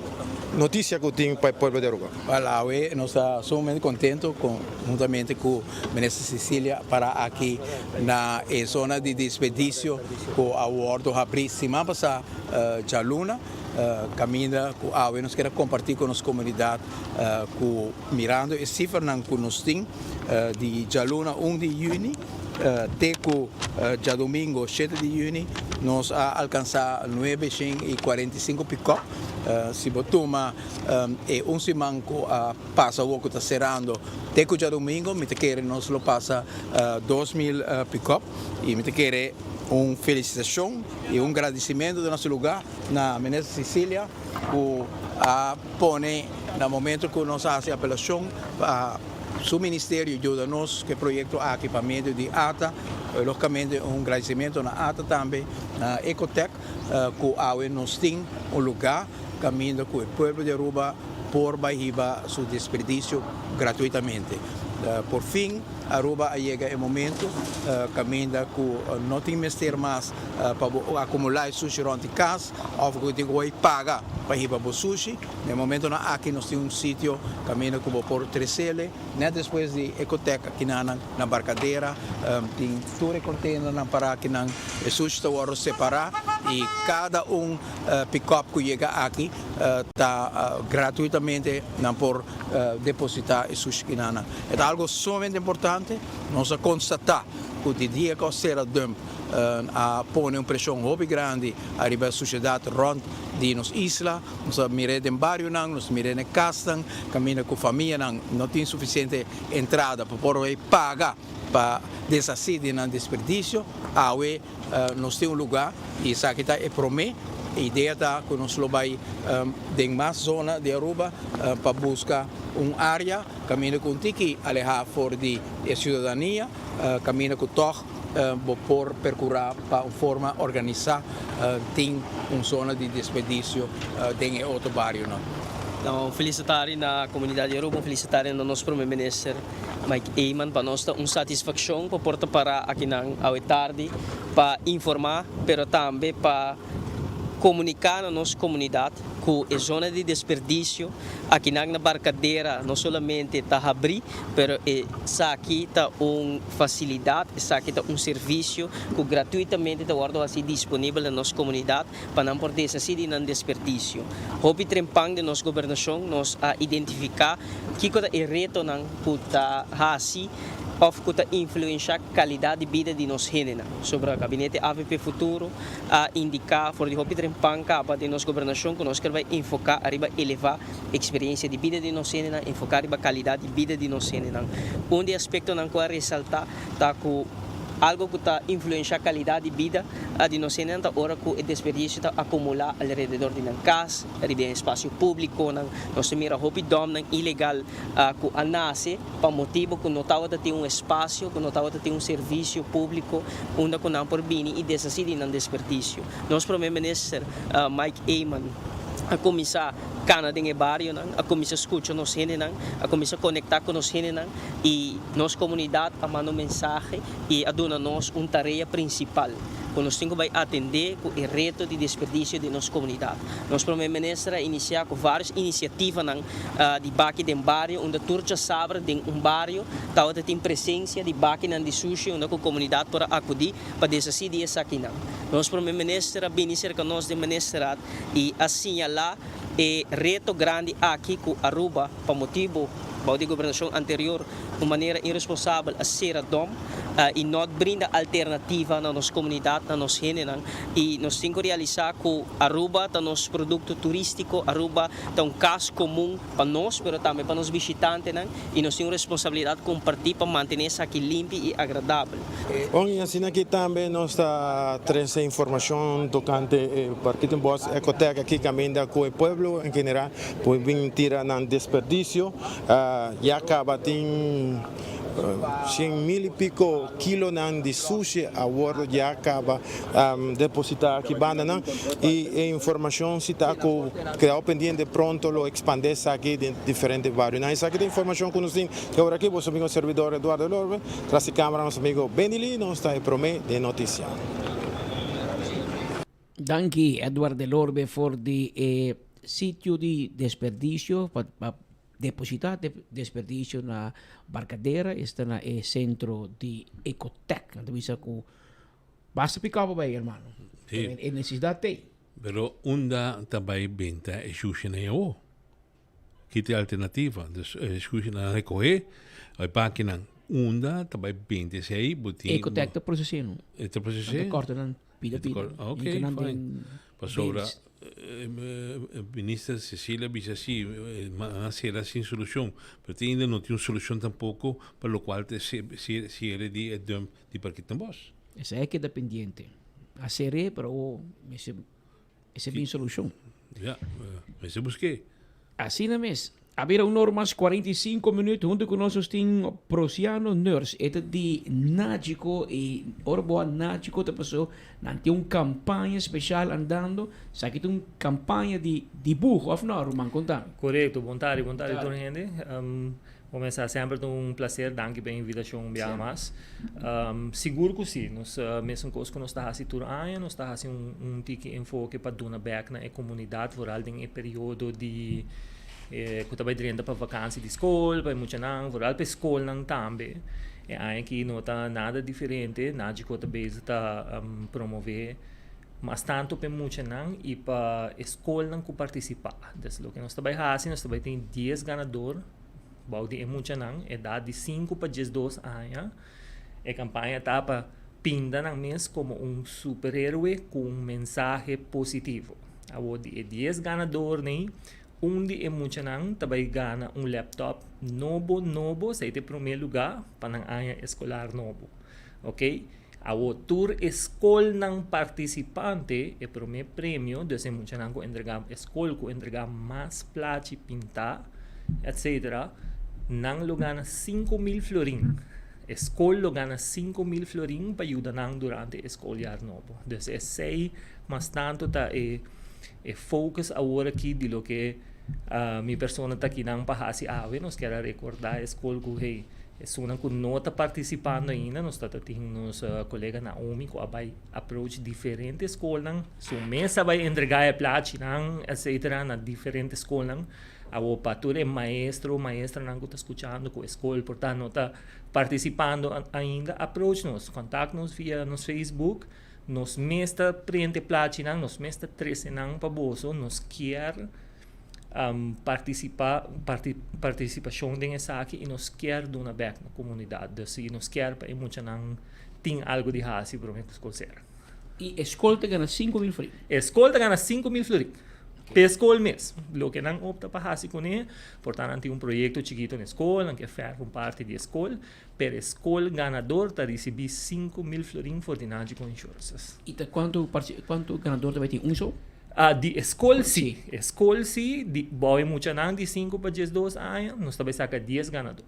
noticia cu tin pa e pueblo di Aruba. Wel awe nos ta sumamente contento conhuntamente cu Minister Cecilia para aki na e zona di despedicio cu a wordo habri siman pasa djaluna. Kaminda ku awe nos kier a kompartí ku nos komunidat ku mirando e sifranan ku nos tin di djaluna un di yüni te ku djadumingo shete di yüni nos a alkansá nuebe shen i kuarenta i sinku pikòp. Si bo tuma e un siman ku a pasa awor ku ta serando te ku djadumingo mi ta kere nos lo pasa 2000 pikòp i mi ta kere un felisitashon i un gradisimentu den nos lugá na Minister Cecilia ku a pone na momento ku nos a hasi apelashon pa su ministerio yuda nos ku e proyekto aki pa medio di ata. Logikamente un gradisimentu na ata tambe na Ecotech ku awe nos tin un lugá kaminda ku e pueblo di Aruba por bai hiba su desperdisio gratuitamente. Por fin Aruba a yega e momento kaminda ku no tin mester mas pa bo akumulá e sushi rònt di kas òf ku tin ku bai paga pa hiba bo sushi. Na e momentonan aki nos tin un sitio kaminda ku bo por tresele nèt despues di Ecotech akinanan na Barcadera tin tur e containernan pará akinan. E sushi ta wòrdu separá i kada un pikòp ku yega aki ta gratuitamente nan por depositá e sushi akinanan. E ta algu sumamente importante. Nos a konstatá ku di dia ku a sera dump a pone un preshon hopi grandi ariba e susiedat rònt di nos isla. Nos a mir'é den barionan, nos a mir'é na e kasnan kaminda ku famianan no tin sufisiente entrada pa por bai paga pa deshasí di nan desperdisio. Awe nos tin un lugá i esaki ta e promé. E idea ta ku nos lo bai den mas zona di Aruba pa buska un área kaminda ku un tiki alehá for di e siudadania, kaminda ku tòg bo por perkurá pa un forma organisá tin un zona di desperdisio den e otro barionan. Un felicitari na comunidad di Aruba, un felicitari na nos Prome Minister Mike Eman. Pa nos ta un satisfaccion pa por ta para akinan awe tardi pa informa pero tambe pa comunica na nos comunidad. ku e zona di desperdisio akinan na Barcadera no solamente ta habrí, pero esaki ta un fasilidat, esaki ta un servisio ku gratuitamente ta wòrdu hasi disponibel na nos komunidat pa nan por deshasí di nan desperdisio. Hopi trempan den nos gobernashon nos a identifiká kiko ta e retonan ku ta hasi òf ku ta influenshá kalidat di bida di nos hendenan. Sobra Gabinete avp Futuro a indiká for di hopi trempan kaba den nos gobernashon ku nos ker bai enfoká ariba elevá eksperensia di bida di nos hendenan, enfoká riba kalidat di bida di nos hendenan. Un di e aspektonan ku a resaltá ta ku algo ku ta influenshá kalidat di bida di nos hendenan ta ora ku e desperdisio ta akumulá alrededor di nan kas, riba e espasio públikonan. Nos ta mira hopi dòmnan ilegal ku a nase pa motibu ku no tabata tin un espasio, ku no tabata tin un servisio públiko unda ku nan por bini i deshasí di nan desperdisio. Nos Prome Minister Mike Eman a kuminsá kana den e barionan, a kuminsá skucha nos hendenan, a kuminsá konektá ku nos hendenan i nos komunidat a manda un mensahe i a duna nos un tarea prinsipal ku nos tin ku bai atendé ku e reto di desperdisio den nos komunidat. Nos Prome Minister a inisiá ku vários inisiativanan di baki den bario unda tur djasabra den un bario tabata tin presensia di bakinan di sushi unda ku komunidat por a akudí pa deshasí di esakinan. Nos Prome Minister a bini serka nos den Ministerraad i a siñalá e reto grandi aki ku Aruba pa motibu bou di gobernashon anterior un manera iresponsabel a sera dom i no brinda alternativa na nos komunidat, na nos hendenan i nos tin ku realisá ku Aruba ta nos produkto turístiko, Aruba ta un kas komun pa nos pero tambe pa nos bishitantenan i nos tin un responsabilidat kompartí pa mantené esaki limpi i agradabel. Bon, i asina aki tambe nos ta trese informashon tokante e Parkietenbos Ecotech aki kaminda ku e pueblo en general por bin tira nan desperdisio. Ya kaba tin shen mil i piko kilonan di sushi awor ya kaba deposita aki bandanan i e informashon si ta ku keda pendiente pronto lo ekspande esaki den diferente barionan. Esaki ta informashon ku nos tin te ora aki. Boso amigo servidor Eduardo Lorbe. Tras di camera nos amigo Benny Lee nos ta e prome den noticia. Danki Edward de Lorbe for di e sitio di desperdicio pa pa deposita desperdicio na Barcadera esta na e centro di Ecotec. Nan ta bisa cu basta pica pa bay hermano. Sí. E necesidad t'ey. Pero unda ta bay benta e shushi na e awo? Ki ta e alternativa? Dus e shushi nan a recoge, e bakinan unda ta bay benta esey bo tin. Ecotec ta proces'é no. E ta proces'é? Nan ta corta nan pida pida. Ok, fine. Pasobra minister Cecilia bisa si nan a cera sin solucion, pero te ainda no tin un solucion tampoco pa locual ta e cierre di e dump di Parkietenbos. Esey a keda pendiente. A cer'é pero awor mester Ese bin solucion. Ja, mester busqué. Asina mes. A bira un or mas 45 minuut. Hunto cu nos nos tin Prosiano Nurse. E ta di Nagico y ora bo a Nagico ta paso nan tin un campaña special andando. Esaki ta un campaña di dibujo of no ruman? Conta mi. Corecto. Bon tardi, bon tardi tur hende. Bo mester semper ta un placer, danki pa e invitacion un biaha mas. Sigur cu si, nos mesun cos cu nos ta haci tur aña, nos ta haci un tiki enfoke pa duna bek na e comunidad, vooral den e periodo di cu ta bay drenta pa vakantie di scol, pa e muchanan, vooral pa e scolnan tambe. E aña aki no ta nada diferente, Nagico ta bezig ta promove mas tanto pa e muchanan y pa e scolnan cu participa. Des loke nos ta bay haci, nos ta bay tin dies ganador. Bou di e muchanan edat di sinku pa diesdos aña, e kampaña ta pa pinta nan mes komo un superhéroe ku un mensahe positivo. Awor di e dies ganadornan, un di e muchanan ta bai gana un laptop nobo nobo, esei ta e promé lugá pa nan aña eskolar nobo. Oke, awor tur e skolnan partisipante e promé premio, dus e muchanan ku entregá, e skol ku entregá mas plachi pintá, etcetera, nan lo gana 5000 florin. E skol lo gana 5000 florin pa yuda nan durante e skoljaar nobo. Dus esei mas tantu ta e e focus awor aki di loke mi persona ta kinan pa hasi awe. Nos kier a rekordá e skol ku hey. Esunnan ku no ta partisipando ainda, nos ta ta tin nos kolega Naomi ku a bai approach diferente skolnan, su mes a bai entregá e plachinan etcetera na diferente skolnan. Awor pa tur e maestro, maestranan ku ta skuchando ku e skol por ta no ta partisipando ainda, approach nos, kontakt nos via nos Facebook, nos mes ta print e plachinan, nos mes ta trese nan pa boso, nos kier. participa participacion den esaki y nos kier duna bek na comunidad. Dus y nos kier pa e muchanan tin algo di haci prome cu scol cera. Y e scol ta gana 5000 florin? E scol ta gana 5000 florin. P'e scol mes. Loke nan opta pa haci cune, por ta nan tin un proyecto chikito na e scol, nan kier ferf un parti di e scol, pero e scol ganador ta ricibi 5000 florin for di Nagico Insurances. Y ta cuanto cuanto ganador ta bay tin? Un so? Ah, di e skol sí. E skol sí, di bou e muchanan di sinku pa diesdos aña, nos ta bai saka dies ganador.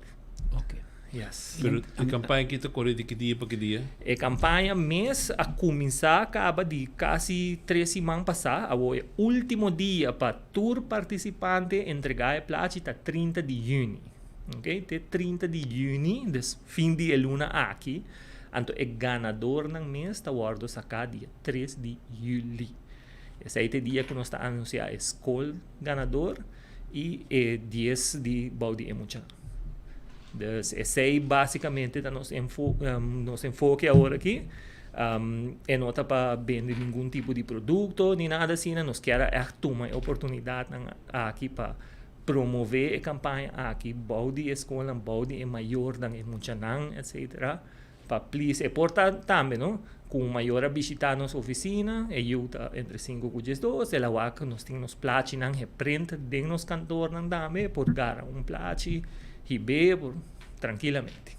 Ok. Yes. Pero e kampaña aki ta kore di ki dia pa ki dia? E kampaña mes a kuminsá kaba di kasi tres siman pasá. Awor e último dia pa tur partisipante entregá e plachi ta 30 di yüni. Ok, te 30 di yüni, dus fin di e luna aki. Anto e ganadornan mes ta wòrdu saká dia tres di yüli. Esei ta e dia ku nos ta anunsiá e skol ganador i e dies di bou di e muchanan. Dus esei básikamente ta nos enfo nos enfoke awor aki. E no ta pa bende ningun tipo di produkto ni nada asina. Nos kier a ègt tuma e oportunidatnan aki pa promové e kampaña aki bou di e skolnan, bou di e mayornan, e muchanan, etsetera. Pa please, e por ta tambe no, ku un mayor a bishita nos oficina, e yu ta entre sinku ku diesdos, el a wak nos tin nos plachinan geprint den nos kantornan tambe, e por gara un plachi, hib'é por trankilamente.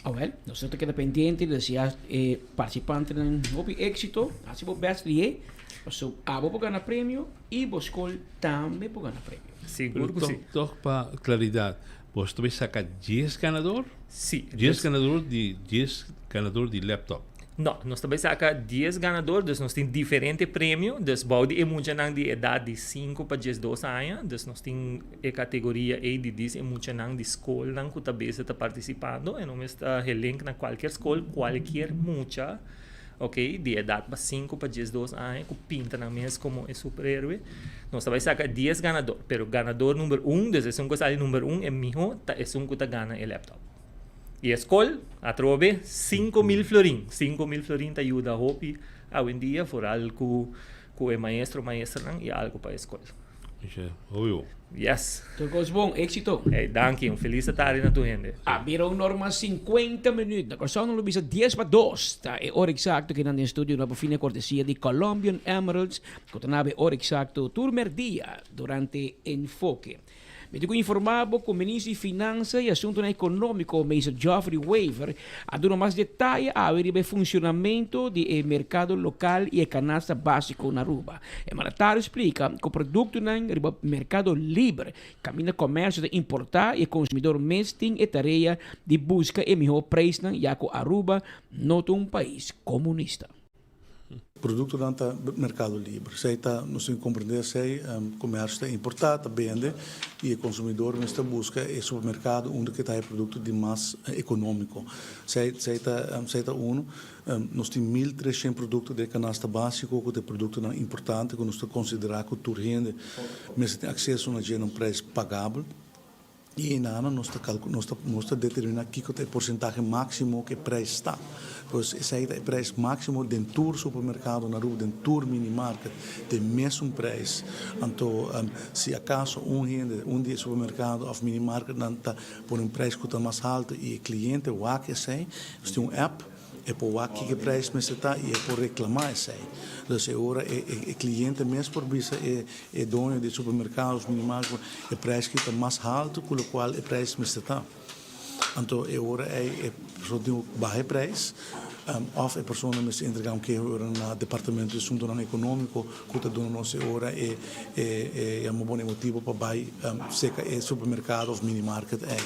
Awel, nos ta keda pendiente, desea e participantenan hopi éxito, hasi bo best lihé, paso abo por gana premio i bo skol tambe por gana premio. Sigur ku si. Tòg pa klaridat, Bos ta bay saca dies ganador? Sí. Dies ganador di dies ganador di laptop? No, nos ta bay saca dies ganador, dus nos tin diferente premio, dus bou di e muchanan di edad di cinco pa diesdos aña, dus nos tin e categoria ey di dies e muchanan di scolnan cu ta bezig ta participando, e no mester ta helink na cualkier scol, cualkier mucha. Ok, di edat pa sinku pa diesdos aña ku pinta nan mes komo e superhéroe. Nos ta bai saka dies ganador, pero ganador number un, dus esun ku a sali number un e mihó ta esun ku ta gana e laptop. I e skol, atrobe, 5000 florin. 5000 florin ta yuda hopi awendia, foral ku ku e maestro, maestranan i algu pa e skol. Isha, hopi bon. Yes. Tur kos bon, éxito. Hey, danki, un felis tardi na tur hende. A bira un norma 50 minuut. Na Kòrsou nan lo bisa dies pa dos. Ta e ora eksakto ku nan den studio na por fin e kortesia di Colombian Emeralds ku ta nabe ora eksakto tur mèrdia durante Enfoke. Mi tin ku informá bo ku Minister di Finansa i Asuntunan Ekonómiko, Meester Geoffrey Wever, a duna mas detaye awe riba e funshonamentu di e merkado lokal i e kanasta básiko na Aruba. E mandatario splika ku produktonan riba merkado liber kaminda komersio ta importá i e konsumidor mes tin e tarea di buska e mihó preisnan ya ku Aruba no ta un pais komunista. Produktonan ta merkado liber. Esei ta, nos tin ku komprendé esei, komersio ta importá, ta bende i e konsumidor mester buska e supermerkado unda ke ta haña produkto di mas ekonómiko. Esei, esei ta, esei ta unu. Nos tin 1300 produkto den e kanasta básiko ku ta e produktonan importante ku nos ta konsiderá ku tur hende mester tin akseso na dje na un preis pagabel. I enanan nos ta kalku, nos ta, nos ta determiná kiko ta e porsentahe máksimo ku e preis ta. Pues esei ta e preis máksimo den tur supermerkado na Aruba, den tur minimarket, ta e mesun preis. Anto si akaso un hende, un di e supermerkado òf minimarketnan ta pone un preis ku ta mas haltu i e kliente wak esei, nos tin un app, E por wak kiko e prijs mester ta i e por reklamá esei. Dus e ora e e kliente mes por bisa e e doño di e supermerkado of minimarket e prijs aki ta mas haltu ku lokual e prijs mester ta. Anto e ora ei e persona tin ku baha e prijs òf e persona mester entregá un keho e ora na departamento di asuntunan ekonómiko ku ta duna nos e ora e e e yama bo e motibu pa bai seka e supermerkado of minimarket ei.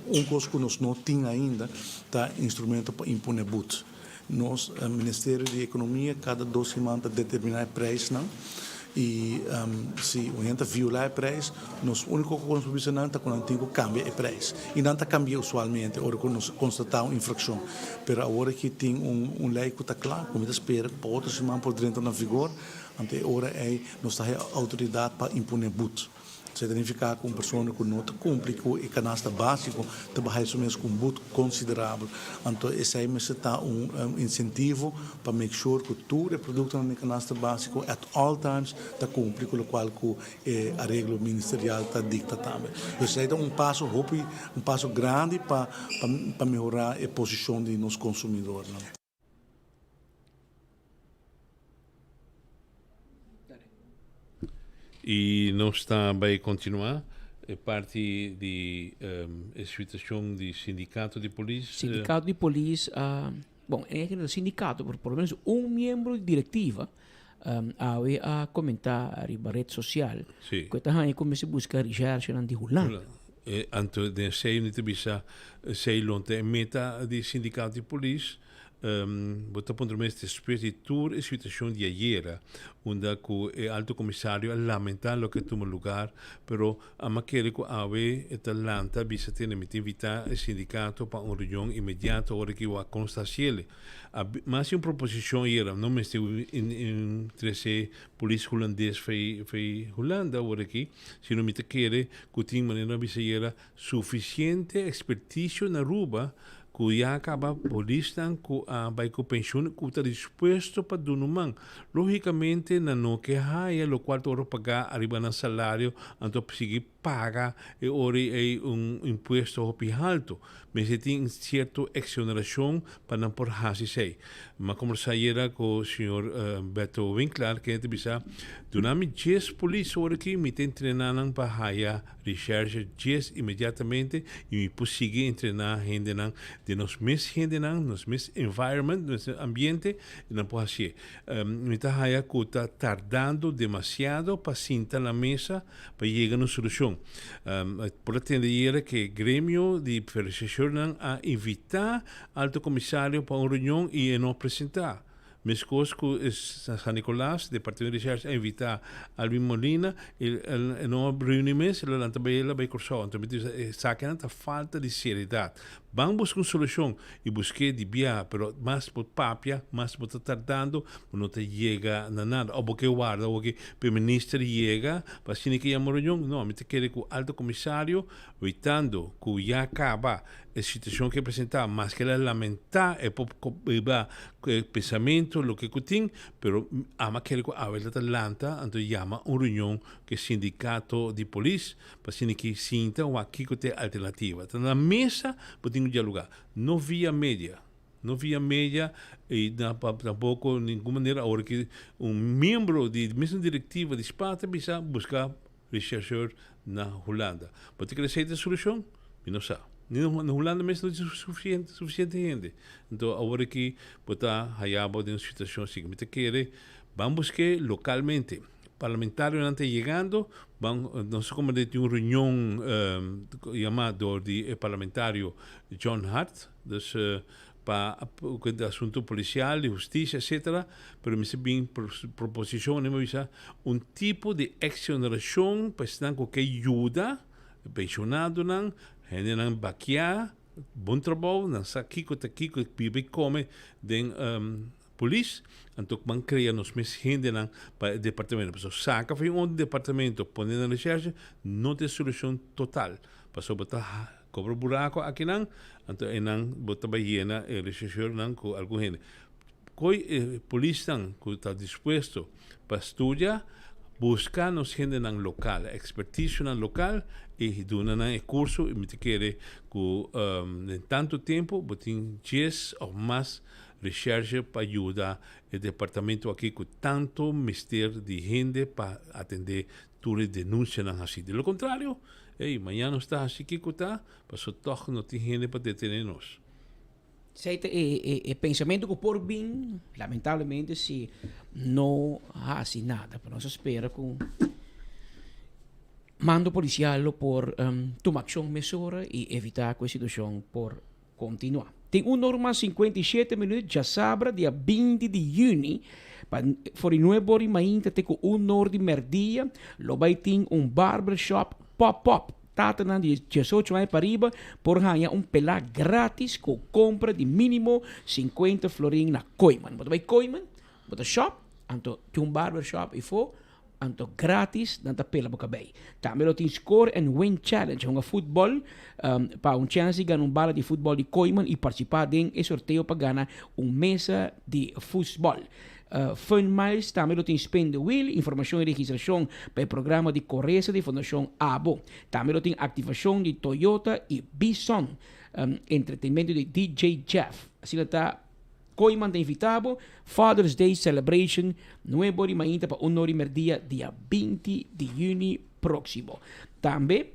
Un kos ku nos no tin ainda ta instrumento pa impone but. Nos Ministerio di Ekonomia kada dos siman ta determiná e preisnan. I si un hende ta violá e preis, nos úniko ku nos por bisa nan ta ku nan tin ku kambia e preis. I nan ta kambi'é usualmente ora ku nos konstatá un infrakshon. Pero awor aki tin un lei ku ta kla, ku mi ta spera ku pa otro siman por drenta na vigor, anto e ora ei nos ta haya outoridat pa imponé but. Esei ta nifiká ku un persona ku no ta kumpli ku e kanasta básiko ta baha su mes ku un but konsiderabel. Anto esei mester ta un insentivo pa make sure ku tur e produktonan den kanasta básiko at all times ta kumpli ku lokual ku e areglo ministerial ta dikta tambe. Dus esei ta un paso hopi, un paso grandi pa pa mehorá e posishon di nos konsumidornan. Y nos ta bay continua e parti di e situacion di sindicato di polis. Sindicato di polis a, bon, en e no ta sindicato, pero por lo menos un miembro di directiva awe a comenta riba red social cu e ta haña cu mester busca recherchenan di Hulanda. Anto den esey mi ta bisa esey lo ta e meta di sindicato di polis. Bo ta puntra mes despues di tur e situacion di ayera, unda cu e Alto Comisario a lamenta loke a tuma lugar, pero ama kere cu awe e ta lanta bisa tene mi ta invita e sindicato pa un reunion inmediato ora ki wak consta haciele. A mas di un proposicion ayera, no mester trece polis Hulandes fey Hulanda ora aki, sino mi ta kere cu tin manera a bisa ayera suficiente experticio na Aruba Ku ya kaba polisnan ku a bai ku penshun ku ta dispuesto pa duna un man. Lógikamente nan no ke haya lokual ta ora pagá ariba nan salario anto sigui paga e ora ei un impuesto hopi haltu. Mester tin sierto eksonerashon pa nan por hasi esei. M'a kombersá ayera ku señor Beto Winklaar kende ta bisa, Duna mi djes polis ora aki mi ta entrená nan pa haya Recherche djes inmediatamente y mi por sigui entrena hendenan den nos mes hendenan, nos mes environment, nos ambiente y nan por hacié. Mi ta haya cu ta tardando demasiado pa sinta na mesa pa yega na un solucion. Por a tende ayera cu gremio di rechercheurnan a invita Alto Comisario pa un reunion y e no a presenta. Meskos ku San Nicolas, Departamento di Recherche a invitá Alvin Molina, i e no a reuni mes, el a lanta bai el a bai Kòrsou. Anto mi ta bisa esakinan ta falta di seriedat. Ban buska un solushon i busk'é di biaha, pero mas bo papia, mas bo ta tardando, bo no ta yega na nada. Òf bo ke warda awor ke Primer Minister yega pa asina ke yama reunion? No, mi ta kere ku Alto Komisario, witando ku ya kaba e situashon ke presentá, maske el a lamentá e por biba Ku e pensamentu loke ku tin, pero ama kere ku awe ta lanta anto yama un reunion ku e sindikato di polis pa asina ki sinta wak kiko ta e alternativa. Ta na mesa bo tin ku dialoga, no via media, no via media i tampoko ningun manera awor ki un miembro di mesmo direktiva di spa ta bisa buska Rechercheur na Hulanda. Bo ta kere esei ta e solushon? Mi no sa. Ni na Hulanda mes no tin suficiente, suficiente hende. Anto awor aki bo ta haya bo den un situacion así. Mi ta kere ban busk'é localmente. Parlamentarionan ta yegando, ban, nos a komprende tin un reunion yama dor di e parlamentario John Hart, dus pa asunto policial, di husticia, etcetera, pero mester bin proposicion, mi a bisa, un tipo di exoneracion pa esnan cu ke yuda, pensionadonan, hendenan bakia, bon trabou, nan sa kico ta kico, biba y come den polis, anto ban crea nos mes hendenan pa e departamento. Pasobra saca for un otro departamento pone na recherche no ta e solucion total, pasobra bo ta Cobra buraco akinan, anto einan bo ta bay yena e rechercheurnan cu algun hende. Coy e polisnan cu ta dispuesto pa studia, busca nos hendenan local, experticionan local y duna nan e curso y mi ta kere cu den tanto tempo bo tin dies of mas recherche pa yuda e departamento aki cu tanto mester di hende pa atende Tur e denuncianan haci. De lo contrario, ey, mañana nos ta haci kico ta, paso toch no tin hende pa detene nos. Esey ta e pensamento cu por bin, lamentablemente, si no haci nada. Pero nos a spera cu mando policial lo por tuma accion mesora y evita cu e situacion por Continua. Tin un or mas 57 minuut djasabra dia 20 di juni. Pa for di nuebe or di mainta te ku un or di merdia lo bai tin un barbershop pop-up. Tatanan di diesocho aña pariba por haña un pelá gratis ku kompra di mínimo sinkuenta florin na Kooyman. Bo ta bai Kooyman, bo ta shop, anto tin un barbershop ifo, anto gratis nan ta pela bo kabei. Tambe lo tin Score and Win Challenge, hunga futbòl pa un chèns di gana un bala di futbòl di Kooyman i partisipá den e sorteo pa gana un mesa di fusbòl. Fun Miles tambe lo tin Spin the Wheel, informashon i registrashon pa e programa di koresa di Fundashon Abo. Tambe lo tin aktivashon di Toyota i Bison, entretenimento di DJ Jeff. Asina ta Kooiman ta invitá bo Father's Day Celebration nuebe ora di mainta pa un ora di merdia dia 20 di yüni próksimo. Tambe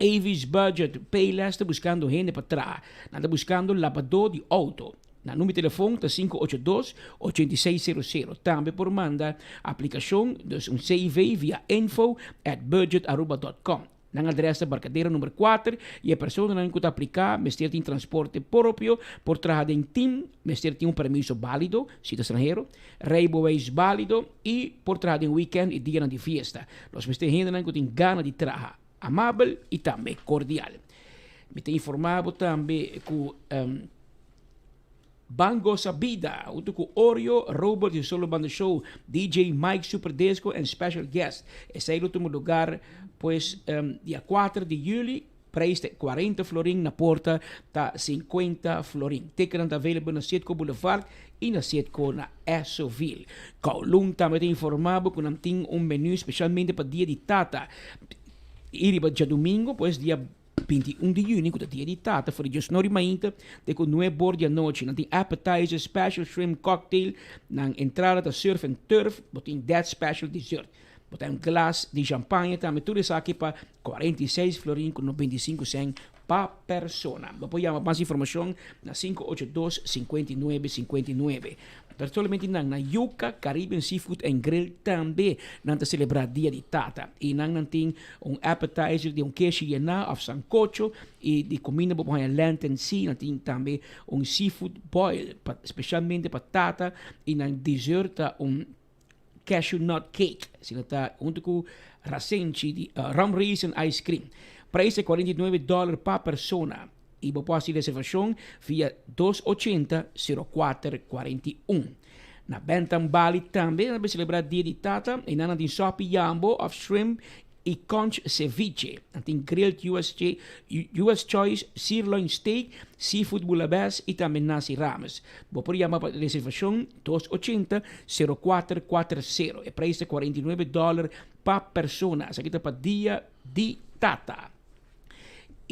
Avis Budget Payless ta buskando hende pa traha. Nan ta buskando labadó di outo. Nan number di telefon ta sinku ocho dos, ochenta i seis sero sero. Tambe por manda aplikashon, dus un CV via info at budgetaruba dot com. Nan adres ta Barcadera number kuater i e personanan ku ta apliká mester tin transporte propio, por traha den tim, mester tin un permiso bálido, si ta stranhero, rijbewijs bálido i por traha den wikènt i dianan di fiesta. Nos mester hendenan ku tin gana di traha, amabel i tambe kordial. Mi ta informá bo tambe ku Ban Gosa Bida, huntu ku Oreo, Robert di Solo Banda Show, DJ Mike Super Disco en special guest. Esei lo tuma lugar pues dia kuater di juli, prijs ta kuarenta florin, na porta ta sinkuenta florin. Ticketnan ta available na Citgo Boulevard i na Citgo na Essoville. Kowloon tambe ta informa bo ku nan tin un menu specialmente pa dia di tata i riba djadumingo pues dia 21 di juni ku ta dia di tata for di diosnor di mainta te ku nuebor di anochi. Nan tin appetizer, special shrimp cocktail, nan entrada ta surf and turf, bo tin that special dessert. Bo ta un glas di champagne tambe, tur esaki pa 46 florin ku 95 cent pa persona. Bo por yama pa mas informashon na 582 59 59. Pero solamente nan na Yuca Caribbean Seafood and Grill tambe nan ta celebra Dia di Tata. Y nan nan tin un appetizer di un keshi yená of sancocho y di cuminda bo por haña land and sea. Nan tin tambe un seafood boil pa specialmente pa tata y nan dessert ta un cashew nut cake. Asina ta hunto cu rasenchi di rum raisin ice cream. Prijs ta 49 dollar pa persona. Y bo por haci reservacion via dos ochenta sero kuater kuarenta i un. Na Bentan Bali tambe nan ta celebra Dia di Tata y nan nan tin sopi yambo of shrimp y conch ceviche. Nan tin grilled US, US Choice sirloin steak, seafood bouillabaisse y tambe nasi rames. Bo por yama pa reservacion dos ochenta sero kuater kuater sero. E prijs ta 49 dollar pa persona. Esaki ta pa Dia di Tata.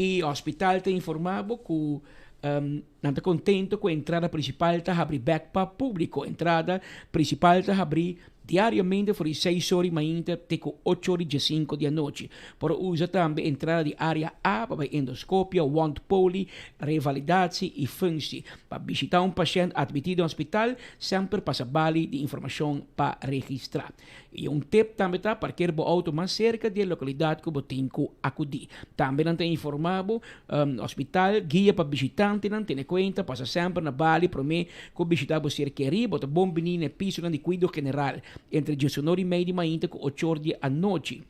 E hospital ta informa bo cu nan ta contento cu entrada principal ta habri bek pa publico. Entrada principal ta habri diariamente for di seis ora di mainta te cu ocho ora di diesinco di anochi. Por usa tambe entrada di area A pa bay endoscopia, wond poli, revalidatie y functie. Pa bishita un pashent admiti den hospital semper pasa bali di informacion pa registra. I un tip tambe ta parker bo auto mas serka di e lokalidat ku bo tin ku akudí. Tambe nan ta informá bo hospital, guia pa bishitantenan, tene kuenta, pasa semper na bali promé ku bishitá bo ser kerí. Bo ta bon biní na e pisonan di kuido general entre diesunor i mei di mainta ku ochor di anochi.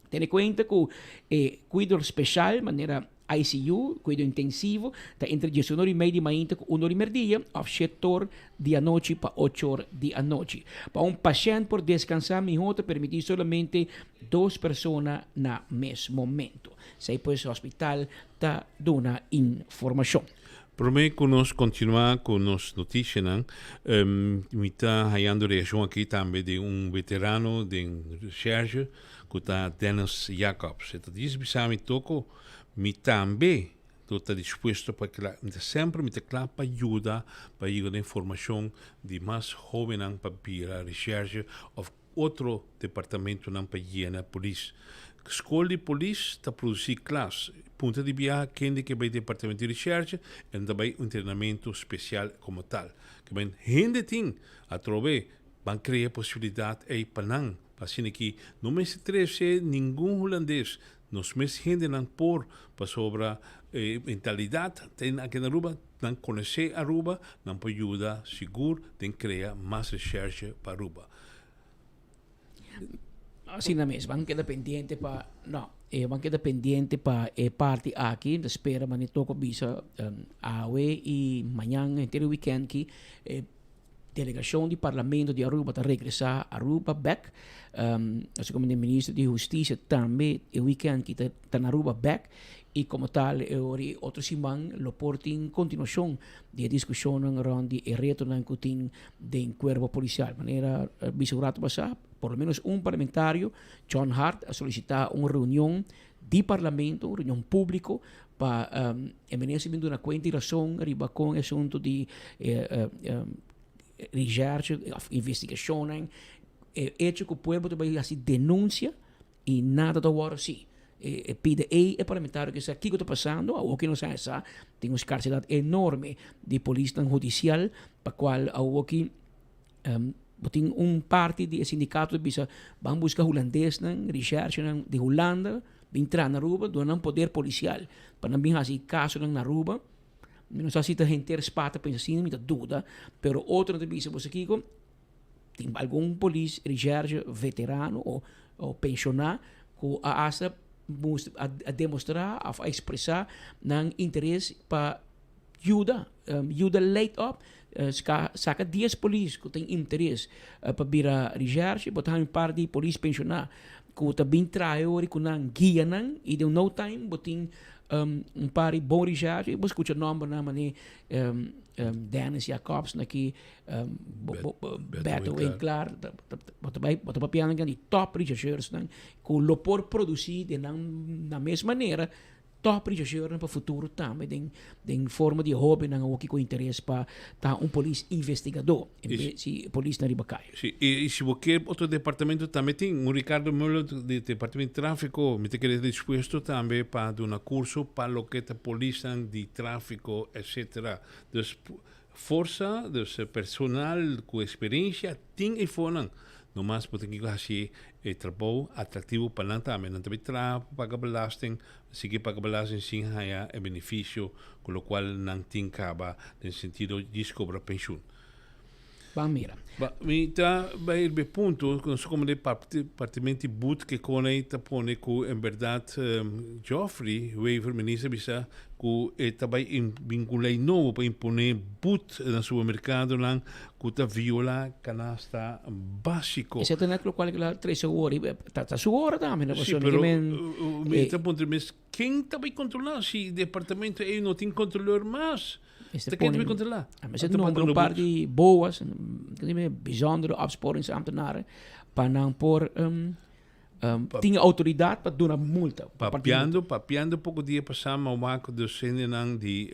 Tene kuenta ku e kuido speshal manera ICU, kuido intensivo, ta entre diesunor i mei di mainta ku unor di merdia òf shetor di anochi pa ochor di anochi. Pa un pashènt por deskansá mihó ta permití solamente dos persona na mes momento. Esei pues hospital ta duna informashon. Promé ku nos kontinuá ku nos notisianan, mi ta hayando reakshon aki tambe di un veterano den reshèrshe ku ta Dennis Jacobs. E ta djis bisa mi toko mi tambe lo ta dispuesto pa kla, mi ta semper mi ta kla pa yuda pa yega den formashon di mas hóbennan pa bira reshèrshe òf otro departamentonan pa yena polis. Skol di polis ta produsí klas. Punta di biaha kende ke bai departamento di reshèrshe e no ta bai un entrenamentu spesial komo tal. Ke men hende tin atrobe ban krea posibilidat ei pa nan pa asina ki no mester trese ningun hulandes. Nos mes hendenan por pasobra. e mentalidad tin aki na Aruba, nan conoce Aruba, nan por yuda sigur den crea mas recherche pa Aruba. Asina mes, ban keda pendiente pa, no, e ban keda pendiente pa e parti aki, ta spera mane toko bisa awe y mañan henter e weekend ki e delegacion di Parlamento di Aruba ta regresa Aruba bek, así como e minister di Husticia tambe e weekend ki ta ta na Aruba bek y como tal e ora y otro siman lo por tin continuacion di e discusionnan rond di e retonan cu tin den cuerpo policial. Manera a bisa un rato pasa, por lo menos un parlamentario, John Hart, a solicita un reunion di parlamento, un reunion publico, pa e minister bin duna cuenta y razon riba con e asunto di recherche of investigacionnan, e hecho cu pueblo ta bay haci denuncia Y nada ta wòrdu así. E pide ei e parlamentario ke sa kiko ta pasando, awor ke nos a sa tin un skarsedat enorme di polisnan hudisial pa kual awor ki bo tin un parti di e sindikato ta bisa ban buska hulandesnan, rishershenan di Hulanda bin traha na Aruba duna nan poder polisial pa nan bin hasi kasonan na Aruba. Mi no sa si ta henter spa ta pensa asina, mi ta duda, pero otronan ta bisa bo sa kiko. Tin algun polis recherche veterano o o pensioná ku a hasta a demostrá òf a ekspresá nan interes pa yuda yuda leid op saka dies polis ku tin interes pa bira recherche bo ta haña un par di polis pensioná ku ta bin traha e ora ku nan guia nan i den no time bo tin un par di bon recherche i bo skucha nòmbernan manera Dennis Jacobs na ki Beto Winklaar, bo ta bai, bo ta papiando di top rechercheursnan ku lo por produsí den nan na mes manera top rechercheurnan pa futuro tambe den den forma di hóbennan awoki ku interes pa ta un polis investigadó en bes di polisnan riba kaya. Sí, i si bo ke otro departamento tambe tin. Un Ricardo Muller di departamento di tráfiko mi ta kere dispuesto tambe pa duna kurso pa loke ta polisnan di tráfiko etcetera. Dus Forsa, dus personal ku eksperensia tin e fonan. No mas bo tin ku hasi e trabou atraktivo pa nan tambe. Nan ta bai traha pa paga belasting, sigui paga belasting sin haña e benefisio ku lokual nan tin kaba den sentido djis kobra penshun. Ban mira. Ba, mi ta bai riba e punto ku nos komo de departamento di but ke kone ta pone ku en bèrdat Geoffrey Wever minister a bisa ku e ta bai bin ku un lei nobo pa impone but na supermerkadonan ku ta viola kanasta básiko. Esei ta net lokual ku el a trese awor i ta su ora tambe no Sí, pasobra pero mi men mi ta puntra mes ken ta bai kontrolá si departamento ei no tin kontrolor mas? Mester Ta ken ta pone bai kontrolá? A mester Anto pa nombra duna un par but. di boa's, bijzondere opsporingsambtenaren, pa nan por tin autoridad pa duna multa. Pa parti multa. Papiando, papiando poko dia pasá mi a wak dos hendenan di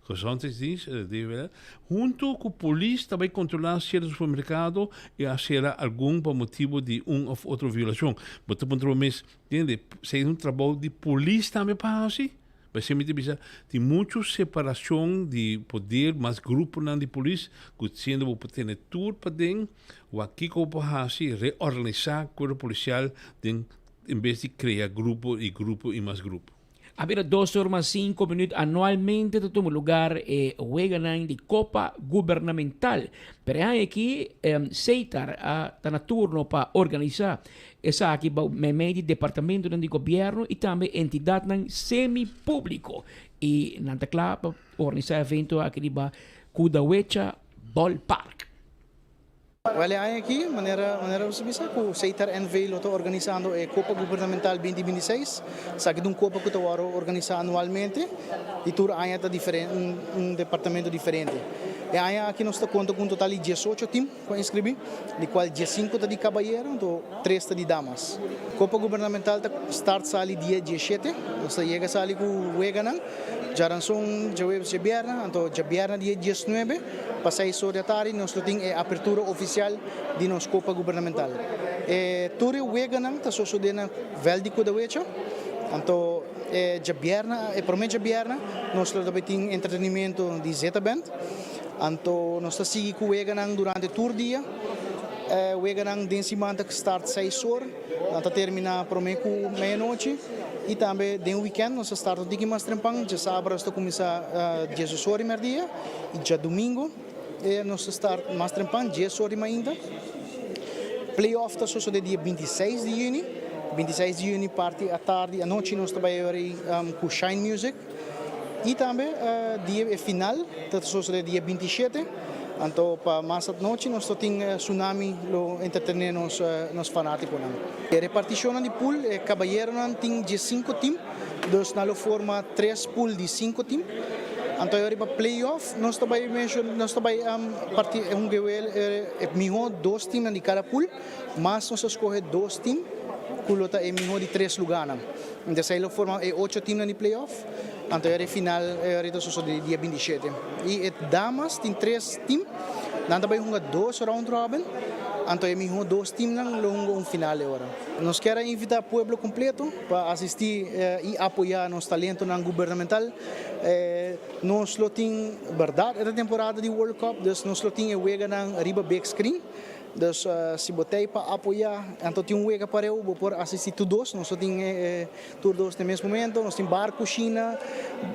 Gezondheidsdienst, DWL, hunto ku polis ta bai kontrolá sierto supermerkado i a sera algun pa motibu di un òf otro violashon. Bo ta puntra bo mes, tende, esei ta un trabou di polis tambe pa hasi? P'esei mi ta bisa, tin muchu separashon di poder, mas gruponan di polis ku siendo bo por tene tur paden, wak kiko bo por hasi, reorganisá kuerpo polisial den en bes di krea grupo i grupo i mas grupo. A bira dos or mas cinco minuut anualmente ta tuma lugar e weganan di Copa Gubernamental. Pero e aña aki Seitar a ta na turno pa organisa Esaki bou meimei di departamentonan di gobierno y tambe entidadnan semi-publico y nan ta cla pa organisa evento aki riba Kudawecha Ballpark. Wel e aña aki, manera manera nos a bisa cu Seitar NV lo ta organisando e Copa Gubernamental binti binti seis. Esaki ta un copa cu ta worde organisa anualmente y tur aña ta diferente un un departamento diferente. E aña aki nos ta conta cu un total di diesocho team. Ku a inskribí, di kual diesinku ta di kabayero anto tres ta di damas. Kopa Gubernamental ta start sali dia dieshete, nos ta yega sali ku weganan djaranson, djaweves, djabièrnè, anto djabièrnè dia diesnuebe pa seis or di atardi nos lo tin e apertura ofisial di nos Kopa Gubernamental. E tur e weganan ta sosodé na vèlt di Kudawecha, anto e djabièrnè, e promé djabièrnè nos lo ta bai tin entretenimiento di Zeta Band. Anto nos ta sigui ku weganan durante tur dia. E weganan den siman ta start seis or, nan ta termina prome ku medianochi. I tambe den weekend nos ta start un tiki mas trempan, djasabra nos ta kuminsá diesdos or di mèrdia i djadumingu nos ta start mas trempan, dies or di mainta. Playoff ta sosodé dia 26 di yüni, 26 di yüni parti atardi anochi nos ta bai ori ku Shine Music. I tambe dia e final ta sosodé dia 27, anto pa mas anochi nos lo tin Tsunami lo entretené nos nos fanátikonan. E repartishonnan di pool, e kabayeronan tin diesinku tim, dus nan lo forma tres pool di sinku tim. Anto e riba playoff nos ta bai nos ta bai parti un gewel e mihó dos timnan di kada pool, mas nos ta skohe dos tim ku lo ta e mihó di tres lugánan. Entonces ahí lo forma e ocho teamnan di playoff, anto e final e ta sosode dia 27. Y e damas tin tres team, nan ta bay hunga dos round robin, anto e miho dos teamnan lo hunga un final e ora. Nos kier a invita pueblo completo pa asisti y apoya nos talentonan gubernamental. Nos lo tin berdad e ta temporada di World Cup, dus nos lo tin e weganan riba big screen. Dus si bo t'ei pa apoyá, anto tin un wega pareu, bo por asistí tur dos. Nos lo tin tur dos den mes momento. Nos tin bar, kushina,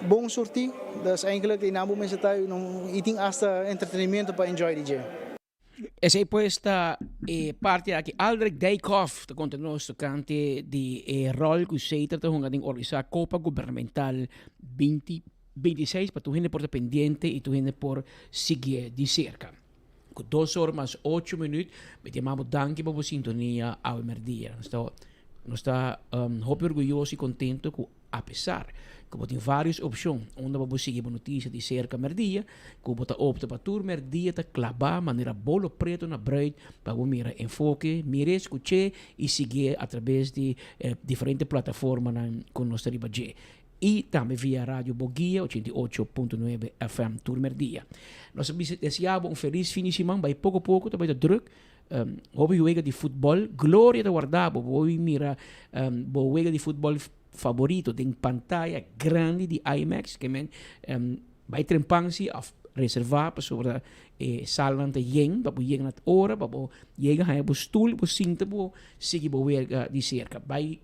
bon surtí. Dus eigenlijk einan bo mester ta i tin asta entretenimiento pa enjoy di dje. Esei pues ta e parti aki. Aldrich Dijkhoff ta konta nos tokante di e ròl ku Seter ta hunga den organisá Kopa Gubernamental 2026 pa tur hende por ta pendiente i tur hende por siguié di serka. Ku dos or mas ocho minuut, mi ta yama bo danki pa bo sintonia awe merdia. Nos ta, nos ta um, hopi orguyoso i kontento ku apesar ku bo tin varios opshon unda pa bo sigui bo notisia di serka merdia, ku bo ta opta pa tur merdia ta klabá manera bolo preto na bruid pa bo mira Enfoke, mir'é, skuch'é i siguié atrabes di eh, diferente plataformanan ku nos ta riba dje. Y tambe via Radio Boguia 88.9 FM tur merdia. Nos ta bisa desea bo un feliz fin di siman, bai poco poco ta bai ta druk. Um, hopi wega di futbol, gloria ta warda bo, bo mira um, bo wega di futbol favorito den pantaya grandi di IMAX, ke men um, bai trempan si of reserva pasobra e salnan ta yen, pa bo yega na ora, pa bo yega haña bo stoel, bo sinta bo sigui bo wega di cerca. Bai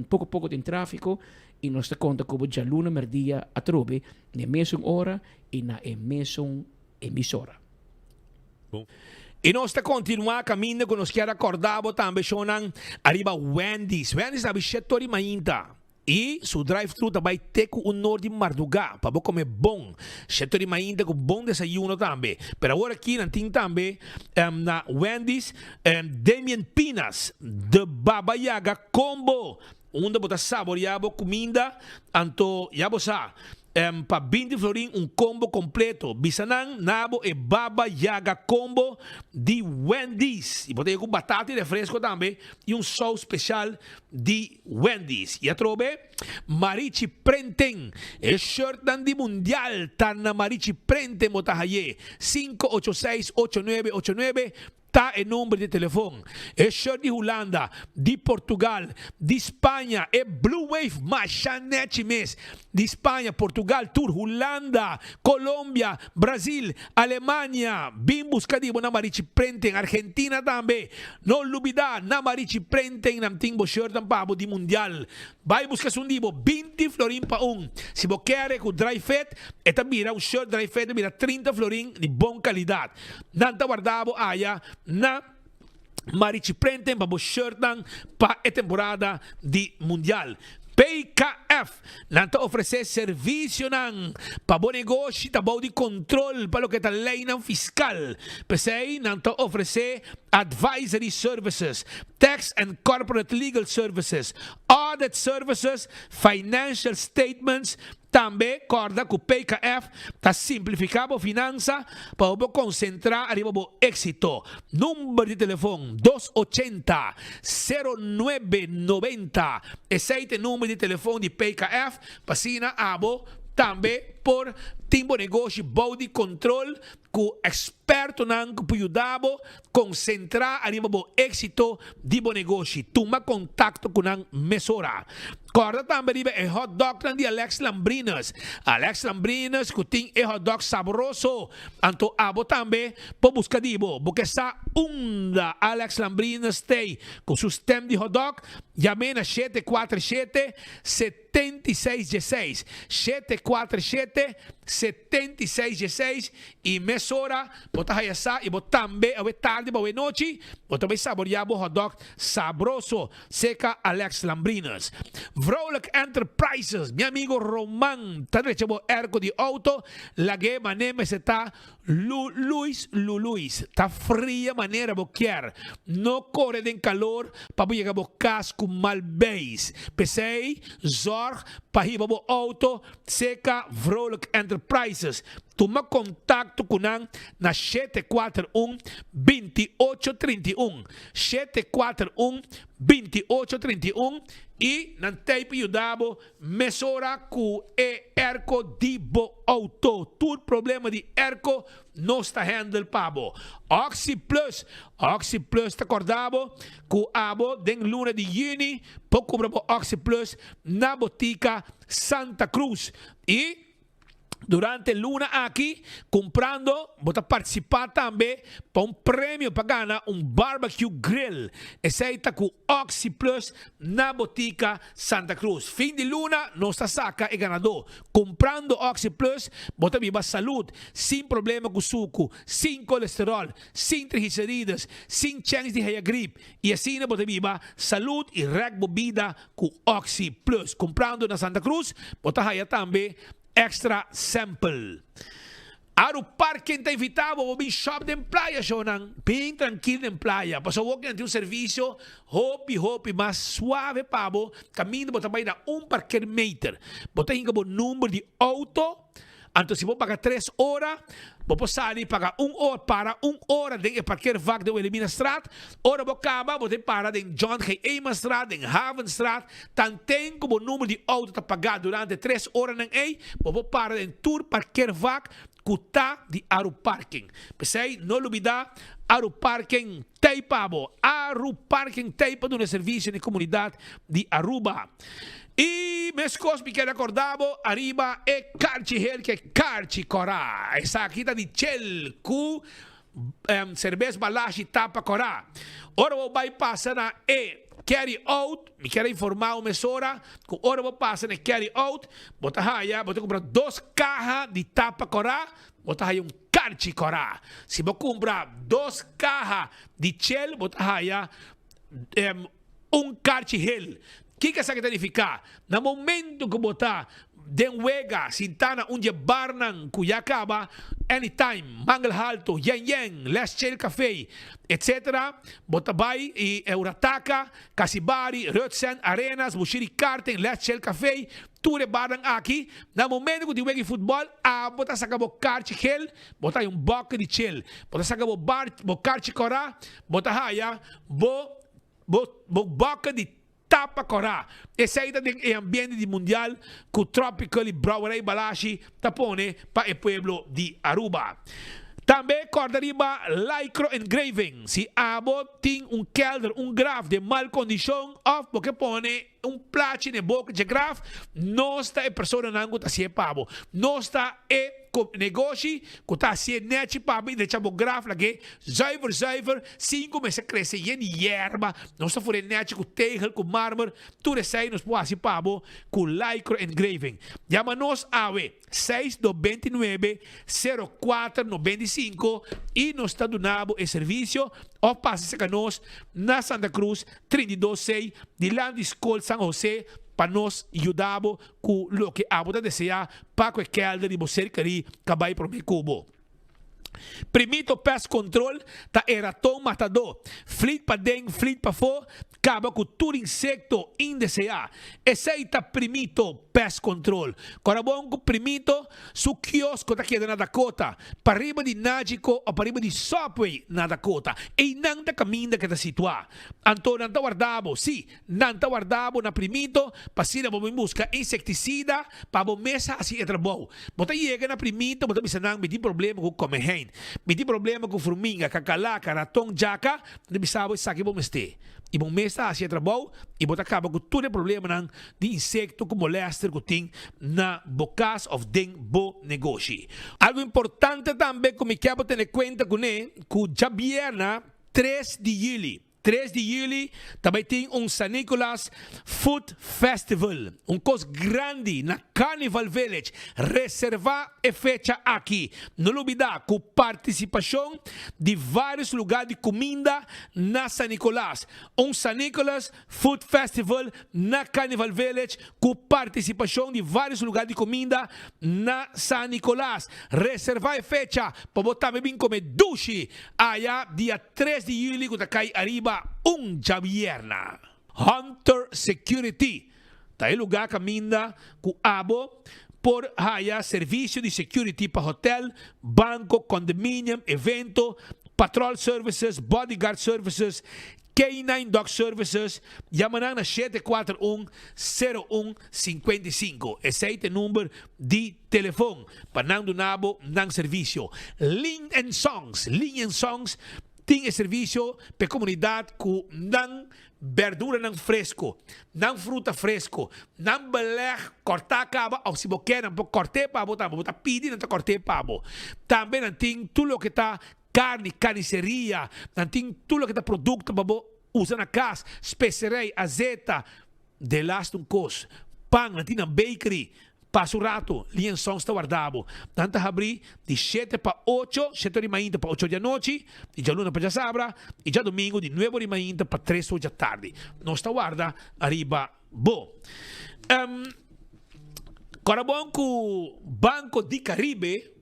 Poko poko den trafiko i nos ta konta ku bo djaluna merdia atrobe na e mesun ora i na e mesun emisora. I nos ta kontinuá kaminda ku nos kier a kòrda bo tambe shownan ariba Wendy's. Wendy's ta abi shetor di mainta i su drive-thru ta bai te ku un nor di mardugá pa bo kome bon. Shetor di mainta ku bon desayuno tambe. Pero awor aki nan tin tambe na Wendy's Damian Pinas, The Baba Yaga Combo, unda bo ta saborea bo cuminda, anto ya bo sa, pa binti florin un combo completo. Bisa nan na bo e Baba Yaga Combo di Wendy's. Y bo ta yega cu batata y refresco tambe y un saus special di Wendy's. Y atrobe Marichi Prenten, e shirtnan di mundial ta na Marichi Prenten bo ta haye, 586 8989 Ta e number di telefon. E shirt di Hulanda, di Portugal, di Spaña, e Blue Wave masha nechi mes. Di Spaña, Portugal, tur Hulanda, Colombia, Brazil, Alemania. Bin busca di bo na Marichi Prenten, Argentina tambe. No lubida, na Marichi Prenten nan tin bo shirtnan pa bo di Mundial. Bai busca esun di bo, binti florin pa un. Si bo kere cu dry fit, e ta bira un shirt dry fit ta bira trinta florin di bon calidad. Nan ta warda bo aya na Marichi Prenten pa bo shirtnan pa e temporada di Mundial. PKF, Nan ta ofresé servisionan pa bo negoshi ta bou di kontrol pa loke ta leinan fiskal. P'esei nan ta ofresé advisory services, tax and corporate legal services, audit services, financial statements, Tambe kòrda ku PKF ta simplifiká bo finansa pa bo por konsentrá ariba bo éksito. Number di telefon, dos ochenta, sero nuebe noventa. Esei ta e number di telefon di PKF pa asina abo tambe. por tin bo negoshi bou di control cu expertonan cu por yuda bo concentra ariba bo exito di bo negoshi. Tuma contacto cu nan mesora. Corda tambe riba e hot dognan di Alex Lambrinus. Alex Lambrinus cu tin e hot dog sabroso. Anto abo tambe por busca di bo. Bo ke sa unda Alex Lambrinus stay cu su stem di hot dog? Yam'e na 747 76 dieseis, 747 76 dieseis, i mesora bo ta haya sa i bo tambe awe tardi bo awe nochi bo ta bai saboria bo hotdog sabroso seka Alex Lambrinus. Vrolijk Enterprises, mi amigo Roman ta drecha bo airco di auto, lag'e mane mester ta Lu Luis Lu Luis ta fria manera bo kier. No kore den kalor pa bo yega bo kas ku mal beis. P'esei zorg pa hiba bo outo seka Vrolijk Enterprises. Tuma kontakto ku nan na 741 2831, 741 2831, i nan t'ei pa yuda bo Mesora ku e airco di bo auto. Tur problema di airco nos ta handle pa bo. Oxi Plus, Oxi Plus ta korda bo ku abo den luna di juni por kumpra bo Oxi Plus na botika Santa Cruz. I Durante luna aki, kumprando bo ta partisipá tambe pa un premio pa gana un barbecue grill. Esei ta ku Oxi Plus na Botica Santa Cruz. Fin di luna nos ta saka e ganadó. Kumprando Oxi Plus bo ta biba salud, sin problema ku suku, sin kolesterol, sin triglicerides, sin chèns di haya grip i asina bo ta biba salud i rèk bo bida Ku Oxi Plus kumprando na Santa Cruz bo ta haya tambe extra sample. Aru Parking ta invita bo bo bin shop den playa shownan. Bin trankil den playa pasobra awor nan tin un servicio hopi hopi mas suave pa bo kaminda bo ta bai na un parkeermeter. Bo ta hinka bo number di auto. Anto si bo paga tres ora, bo por sali paga un ora, para un ora den e parkeervak den Wilhelminastraat. Ora bo kaba, bo ta para den John G. Eemanstraat, den Havenstraat. Tanten ku bo number di outo ta pagá durante tres oranan ei, bo por para den tur parkeervak ku ta di Aruparking. P'esei, no lubidá, Aruparking t'ei pa bo! Aruparking t'ei pa duna servisio na e komunidat di Aruba. I meskos mi keda korda bo ariba e karchi hel ke karchi kòrá. Esaki ta di chel ku serbes balashi tapa kòrá. Ora bo bai pasa na e carry out, mi kier a informá bo mesora ku ora bo pasa na e carry out, bo ta haya, bo ta kumpra dos kaha di tapa kòrá, bo ta haya un karchi kòrá. Si bo kumpra dos kaha di chel, bo ta haya Un karchi hel. Kiko esaki ta nifiká? Na momentu ku bo ta den wega sintá na un dje barnan ku ya kaba, Anytime, Mangel Halto, Yen Yen, Les Chill Café, etc. Bo ta bai i Urataka, Casibari, Rutsen, Arenas, Bushiri Karting, Les Chill Café, tur e barnan aki, na momentu ku tin wega di futbòl, abo ta saka bo karchi hel, bo ta haya un bòke di chel. Bo ta saka bo bar, bo karchi kòrá, bo ta haya bo Bo bo boka di tapa kòrá. Esei ta den e ambiente di mundial ku Tropical i Brouwerij Balashi ta pone pa e pueblo di Aruba. Tambe kòrda riba Lycro Engraving. Si abo tin un kelder, un graf den mal kondishon òf bo ke pone un plachi na e boka dje graf, nos ta e personanan ku ta hasié pa bo. Nos ta e. Ku negoshi ku ta hasié nèchi pa mi drecha bo graf lag'é zuiver zuiver sin ku mester krese yen di yerba. Nos ta fur'é nèchi ku tegel ku marmer tur esei nos por hasi pa bo ku Lycro Engraving. Yama nos awe seis 99 04 95 i nos ta duna bo e servisio òf pasa serka nos na Santa Cruz 32 C dilanti Skol San Jose pa nos yuda bo ku loke abo ta deseá pa ku e kèlder di bo ser kerí ka bai promé ku bo. Primito Pest Control ta e raton matadó. Flit paden, flit pafó. Kaba ku tur insekto indeseá. Esei ta Primito Pest Control. Kòrda bon ku Primito su kiosko ta keda na Dakota, pariba di Nagico o pariba di Subway na Dakota. Einan ta kaminda ku e ta situá. Anto nan ta warda bo, sí, nan ta warda bo na Primito pa asina bo bin buska insektisida pa bo mes hasi e trabou. Bo ta yega na Primito, bo ta bisa nan mi tin problema ku komehein, mi tin problema ku furminga, kakalaka, raton, djaka. Nan ta bisa bo esaki bo mester. I bo mes ta hasi e trabou i bo ta kaba ku tur e problemanan di insekto ku molèster ku tin na bo kas òf den bo negoshi. Algu importante tambe ku mi kier bo tene kuenta kuné ku djabièrna tres di yüli, tres di yüli, ta bai tin un San Nicolas Food Festival, un kos grandi na Carnival Village. Reservá e fecha aki. No lubidá ku partisipashon di vários lugá di kuminda na San Nicolas. Un San Nicolas Food Festival na Carnival Village ku partisipashon di vários lugá di kuminda na San Nicolas. Reservá e fecha pa bo tambe bin kome dushi aya dia tres di yüli ku ta kai ariba un djabierna. Hunter Security ta e lugá kaminda ku abo por haya servisio di security pa hotel, banko, condominium, evento, patrol services, bodyguard services, K-nine dog services, yama nan na shete kuater un, sero un, sinkuenta i sinku. Esei ta e number di telefon pa nan duna bo nan servisio. Lin and Songs, Lin and Songs tin e servisio pa e komunidat ku nan Berduranan fresco, nan fruta fresco, nan beleg corta caba of si bo kier nan por corte pa bo tambe, bo ta pidi nan ta corte pa bo. Tambe nan tin tur loke ta carni, carniceria, nan tin tur loke ta producto pa bo usa na cas, specerij, azeta, Delaste un kos, pan, nan tin nan bakery, pasa un rato, Lien Songs ta warda bo. Nan ta habri di shete pa ocho, shete ora di mainta pa ocho di anochi, di djaluna pa djasabra, i djadomingo di nuebe ora di mainta pa tres ora djatardi. Nos ta warda ariba bo. Kòrda bon ku Banco di Caribe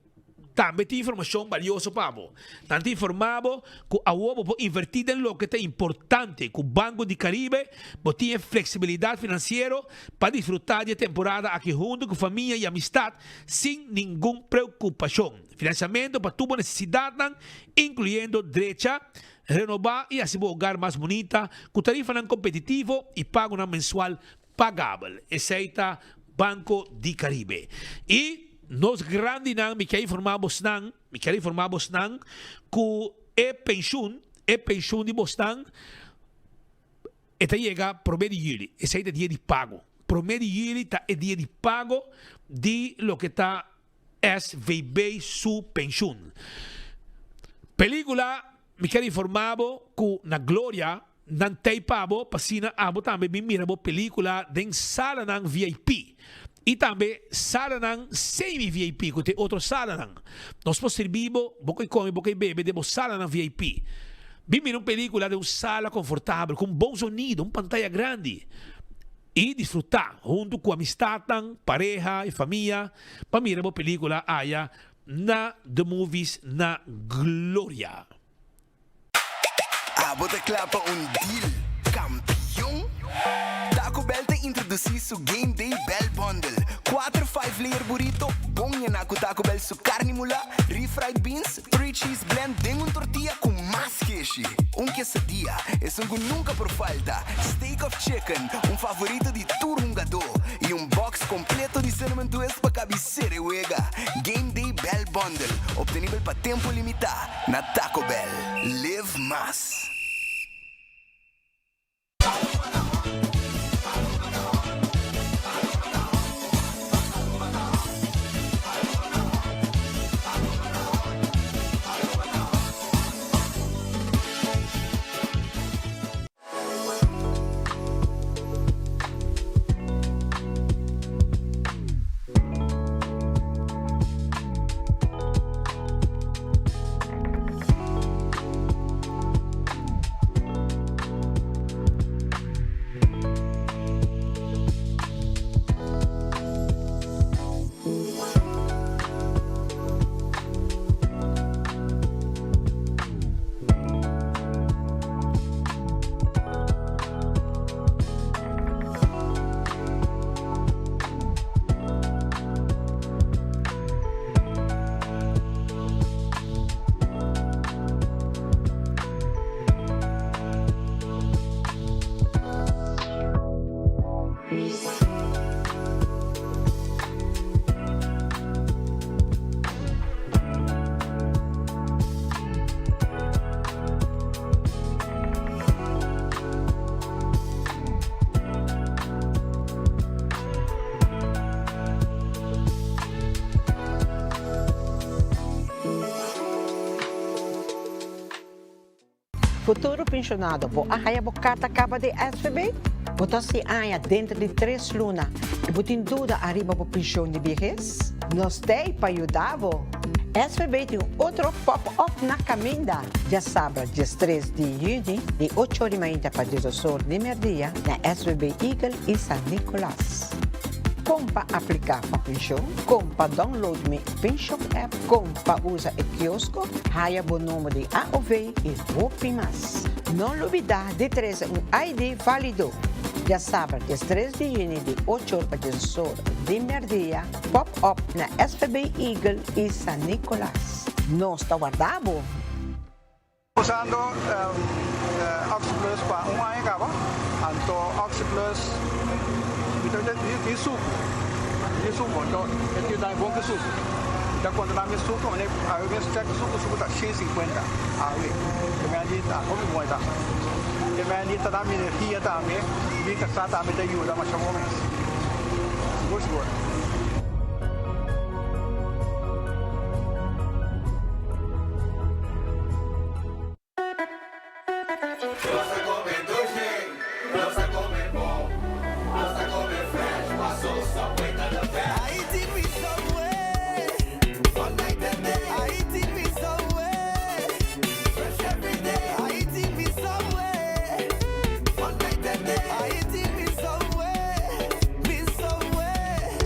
Tambe tin informashon balioso pa bo. Nan ta informá bo ku awor bo por invertí den loke ta importante. Ku Banco di Caribe bo tin e fleksibilidat finansiero pa disfrutá di e temporada aki huntu ku famia i amistat sin ningun preokupashon. Finansiamentu pa tur bo nesesidatnan, inkluyendo drecha, renobá i hasi bo hogar mas bunita ku tarifanan kompetitivo i pagonan mensual Pagabel. Esei ta Banco di Caribe. I nos grandinan, mi kier informa bosnan, mi kier informa bosnan ku e penshun, e penshun di bosnan e ta yega prome di juli. Esei ta dia di pago. Prome di juli ta e dia di pago di loke ta SVB su penshun. Pelicula Mi kier informa bo cu na Gloria nan tey pa bo pa asina abo tambe bin mira bo pelicula den salanan VIP y tambe salanan semi VIP cu ta e otro salanan. Nos por sirbi bo, bo koy come, bo koy bebe den bo salanan VIP. Bin mira un pelicula den un sala confortabel cu un bon sonido, un pantaya grandi y disfruta hunto cu amistadnan, pareha y famia pa mira bo pelicula aya Na The Movies na Gloria. Abo ta kla pa un deal kampion? Taco Bell ta introdusí su Game Day Bell Bundle, kuater five layer burrito bon yená ku Taco Bell su karni mulá, refried beans, three cheese blend den un tortilla ku mas keshi, un quesadilla, esun ku nunka por falta, steak of chicken, un favorito di tur hungadó, i un box kompleto di cinnamon twist pa kabi Sere wega Game Day Bell Bundle, obtenibel pa tempu limitá na Taco Bell. Live mas! Futuro pensionado, bo a haya bo carta caba di SVB? Bo ta hasi aña denter di tres luna y bo tin duda ariba bo pension di biehes? Nos t'ey pa yuda bo! SVB tin un otro pop-up na caminda, diasabra diestres di juni di ocho or di mainta pa diesdos or di merdia na SVB Eagle y San Nicolas. Con pa aplica pa pension? Con pa download mi pension app? Con pa usa e kiosko, haya bo number di AOV y hopi mas. No lubida di trece un ID valido. Diasabra diestres di juni di ocho or pa diesdos or di merdia, pop up na SVB Eagle y San Nicolas. Nos ta warda bo! Usando Oxi Plus pa un aña caba, anto Oxi Plus mi ta tin sucu, mi tin sucu, anto e tin dami bon ki sucu. Mi ta controla mi sucu, mane awe mes check sucu, sucu ta shen sinkuenta awe, te mei di ta hopi bon e ta. Te mei di ta dami energia tambe, mi casa tambe ta yuda masha bon mes, sigur sigur.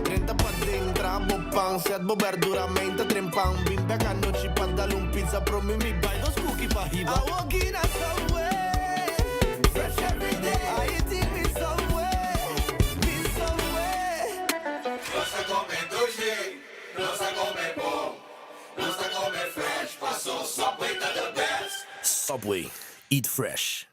Drenta paden, traha bo pan, set bo berdura, meinta tren pan. Bin bek anochi pa dal un pizza, promi mi bai dos cookie pa hiba. Awoki na Subway, fresh every day. I eating me Subway, me Subway. Nos ta come dushi, nos ta come bon, nos ta come fresh, paso Subway ta the best. Subway, eat fresh.